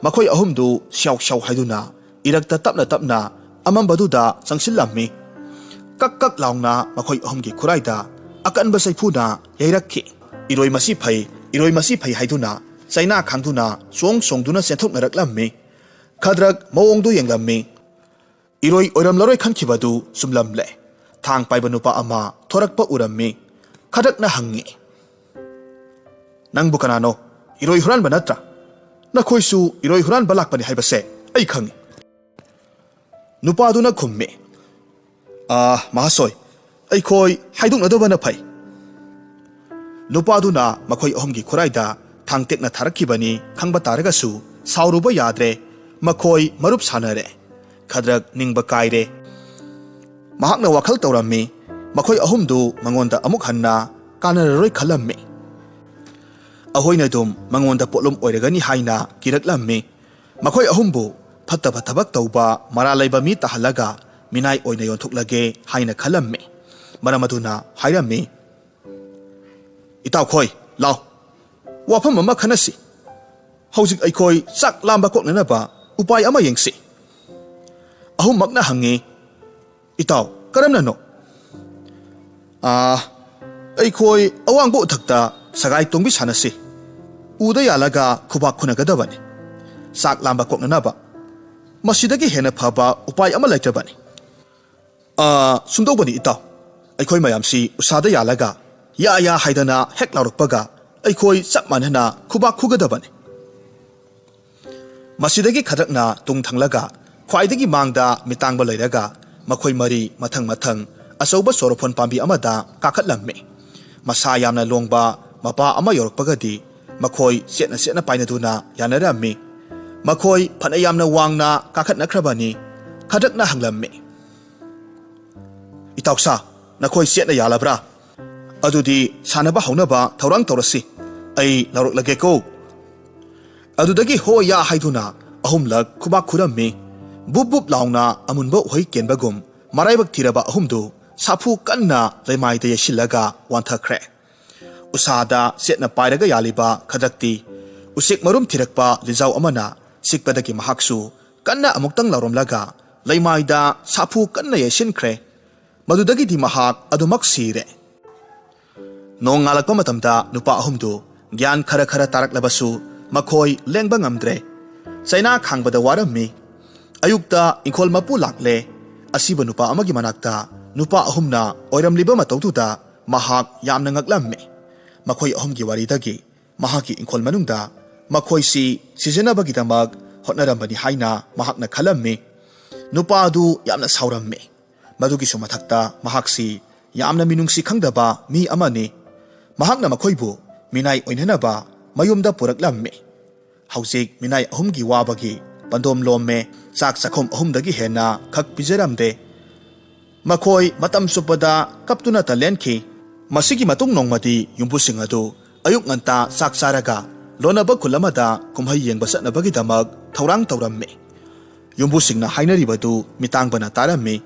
ꯃꯈꯣꯏ ꯑꯍꯨꯝꯗꯨ ꯁ꯭ꯌꯥꯎ ꯁ꯭ꯌꯥꯎ ꯍꯥꯏꯗꯨꯅ ꯏꯔꯛꯇ ꯇꯞꯅ ꯇꯞꯅ ꯑꯃꯝꯕꯗꯨꯗ ꯆꯪꯁꯤꯜꯂꯝꯃꯤ꯫ ꯀꯛ ꯀꯛ ꯂꯥꯎꯅ ꯃꯈꯣꯏ ꯑꯍꯨꯝꯒꯤ ꯈꯨꯔꯥꯏꯗ ꯑꯀꯟꯕ ꯆꯩꯐꯨꯅ ꯌꯩꯔꯛꯈꯤ꯫ "ꯏꯔꯣꯏ ꯃꯁꯤ ꯐꯩ, ꯏꯔꯣꯏ ꯃꯁꯤ ꯐꯩ" ꯍꯥꯏꯗꯨꯅ ꯆꯩꯅꯥ ꯈꯥꯡꯗꯨꯅ ꯆꯣꯡ ꯆꯣꯡꯗꯨꯅ ꯆꯦꯟꯊꯣꯛꯅꯔꯛꯂꯝꯃꯤ꯫ ꯈꯗ꯭ꯔꯛ ꯃꯑꯣꯡꯗꯨ ꯌꯦꯡꯂꯝꯃꯤ꯫ ꯏꯔꯣꯏ ꯑꯣꯏꯔꯝꯂꯔꯣꯏ ꯈꯟꯈꯤꯕꯗꯨ ꯆꯨꯝꯂꯝꯂꯦ꯫ ꯊꯥꯡ ꯄꯥꯏꯕ ꯅꯨꯄꯥ ꯑꯃ ꯊꯣꯔꯛꯄ ꯎꯔꯝꯃꯤ꯫ ꯈꯗ꯭ꯔꯛꯅ ꯍꯪꯉꯤ, "ꯅꯪꯕꯨ ꯀꯅꯥꯅꯣ? ꯏꯔꯣꯏ ꯍꯨꯔꯥꯟꯕ ꯅꯠꯇ꯭ꯔꯥ? ꯅꯈꯣꯏꯁꯨ ꯏꯔꯣꯏ ꯍꯨꯔꯥꯟꯕ ꯂꯥꯛꯄꯅꯤ ꯍꯥꯏꯕꯁꯦ ꯑꯩ ꯈꯪꯉꯤ꯫" ꯅꯨꯄꯥꯗꯨꯅ ꯈꯨꯝꯃꯤ, "ꯑꯥ, ꯃꯍꯥꯁꯣꯏ, ꯑꯩꯈꯣꯏ ꯍꯥꯏꯗꯣꯛꯅꯗꯕꯅ ꯐꯩ꯫" ꯅꯨꯄꯥꯗꯨꯅ ꯃꯈꯣꯏ ꯑꯍꯨꯝꯒꯤ ꯈꯨꯔꯥꯏꯗ ꯊꯥꯡ ꯇꯦꯛꯅ ꯊꯥꯔꯛꯈꯤꯕꯅꯤ ꯈꯪꯕ ꯇꯥꯔꯒꯁꯨ ꯁꯥꯎꯔꯨꯕ ꯌꯥꯗ꯭ꯔꯦ꯫ ꯃꯈꯣꯏ ꯃꯔꯨꯞ ꯁꯥꯟꯅꯔꯦ꯫ ꯈꯗ꯭ꯔꯛ ꯅꯤꯡꯕ ꯀꯥꯏꯔꯦ꯫ ꯃꯍꯥꯛꯅ ꯋꯥꯈꯜ ꯇꯧꯔꯝꯃꯤ, ꯃꯈꯣꯏ ꯑꯍꯨꯝꯗꯨ ꯃꯉꯣꯟꯗ ꯑꯃꯨꯛ ꯍꯟꯅ ꯀꯥꯟꯅꯔꯔꯣꯏ ꯈꯜꯂꯝꯃꯤ꯫ ꯑꯍꯣꯏꯅ ꯑꯗꯨꯝ ꯃꯉꯣꯟꯗ ꯄꯣꯠꯂꯨꯝ ꯑꯣꯏꯔꯒꯅꯤ ꯍꯥꯏꯅ ꯀꯤꯔꯛꯂꯝꯃꯤ꯫ ꯃꯈꯣꯏ ꯑꯍꯨꯝꯕꯨ ꯐꯠꯇꯕ ꯊꯕꯛ ꯇꯧꯕ ꯃꯔꯥꯜ ꯂꯩꯕ ꯃꯤ ꯇꯥꯍꯜꯂꯒ ꯃꯤꯅꯥꯏ ꯑꯣꯏꯅ ꯌꯣꯟꯊꯣꯛꯂꯒꯦ ꯍꯥꯏꯅ ꯈꯜꯂꯝꯃꯤ꯫ ꯃꯔꯝ ꯑꯗꯨꯅ ꯍꯥꯏꯔꯝꯃꯤ, "ꯏꯇꯥꯎꯈꯣꯏ, ꯂꯥꯎ, ꯋꯥꯐꯝ ꯑꯃ ꯈꯟꯅꯁꯤ꯫ ꯍꯧꯖꯤꯛ ꯑꯩꯈꯣꯏ ꯆꯥꯛ ꯂꯥꯝꯕ ꯀꯣꯛꯅꯅꯕ ꯎꯄꯥꯏ ꯑꯃ ꯌꯦꯡꯁꯤ꯫" ꯑꯍꯨꯝꯃꯛꯅ ꯍꯪꯉꯤ, "ꯏꯇꯥꯎ, ꯀꯔꯝꯅꯅꯣ?" "ꯑꯥ, ꯑꯩꯈꯣꯏ ꯑꯋꯥꯡꯕ ꯎꯊꯛꯇ ꯁꯒꯥꯏ ꯇꯣꯡꯕꯤ ꯁꯥꯟꯅꯁꯤ꯫ ꯎꯗ ꯌꯥꯜꯂꯒ ꯈꯨꯕꯥꯛ ꯈꯨꯅꯒꯗꯕꯅꯤ꯫ ꯆꯥꯛ ꯂꯥꯝꯕ ꯀꯣꯛꯅꯅꯕ꯫ ꯃꯁꯤꯗꯒꯤ ꯍꯦꯟꯅ ꯐꯕ ꯎꯄꯥꯏ ꯑꯃ ꯂꯩꯇ꯭ꯔꯕꯅꯤ꯫" "ꯑꯥ, ꯁꯨꯝꯗꯧꯕꯅꯤ ꯏꯇꯥꯎ, ꯑꯩꯈꯣꯏ ꯃꯌꯥꯝꯁꯤ ꯎꯁꯥꯗ ꯌꯥꯜꯂꯒ ꯌꯥ ꯌꯥ ꯍꯥꯏꯗꯅ ꯍꯦꯛ ꯂꯥꯎꯔꯛꯄꯒ ꯑꯩꯈꯣꯏ ꯆꯞ ꯃꯥꯟꯅꯅ ꯈꯨꯕꯥꯛ ꯈꯨꯒꯗꯕꯅꯤ꯫" ꯃꯁꯤꯗꯒꯤ ꯈꯗ꯭ꯔꯛꯅ ꯇꯨꯡ ꯊꯪꯂꯒ ꯈ꯭ꯋꯥꯏꯗꯒꯤ ꯃꯥꯡꯗ ꯃꯤꯇꯥꯡꯕ ꯂꯩꯔꯒ ꯃꯈꯣꯏ ꯃꯔꯤ ꯃꯊꯪ ꯃꯊꯪ ꯑꯆꯧꯕ ꯆꯣꯔꯐꯣꯟ ꯄꯥꯝꯕꯤ ꯑꯃꯗ ꯀꯥꯈꯠꯂꯝꯃꯤ꯫ ꯃꯁꯥ ꯌꯥꯝꯅ ꯂꯣꯡꯕ ꯃꯄꯥ ꯑꯃ ꯌꯧꯔꯛꯄꯒꯗꯤ ꯃꯈꯣꯏ ꯆꯦꯠꯅ ꯆꯦꯠꯅ ꯄꯥꯏꯅꯗꯨꯅ ꯌꯥꯅꯔꯝꯃꯤ꯫ ꯃꯈꯣꯏ ꯐꯅ ꯌꯥꯝꯅ ꯋꯥꯡꯅ ꯀꯥꯈꯠꯅꯈ꯭ꯔꯕꯅꯤ꯫ ꯈꯗ꯭ꯔꯛꯅ ꯍꯪꯂꯝꯃꯤ, "ꯏꯇꯥꯎꯁꯥ, ꯅꯈꯣꯏ ꯆꯦꯠꯅ ꯌꯥꯜꯂꯕ꯭ꯔꯥ? ꯑꯗꯨꯗꯤ ꯁꯥꯟꯅꯕ ꯍꯧꯅꯕ ꯊꯧꯔꯥꯡ ꯇꯧꯔꯁꯤ꯫ ꯑꯩ ꯂꯧꯔꯛꯂꯒꯦꯀꯣ"꯫ ꯑꯗꯨꯗꯒꯤ "ꯍꯣ ꯌꯥ" ꯍꯥꯏꯗꯨꯅ ꯑꯍꯨꯝꯂꯛ ꯈꯨꯕꯥꯛ ꯈꯨꯔꯝꯃꯤ꯫ ꯕꯨꯞ ꯕꯨꯞ ꯂꯥꯎꯅ ꯑꯃꯨꯟꯕ ꯎꯍꯩ ꯀꯦꯟꯕꯒꯨꯝ ꯃꯔꯥꯏꯕꯛ ꯊꯤꯔꯕ ꯑꯍꯨꯝꯗꯨ ꯁꯥꯐꯨ ꯀꯟꯅ ꯂꯩꯃꯥꯏꯗ ꯌꯩꯁꯤꯜꯂꯒ ꯋꯥꯟꯊꯈ꯭ꯔꯦ꯫ ꯎꯁꯥꯗ ꯆꯦꯠꯅ ꯄꯥꯏꯔꯒ ꯌꯥꯜꯂꯤꯕ ꯈꯗ꯭ꯔꯛꯇꯤ ꯎꯆꯦꯛ ꯃꯔꯨꯝ ꯊꯤꯔꯛꯄ ꯂꯤꯖꯥꯎ ꯑꯃꯅ ꯆꯤꯛꯄꯗꯒꯤ ꯃꯍꯥꯛꯁꯨ ꯀꯟꯅ ꯑꯃꯨꯛꯇꯪ ꯂꯥꯎꯔꯝꯂꯒ ꯂꯩꯃꯥꯏꯗ ꯁꯥꯐꯨ ꯀꯟꯅ ꯌꯩꯁꯤꯟꯈ꯭ꯔꯦ꯫ ꯃꯗꯨꯗꯒꯤꯗꯤ ꯃꯍꯥꯛ ꯑꯗꯨꯃꯛ ꯁꯤꯔꯦ꯫ ꯅꯣꯡ ꯉꯥꯜꯂꯛꯄ ꯃꯇꯝꯗ ꯅꯨꯄꯥ ꯑꯍꯨꯝꯗꯨ ꯒ꯭ꯌꯥꯟ ꯈꯔ ꯈꯔ ꯇꯥꯔꯛꯂꯕꯁꯨ ꯃꯈꯣꯏ ꯂꯦꯡꯕ ꯉꯝꯗ꯭ꯔꯦ꯫ ꯆꯩꯅꯥ ꯈꯥꯡꯕꯗ ꯋꯥꯔꯝꯃꯤ꯫ ꯑꯌꯨꯛꯇ ꯏꯪꯈꯣꯜ ꯃꯄꯨ ꯂꯥꯛꯂꯦ꯫ ꯑꯁꯤꯕ ꯅꯨꯄꯥ ꯑꯃꯒꯤ ꯃꯅꯥꯛꯇ ꯅꯨꯄꯥ ꯑꯍꯨꯝꯅ ꯑꯣꯏꯔꯝꯂꯤꯕ ꯃꯇꯧꯗꯨꯗ ꯃꯍꯥꯛ ꯌꯥꯝꯅ ꯉꯛꯂꯝꯃꯤ꯫ ꯃꯈꯣꯏ ꯑꯍꯨꯝꯒꯤ ꯋꯥꯔꯤꯗꯒꯤ ꯃꯍꯥꯛꯀꯤ ꯏꯪꯈꯣꯜ ꯃꯅꯨꯡꯗ ꯃꯈꯣꯏꯁꯤ ꯁꯤꯖꯤꯟꯅꯕꯒꯤꯗꯃꯛ ꯍꯣꯠꯅꯔꯝꯕꯅꯤ ꯍꯥꯏꯅ ꯃꯍꯥꯛꯅ ꯈꯜꯂꯝꯃꯤ꯫ ꯅꯨꯄꯥ ꯑꯗꯨ ꯌꯥꯝꯅ ꯁꯥꯎꯔꯝꯃꯤ꯫ ꯃꯗꯨꯒꯤꯁꯨ ꯃꯊꯛꯇ ꯃꯍꯥꯛꯁꯤ ꯌꯥꯝꯅ ꯃꯤꯅꯨꯡꯁꯤ ꯈꯪꯗꯕ ꯃꯤ ꯑꯃꯅꯤ꯫ ꯃꯍꯥꯛꯅ ꯃꯈꯣꯏꯕꯨ ꯃꯤꯅꯥꯏ ꯑꯣꯏꯅꯅꯕ ꯃꯌꯨꯝꯗ ꯄꯨꯔꯛꯂꯝꯃꯤ꯫ ꯍꯧꯖꯤꯛ ꯃꯤꯅꯥꯏ ꯑꯍꯨꯝꯒꯤ ꯋꯥꯕꯒꯤ ꯄꯟꯗꯣꯝ ꯂꯣꯝꯃꯦ꯫ ꯆꯥꯛ ꯆꯥꯛꯈꯨꯝ ꯑꯍꯨꯝꯗꯒꯤ ꯍꯦꯟꯅ ꯈꯛ ꯄꯤꯖꯔꯝꯗꯦ꯫ ꯃꯈꯣꯏ ꯃꯇꯝ ꯆꯨꯞꯄꯗ ꯀꯞꯇꯨꯅꯇ ꯂꯦꯟꯈꯤ꯫ ꯃꯁꯤꯒꯤ ꯃꯇꯨꯡ ꯅꯣꯡꯃꯗꯤ ꯌꯨꯝꯕꯨꯁꯤꯡ ꯑꯗꯨ ꯑꯌꯨꯛ ꯉꯟꯇꯥ ꯆꯥꯛ ꯆꯥꯔꯒ ꯂꯣꯟꯅꯕ ꯈꯨꯜ ꯑꯃꯗ ꯀꯨꯝꯍꯩ ꯌꯦꯡꯕ ꯆꯠꯅꯕꯒꯤꯗꯃꯛ ꯊꯧꯔꯥꯡ ꯇꯧꯔꯝꯃꯤ꯫ ꯌꯨꯝꯕꯨꯁꯤꯡꯅ ꯍꯥꯏꯅꯔꯤꯕꯗꯨ ꯃꯤꯇꯥꯡꯕꯅ ꯇꯥꯔꯝꯃꯤ꯫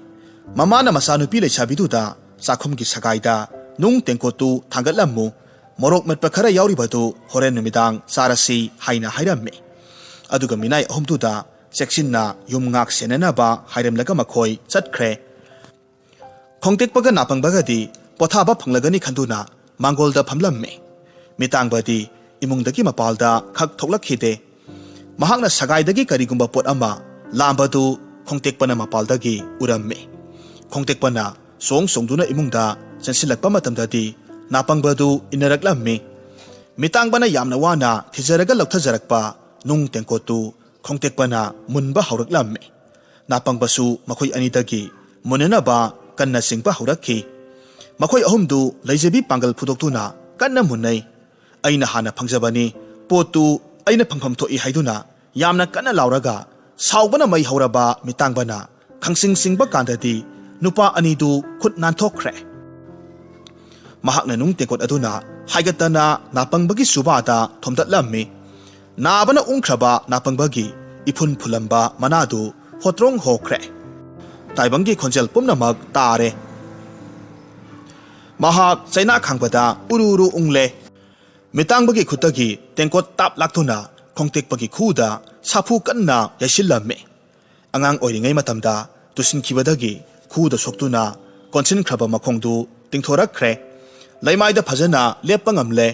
ꯃꯃꯥꯅ ꯃꯆꯥꯅꯨꯄꯤ ꯂꯩꯁꯥꯕꯤꯗꯨꯗ ꯆꯥꯛꯈꯨꯝꯒꯤ ꯁꯒꯥꯏꯗ ꯅꯨꯡ ꯇꯦꯡꯀꯣꯠꯇꯨ ꯊꯥꯡꯒꯠꯂꯝꯃꯨ, ꯃꯣꯔꯣꯛ ꯃꯦꯠꯄ ꯈꯔ ꯌꯥꯎꯔꯤꯕꯗꯨ ꯍꯣꯔꯦꯟ ꯅꯨꯃꯤꯗꯥꯡ ꯆꯥꯔꯁꯤ ꯍꯥꯏꯅ ꯍꯥꯏꯔꯝꯃꯤ꯫ ꯑꯗꯨꯒ ꯃꯤꯅꯥꯏ ꯑꯍꯨꯝꯗꯨꯗ ꯆꯦꯛꯁꯤꯟꯅ ꯌꯨꯝ ꯉꯥꯛ ꯁꯦꯟꯅꯅꯕ ꯍꯥꯏꯔꯝꯂꯒ ꯃꯈꯣꯏ ꯆꯠꯈ꯭ꯔꯦ꯫ ꯈꯣꯡꯇꯦꯛꯄꯒ ꯅꯥꯄꯪꯕꯒꯗꯤ ꯄꯣꯊꯥꯕ ꯐꯪꯂꯒꯅꯤ ꯈꯟꯗꯨꯅ ꯃꯥꯡꯒꯣꯜꯗ ꯐꯝꯂꯝꯃꯤ꯫ ꯃꯤꯇꯥꯡꯕꯗꯤ ꯏꯃꯨꯡꯗꯒꯤ ꯃꯄꯥꯜꯗ ꯈꯛ ꯊꯣꯛꯂꯛꯈꯤꯗꯦ꯫ ꯃꯍꯥꯛꯅ ꯁꯒꯥꯏꯗꯒꯤ ꯀꯔꯤꯒꯨꯝꯕ ꯄꯣꯠ ꯑꯃ ꯂꯥꯝꯕꯗꯨ ꯈꯣꯡꯇꯦꯛꯄꯅ ꯃꯄꯥꯜꯗꯒꯤ ꯎꯔꯝꯃꯤ꯫ ꯈꯣꯡꯇꯦꯛꯄꯅ ꯆꯣꯡ ꯆꯣꯡꯗꯨꯅ ꯏꯃꯨꯡꯗ ꯆꯦꯟꯁꯤꯜꯂꯛꯄ ꯃꯇꯝꯗꯗꯤ ꯅꯥꯄꯪꯕꯗꯨ ꯏꯟꯅꯔꯛꯂꯝꯃꯤ꯫ ꯃꯤꯇꯥꯡꯕꯅ ꯌꯥꯝꯅ ꯋꯥꯅ ꯊꯤꯖꯔꯒ ꯂꯧꯊꯖꯔꯛꯄ ꯅꯨꯡ ꯇꯦꯡꯀꯣꯠꯇꯨ ꯈꯣꯡꯇꯦꯛꯄꯅ ꯃꯨꯟꯕ ꯍꯧꯔꯛꯂꯝꯃꯤ꯫ ꯅꯥꯄꯪꯕꯁꯨ ꯃꯈꯣꯏ ꯑꯅꯤꯗꯒꯤ ꯃꯨꯟꯅꯅꯕ ꯀꯟꯅ ꯆꯤꯡꯕ ꯍꯧꯔꯛꯈꯤ꯫ ꯃꯈꯣꯏ ꯑꯍꯨꯝꯗꯨ ꯂꯩꯖꯕꯤ ꯄꯥꯡꯒꯜ ꯐꯨꯗꯣꯛꯇꯨꯅ ꯀꯟꯅ ꯃꯨꯟꯅꯩ꯫ "ꯑꯩꯅ ꯍꯥꯟꯅ ꯐꯪꯖꯕꯅꯤ, ꯄꯣꯠꯇꯨ ꯑꯩꯅ ꯐꯪꯐꯝ ꯊꯣꯛꯏ" ꯍꯥꯏꯗꯨꯅ ꯌꯥꯝꯅ ꯀꯟꯅ ꯂꯥꯎꯔꯒ ꯁꯥꯎꯕꯅ ꯃꯩ ꯍꯧꯔꯕ ꯃꯤꯇꯥꯡꯕꯅ ꯈꯪꯁꯤꯡ ꯁꯤꯡꯕ ꯀꯥꯟꯗꯗꯤ ꯅꯨꯄꯥ ꯑꯅꯤꯗꯨ ꯈꯨꯠ ꯅꯥꯟꯊꯣꯛꯈ꯭ꯔꯦ꯫ ꯃꯍꯥꯛꯅ ꯅꯨꯡ ꯇꯦꯡꯀꯣꯠ ꯑꯗꯨꯅ ꯍꯥꯏꯒꯠꯇꯅ ꯅꯥꯄꯪꯕꯒꯤ ꯁꯨꯕꯥꯗ ꯊꯣꯝꯗꯠꯂꯝꯃꯤ꯫ ꯅꯥꯕꯅ ꯎꯪꯈ꯭ꯔꯕ ꯅꯥꯄꯪꯕꯒꯤ ꯏꯐꯨꯟ ꯐꯨꯜꯂꯝꯕ ꯃꯅꯥꯗꯨ ꯍꯣꯇ꯭ꯔꯣꯡ ꯍꯣꯈ꯭ꯔꯦ꯫ ꯇꯥꯏꯕꯪꯒꯤ ꯈꯣꯟꯖꯦꯜ ꯄꯨꯝꯅꯃꯛ ꯇꯥꯔꯦ꯫ ꯃꯍꯥꯛ ꯆꯩꯅꯥ ꯈꯥꯡꯕꯗ ꯎꯔꯨ ꯎꯔꯨ ꯎꯪꯂꯦ꯫ ꯃꯤꯇꯥꯡꯕꯒꯤ ꯈꯨꯠꯇꯒꯤ ꯇꯦꯡꯀꯣꯠ ꯇꯥꯞ ꯂꯥꯛꯇꯨꯅ ꯈꯣꯡꯇꯦꯛꯄꯒꯤ ꯈꯨꯗ ꯁꯥꯐꯨ ꯀꯟꯅ ꯌꯩꯁꯤꯜꯂꯝꯃꯤ꯫ ꯑꯉꯥꯡ ꯑꯣꯏꯔꯤꯉꯩ ꯃꯇꯝꯗ ꯇꯨꯁꯤꯟꯈꯤꯕꯗꯒꯤ ꯈꯨꯗ ꯁꯣꯛꯇꯨꯅ ꯀꯣꯟꯁꯤꯟꯈ꯭ꯔꯕ ꯃꯈꯣꯡꯗꯨ ꯇꯤꯡꯊꯣꯔꯛꯈ꯭ꯔꯦ꯫ ꯂꯩꯃꯥꯏꯗ ꯐꯖꯅ ꯂꯦꯞꯄ ꯉꯝꯂꯦ꯫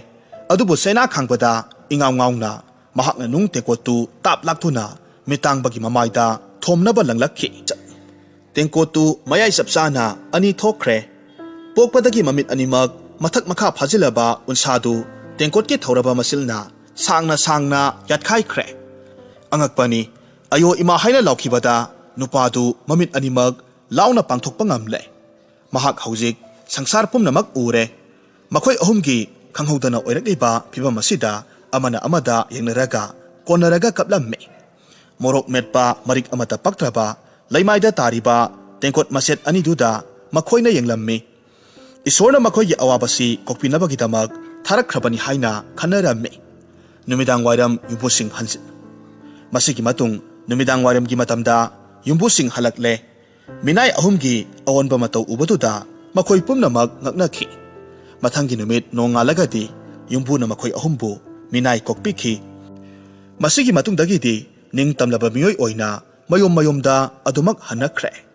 ꯑꯗꯨꯕꯨ ꯆꯩꯅꯥ ꯈꯥꯡꯕꯗ ꯏꯉꯥꯎ ꯉꯥꯎꯅ ꯃꯍꯥꯛꯅ ꯅꯨꯡ ꯇꯦꯡꯀꯣꯠꯇꯨ ꯇꯥꯞ ꯂꯥꯛꯇꯨꯅ ꯃꯤꯇꯥꯡꯕꯒꯤ ꯃꯃꯥꯏꯗ ꯊꯣꯝꯅꯕ ꯂꯪꯂꯛꯈꯤ꯫ ꯇꯦꯡꯀꯣꯠꯇꯨ ꯃꯌꯥꯏ ꯆꯞ ꯆꯥꯅ ꯑꯅꯤ ꯊꯣꯛꯈ꯭ꯔꯦ꯫ ꯄꯣꯛꯄꯗꯒꯤ ꯃꯃꯤꯠ ꯑꯅꯤꯃꯛ ꯃꯊꯛ ꯃꯈꯥ ꯐꯥꯖꯤꯜꯂꯕ ꯎꯟꯁꯥꯗꯨ ꯇꯦꯡꯀꯣꯠꯀꯤ ꯊꯧꯔꯕ ꯃꯆꯤꯜꯅ ꯁꯥꯡꯅ ꯁꯥꯡꯅ ꯌꯥꯠꯈꯥꯏꯈ꯭ꯔꯦ꯫ ꯑꯉꯛꯄꯅꯤ, "ꯑꯌꯣ ꯏꯃꯥ" ꯍꯥꯏꯅ ꯂꯥꯎꯈꯤꯕꯗ ꯅꯨꯄꯥꯗꯨ ꯃꯃꯤꯠ ꯑꯅꯤꯃꯛ ꯂꯥꯎꯅ ꯄꯥꯡꯊꯣꯛꯄ ꯉꯝꯂꯦ꯫ ꯃꯍꯥꯛ ꯍꯧꯖꯤꯛ ꯁꯪꯁꯥꯔ ꯄꯨꯝꯅꯃꯛ ꯎꯔꯦ꯫ ꯃꯈꯣꯏ ꯑꯍꯨꯝꯒꯤ ꯈꯪꯍꯧꯗꯅ ꯑꯣꯏꯔꯛꯂꯤꯕ ꯐꯤꯚꯝ ꯑꯁꯤꯗ ꯑꯃꯅ ꯑꯃꯗ ꯌꯦꯡꯅꯔꯒ ꯀꯣꯟꯅꯔꯒ ꯀꯞꯂꯝꯃꯤ꯫ ꯃꯣꯔꯣꯛ ꯃꯦꯠꯄ ꯃꯔꯤꯛ ꯑꯃꯠꯇ ꯄꯛꯇ꯭ꯔꯕ ꯂꯩꯃꯥꯏꯗ ꯇꯥꯔꯤꯕ ꯇꯦꯡꯀꯣꯠ ꯃꯆꯦꯠ ꯑꯅꯤꯗꯨꯗ ꯃꯈꯣꯏꯅ ꯌꯦꯡꯂꯝꯃꯤ꯫ ꯏꯁꯣꯔꯅ ꯃꯈꯣꯏꯒꯤ ꯑꯋꯥꯕꯁꯤ ꯀꯣꯛꯄꯤꯅꯕꯒꯤꯗꯃꯛ ꯊꯥꯔꯛꯈ꯭ꯔꯕꯅꯤ ꯍꯥꯏꯅ ꯈꯟꯅꯔꯝꯃꯤ꯫ ꯅꯨꯃꯤꯗꯥꯡ ꯋꯥꯏꯔꯝ ꯌꯨꯝꯕꯨꯁꯤꯡ ꯍꯟꯖꯤꯟ-, ꯃꯁꯤꯒꯤ ꯃꯇꯨꯡ ꯅꯨꯃꯤꯗꯥꯡ ꯋꯥꯏꯔꯝꯒꯤ ꯃꯇꯝꯗ ꯌꯨꯝꯕꯨꯁꯤꯡ ꯍꯜꯂꯛꯂꯦ꯫ ꯃꯤꯅꯥꯏ ꯑꯍꯨꯝꯒꯤ ꯑꯑꯣꯟꯕ ꯃꯇꯧ ꯎꯕꯗꯨꯗ ꯃꯈꯣꯏ ꯄꯨꯝꯅꯃꯛ ꯉꯛꯅꯈꯤ꯫ ꯃꯊꯪꯒꯤ ꯅꯨꯃꯤꯠ ꯅꯣꯡꯉꯥꯜꯂꯒꯗꯤ ꯌꯨꯝꯕꯨꯅ ꯃꯈꯣꯏ ꯑꯍꯨꯝꯕꯨ ꯃꯤꯅꯥꯏ ꯀꯣꯛꯄꯤꯈꯤ꯫ ꯃꯁꯤꯒꯤ ꯃꯇꯨꯡꯗꯒꯤꯗꯤ ꯅꯤꯡꯇꯝꯂꯕ ꯃꯤꯑꯣꯏ ꯑꯣꯏꯅ ꯃꯌꯨꯝ ꯃꯌꯨꯝꯗ ꯑꯗꯨꯃꯛ ꯍꯟꯅꯈ꯭ꯔꯦ꯫